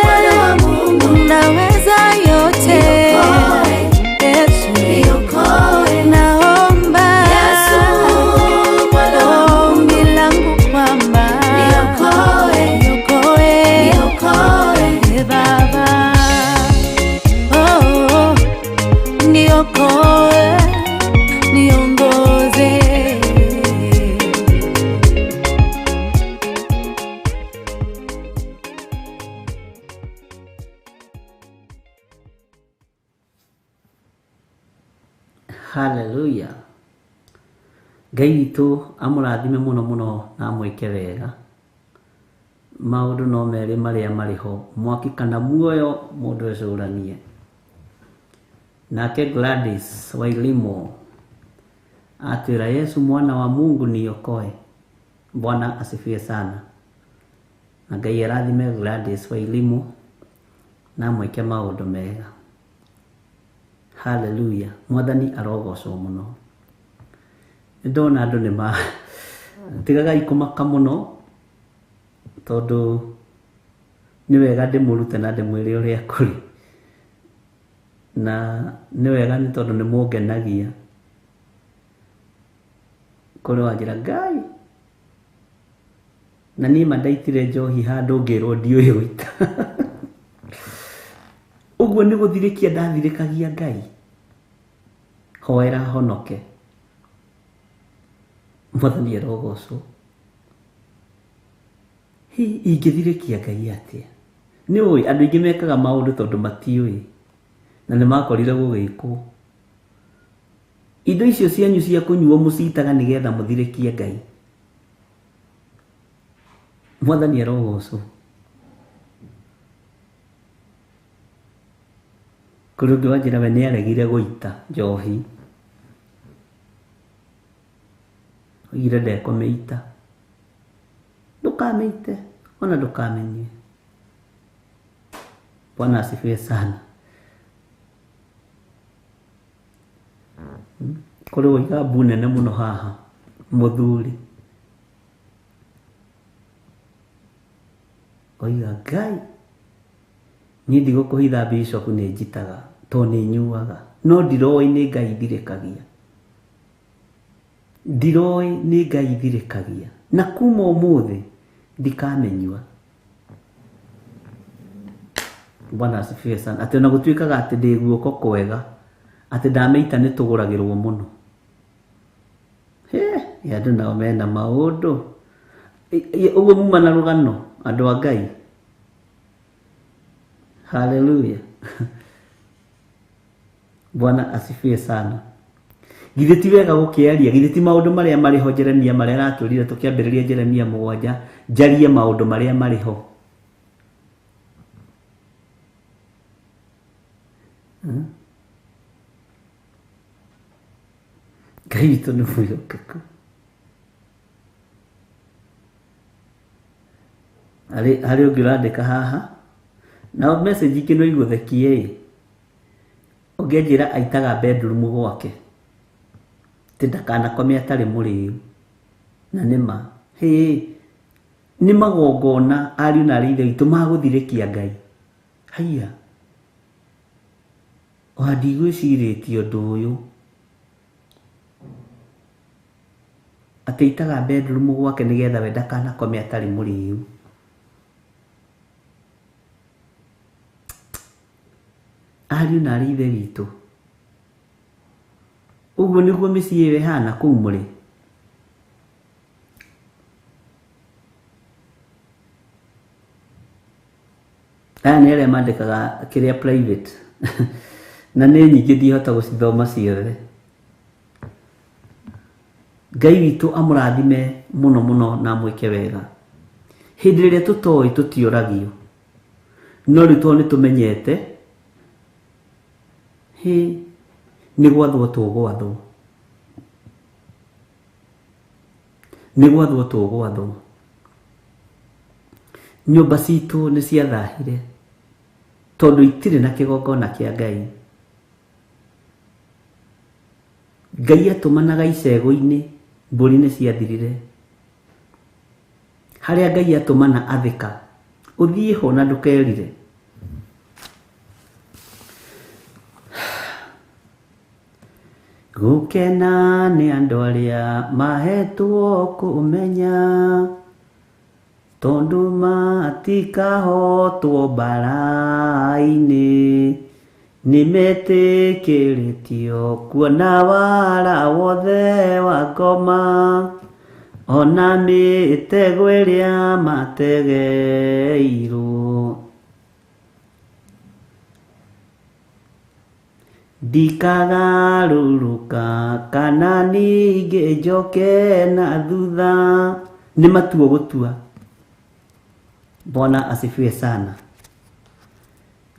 mwana wa Mungu, unaweza yote, niokoe, Yesu, niokoe. naomba Yesu mwana wa Mungu, ombi langu kwamba niokoe, niokoe, niokoe. eh, Baba, oh, oh, niokoe, niongoze. Haleluya. Ngai witũ amũrathime mũno mũno na amwĩke wega. Maũndũ no merĩ marĩa marĩ ho, mwaki kana muoyo mũndũ ecũranie. Nake Gladys Wailimo atwĩra Yesu mwana wa Mungu niokoe. Bwana asifiwe sana. Na Ngai arathime Gladys Wailimo na amwĩke maũndũ mega. Haleluya. Mwathani arogocwo mũno. Nĩ ndona andũ nĩ ma tigagai kũmaka mũno tondũ nĩ wega ndĩmũrute na ndĩmwĩre ũrĩa kũrĩ. Na nĩ wega nĩ tondũ nĩ mũngenagia. Kũrĩ wanjĩra Ngai na niĩ ma ndaitire njohi handũ ngĩrwo ndiũĩ gũita. Ũguo nĩ gũthirĩkia ndathirĩkagia Ngai. Hoera honoke. Mwathani arogocwo. Hi ingĩthirĩkia Ngai atĩa? Nĩ ũĩ andũ aingĩ mekaga maũndũ tondũ matiũĩ na nĩ makorire gũgĩkwo. Indo icio cianyu cia kũnyuo mũcitaga nĩgetha mũthirĩkie Ngai. Mwathani arogocwo. Kũrĩ ũngĩ wanjĩra we nĩ aregire gũita njohi. Oigire ndekũmĩita. Ndũkamĩite ona ndũkamĩnyue. Bwana asifiwe sana. Kũrĩ woiga mbu nene mũno haha mũthuri. Oiga Ngai niĩ ndigũkũhitha bishop nĩ njitaga tondũ nĩ nyuaga no ndiroĩ nĩ Ngai thirĩkagia. Ndiroĩ nĩ Ngai thirĩkagia na kuma ũmũthĩ ndikamĩnyua. Bwana asifiwe sana. Atĩ ona gũtuĩkaga atĩ ndĩ guoko kwega atĩ ndamĩita nĩ tũgũragĩrwo mũno. He, andũ nao mena maũndũ. Ũguo muma na rũgano andũ a Ngai. Haleluya. Bwana asifiwe sana. Githĩ ti wega gũkĩaria? Githĩ ti maũndũ marĩa marĩ ho Jeremia marĩa aratwĩrire tũkĩambĩrĩria Jeremia 7, njarie maũndũ marĩa marĩ ho. Ngai witũ nĩ mwĩhokeku. Harĩ ũngĩ ũrandĩka haha nao message ingĩ no igũthekie ĩ, ũngĩanjĩra aitaga bedroom gwake atĩ ndakanakome atarĩ mũrĩu, na nĩ ma hĩ nĩ magongona ariũ na arĩ ithe witũ magũthirĩkia Ngai. Haiya, ona ndigwĩcirĩtie ũndũ ũyũ atĩ aitaga bedroom gwake nĩgetha we ndakanakome atarĩ mũrĩu. Ariũ na arĩ ithe witũ, ũguo nĩguo mĩciĩ ĩyo ĩhana kũu mũrĩ. Aya nĩ arĩa mandĩkaga kĩrĩa private na nĩ nyingĩ ndihota gũcithoma ciothe. Ngai witũ amũrathime mũno mũno na amwĩke wega. Hĩndĩ ĩrĩa tũtoĩ tũtiũragio, no rĩu tondũ nĩ tũmenyete, hĩ, nĩ gwathwo tũgwathwo, nĩ gwathwo tũgwathwo. Nyũmba citũ nĩ ciathahire tondũ itirĩ na kĩgongona kĩa Ngai. Ngai atũmanaga icego-inĩ, mbũri nĩ ciathirire. Harĩa Ngai atũmana athĩka, ũthiĩ ho na ndũkerire. Gũkena nĩ andũ arĩa mahetwo kũmenya, tondũ matikahotwo mbara-inĩ, nĩmetĩkĩrĩtio kuona wara wothe wa ngoma, ona mĩtego ĩrĩa mategeirwo. Ndikagarũrũka kana ningĩ njoke na thutha. Nĩ matuo gũtua. Bwana asifiwe sana.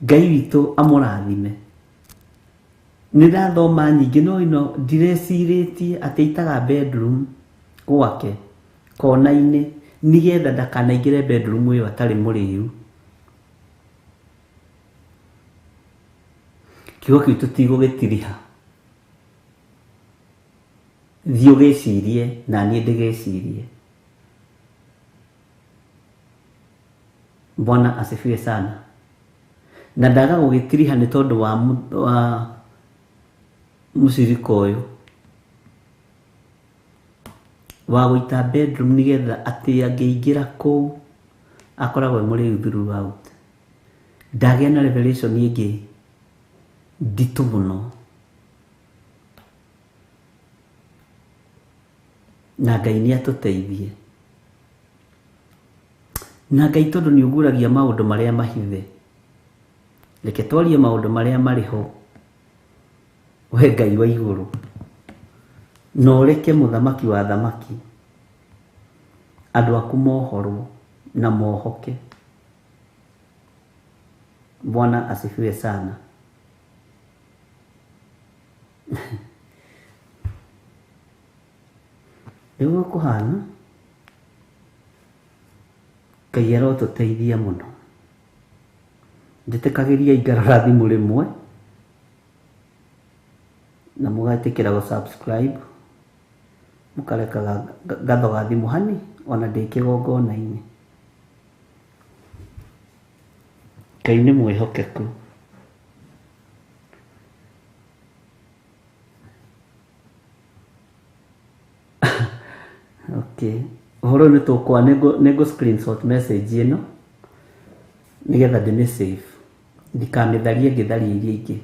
Ngai witũ amũrathime. Nĩ ndathoma nyingĩ no ĩno ndirecirĩtie atĩ aitaga bedroom gwake kona-inĩ nĩgetha ndakanaingĩre bedroom ĩyo atarĩ mũrĩu. Kiugo kĩu tũtigũgĩtiriha. Thiĩ ũgĩcirie na niĩ ndĩgĩcirie. Bwana asifiwe sana. Na ndaga gũgĩtiriha nĩ tondũ wa mũcirika ũyũ wa gũita bedroom nĩgetha atĩ angĩingĩra kũu akoragwo e mũrĩu throughout. Ndagĩa na revelation ĩngĩ nditũ mũno na Ngai nĩ atũteithie. Na Ngai tondũ nĩ ũguragia maũndũ marĩa mahithe, reke twarie maũndũ marĩa marĩ ho, we Ngai wa igũrũ, na ũreke mũthamaki wa thamaki andũ aku mohorwo na mohoke. Bwana asifiwe sana. Nĩguo kũhana, Ngai arotũteithia mũno. Njĩtĩkagĩria ngarora thimũ rĩmwe na mũgetĩkĩra gũ subscribe, mũkareka ngathoga thimũ hani ona ndĩ kĩgongona-inĩ. Ngai nĩ mwĩhokeku. Okay. Ũhoro ũyũ nĩ tũkwa nĩngũ screenshot message ĩno nĩgetha ndĩmĩ save, ndikamĩtharie ngĩtharia iria ingĩ.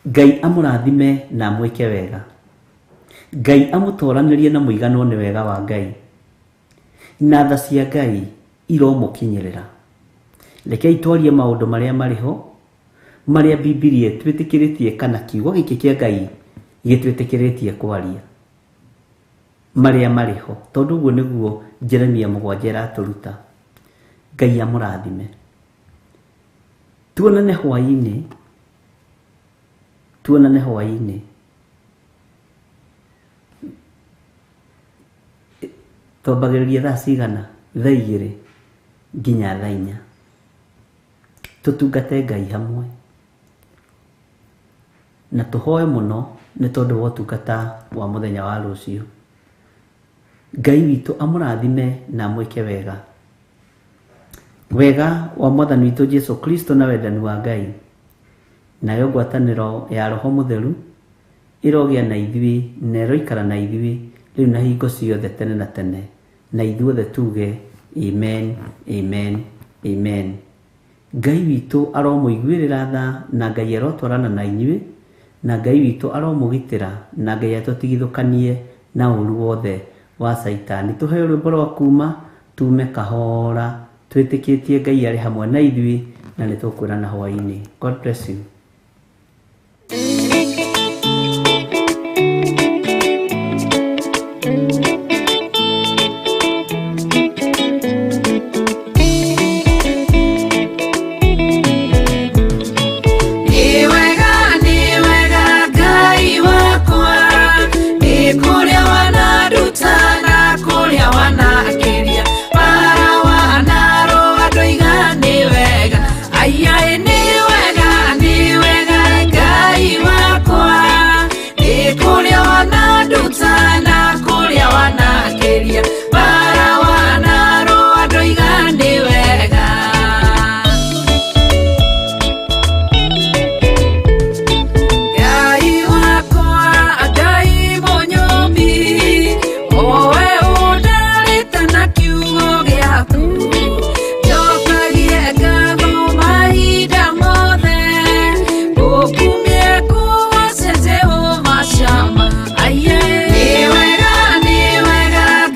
Ngai amũrathime na amwĩke wega. Ngai amũtoranĩrie na mũiganwo nĩ wega wa Ngai. Na tha cia Ngai iromũkinyĩrĩra. Rekei twarie maũndũ marĩa marĩ ho, marĩa Bibilia ĩtwĩtĩkĩrĩtie kana kiugo gĩkĩ kĩa Ngai gĩtwĩtĩkĩrĩtie kwaria. Marĩa marĩ ho, tondũ ũguo nĩguo Jeremia 7 ĩratũruta. Ngai amũrathime. Tuonane hwaĩ-inĩ, tuonane hwaĩ-inĩ. Twambagĩrĩria thaa cigana? Thaa 2 nginya thaa 4. Tũtungate Ngai hamwe na tũhoe mũno nĩ tondũ wa ũtungata wa mũthenya wa rũciũ. Ngai witũ amũrathime na amwĩke wega. Wega wa Mwathani witũ Jesu Kristo na wendani wa Ngai nayo ngwatanĩro ya Roho Mũtheru ĩrogĩa na ithuĩ na ĩroikara na ithuĩ rĩu na hingo ciothe tene na tene, na ithuothe tuge amen, amen, amen. Ngai witũ aromũiguĩrĩra tha na Ngai arotwarana na inyuĩ na Ngai witũ aromũgitĩra na Ngai atũtigithũkanie na ũru wothe wa Caitani. Tũheo rwĩmbo rwa kuma tume kahora twĩtĩkĩtie Ngai arĩ hamwe na ithuĩ na nĩ tũkwĩrana hwaĩ-inĩ. God bless you. Nĩ wega Ngai wakwa, nĩ kũrĩa wananduta na kũrĩa wanakĩria, bara wanarũa ndoiga nĩ wega, aiyaĩ nĩ wega, nĩ wega Ngai wakwa, nĩ kũrĩa wananduta na kũrĩa wanakĩria, bara wanarũa ndoiga nĩ wega. Ngai wakwa, Ngai mũnyũmbi, owe ũndarĩte na kiugo gĩaku, njokagie ngatho mahinda mothe, ngũkumie ngũgoce Jehova Shama, aiye. Nĩ wega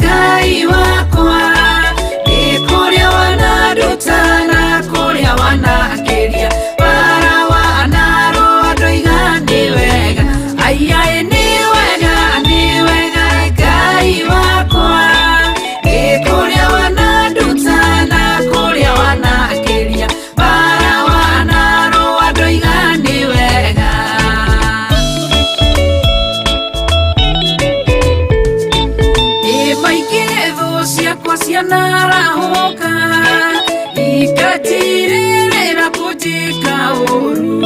Ngai wakwa, nĩ kũrĩa wananduta na kũrĩa wanakĩria, bara wanarũa ndoiga nĩ wega, aiyaĩ nĩ wega, nĩ wega Ngai wakwa, nĩ kũrĩa wananduta na kũrĩa wanakĩria, bara wanarũa ndoiga nĩ wega. Ĩ maingĩ thũ ciakwa cianarahũka, ikatirĩrĩra kũnjĩka ũru,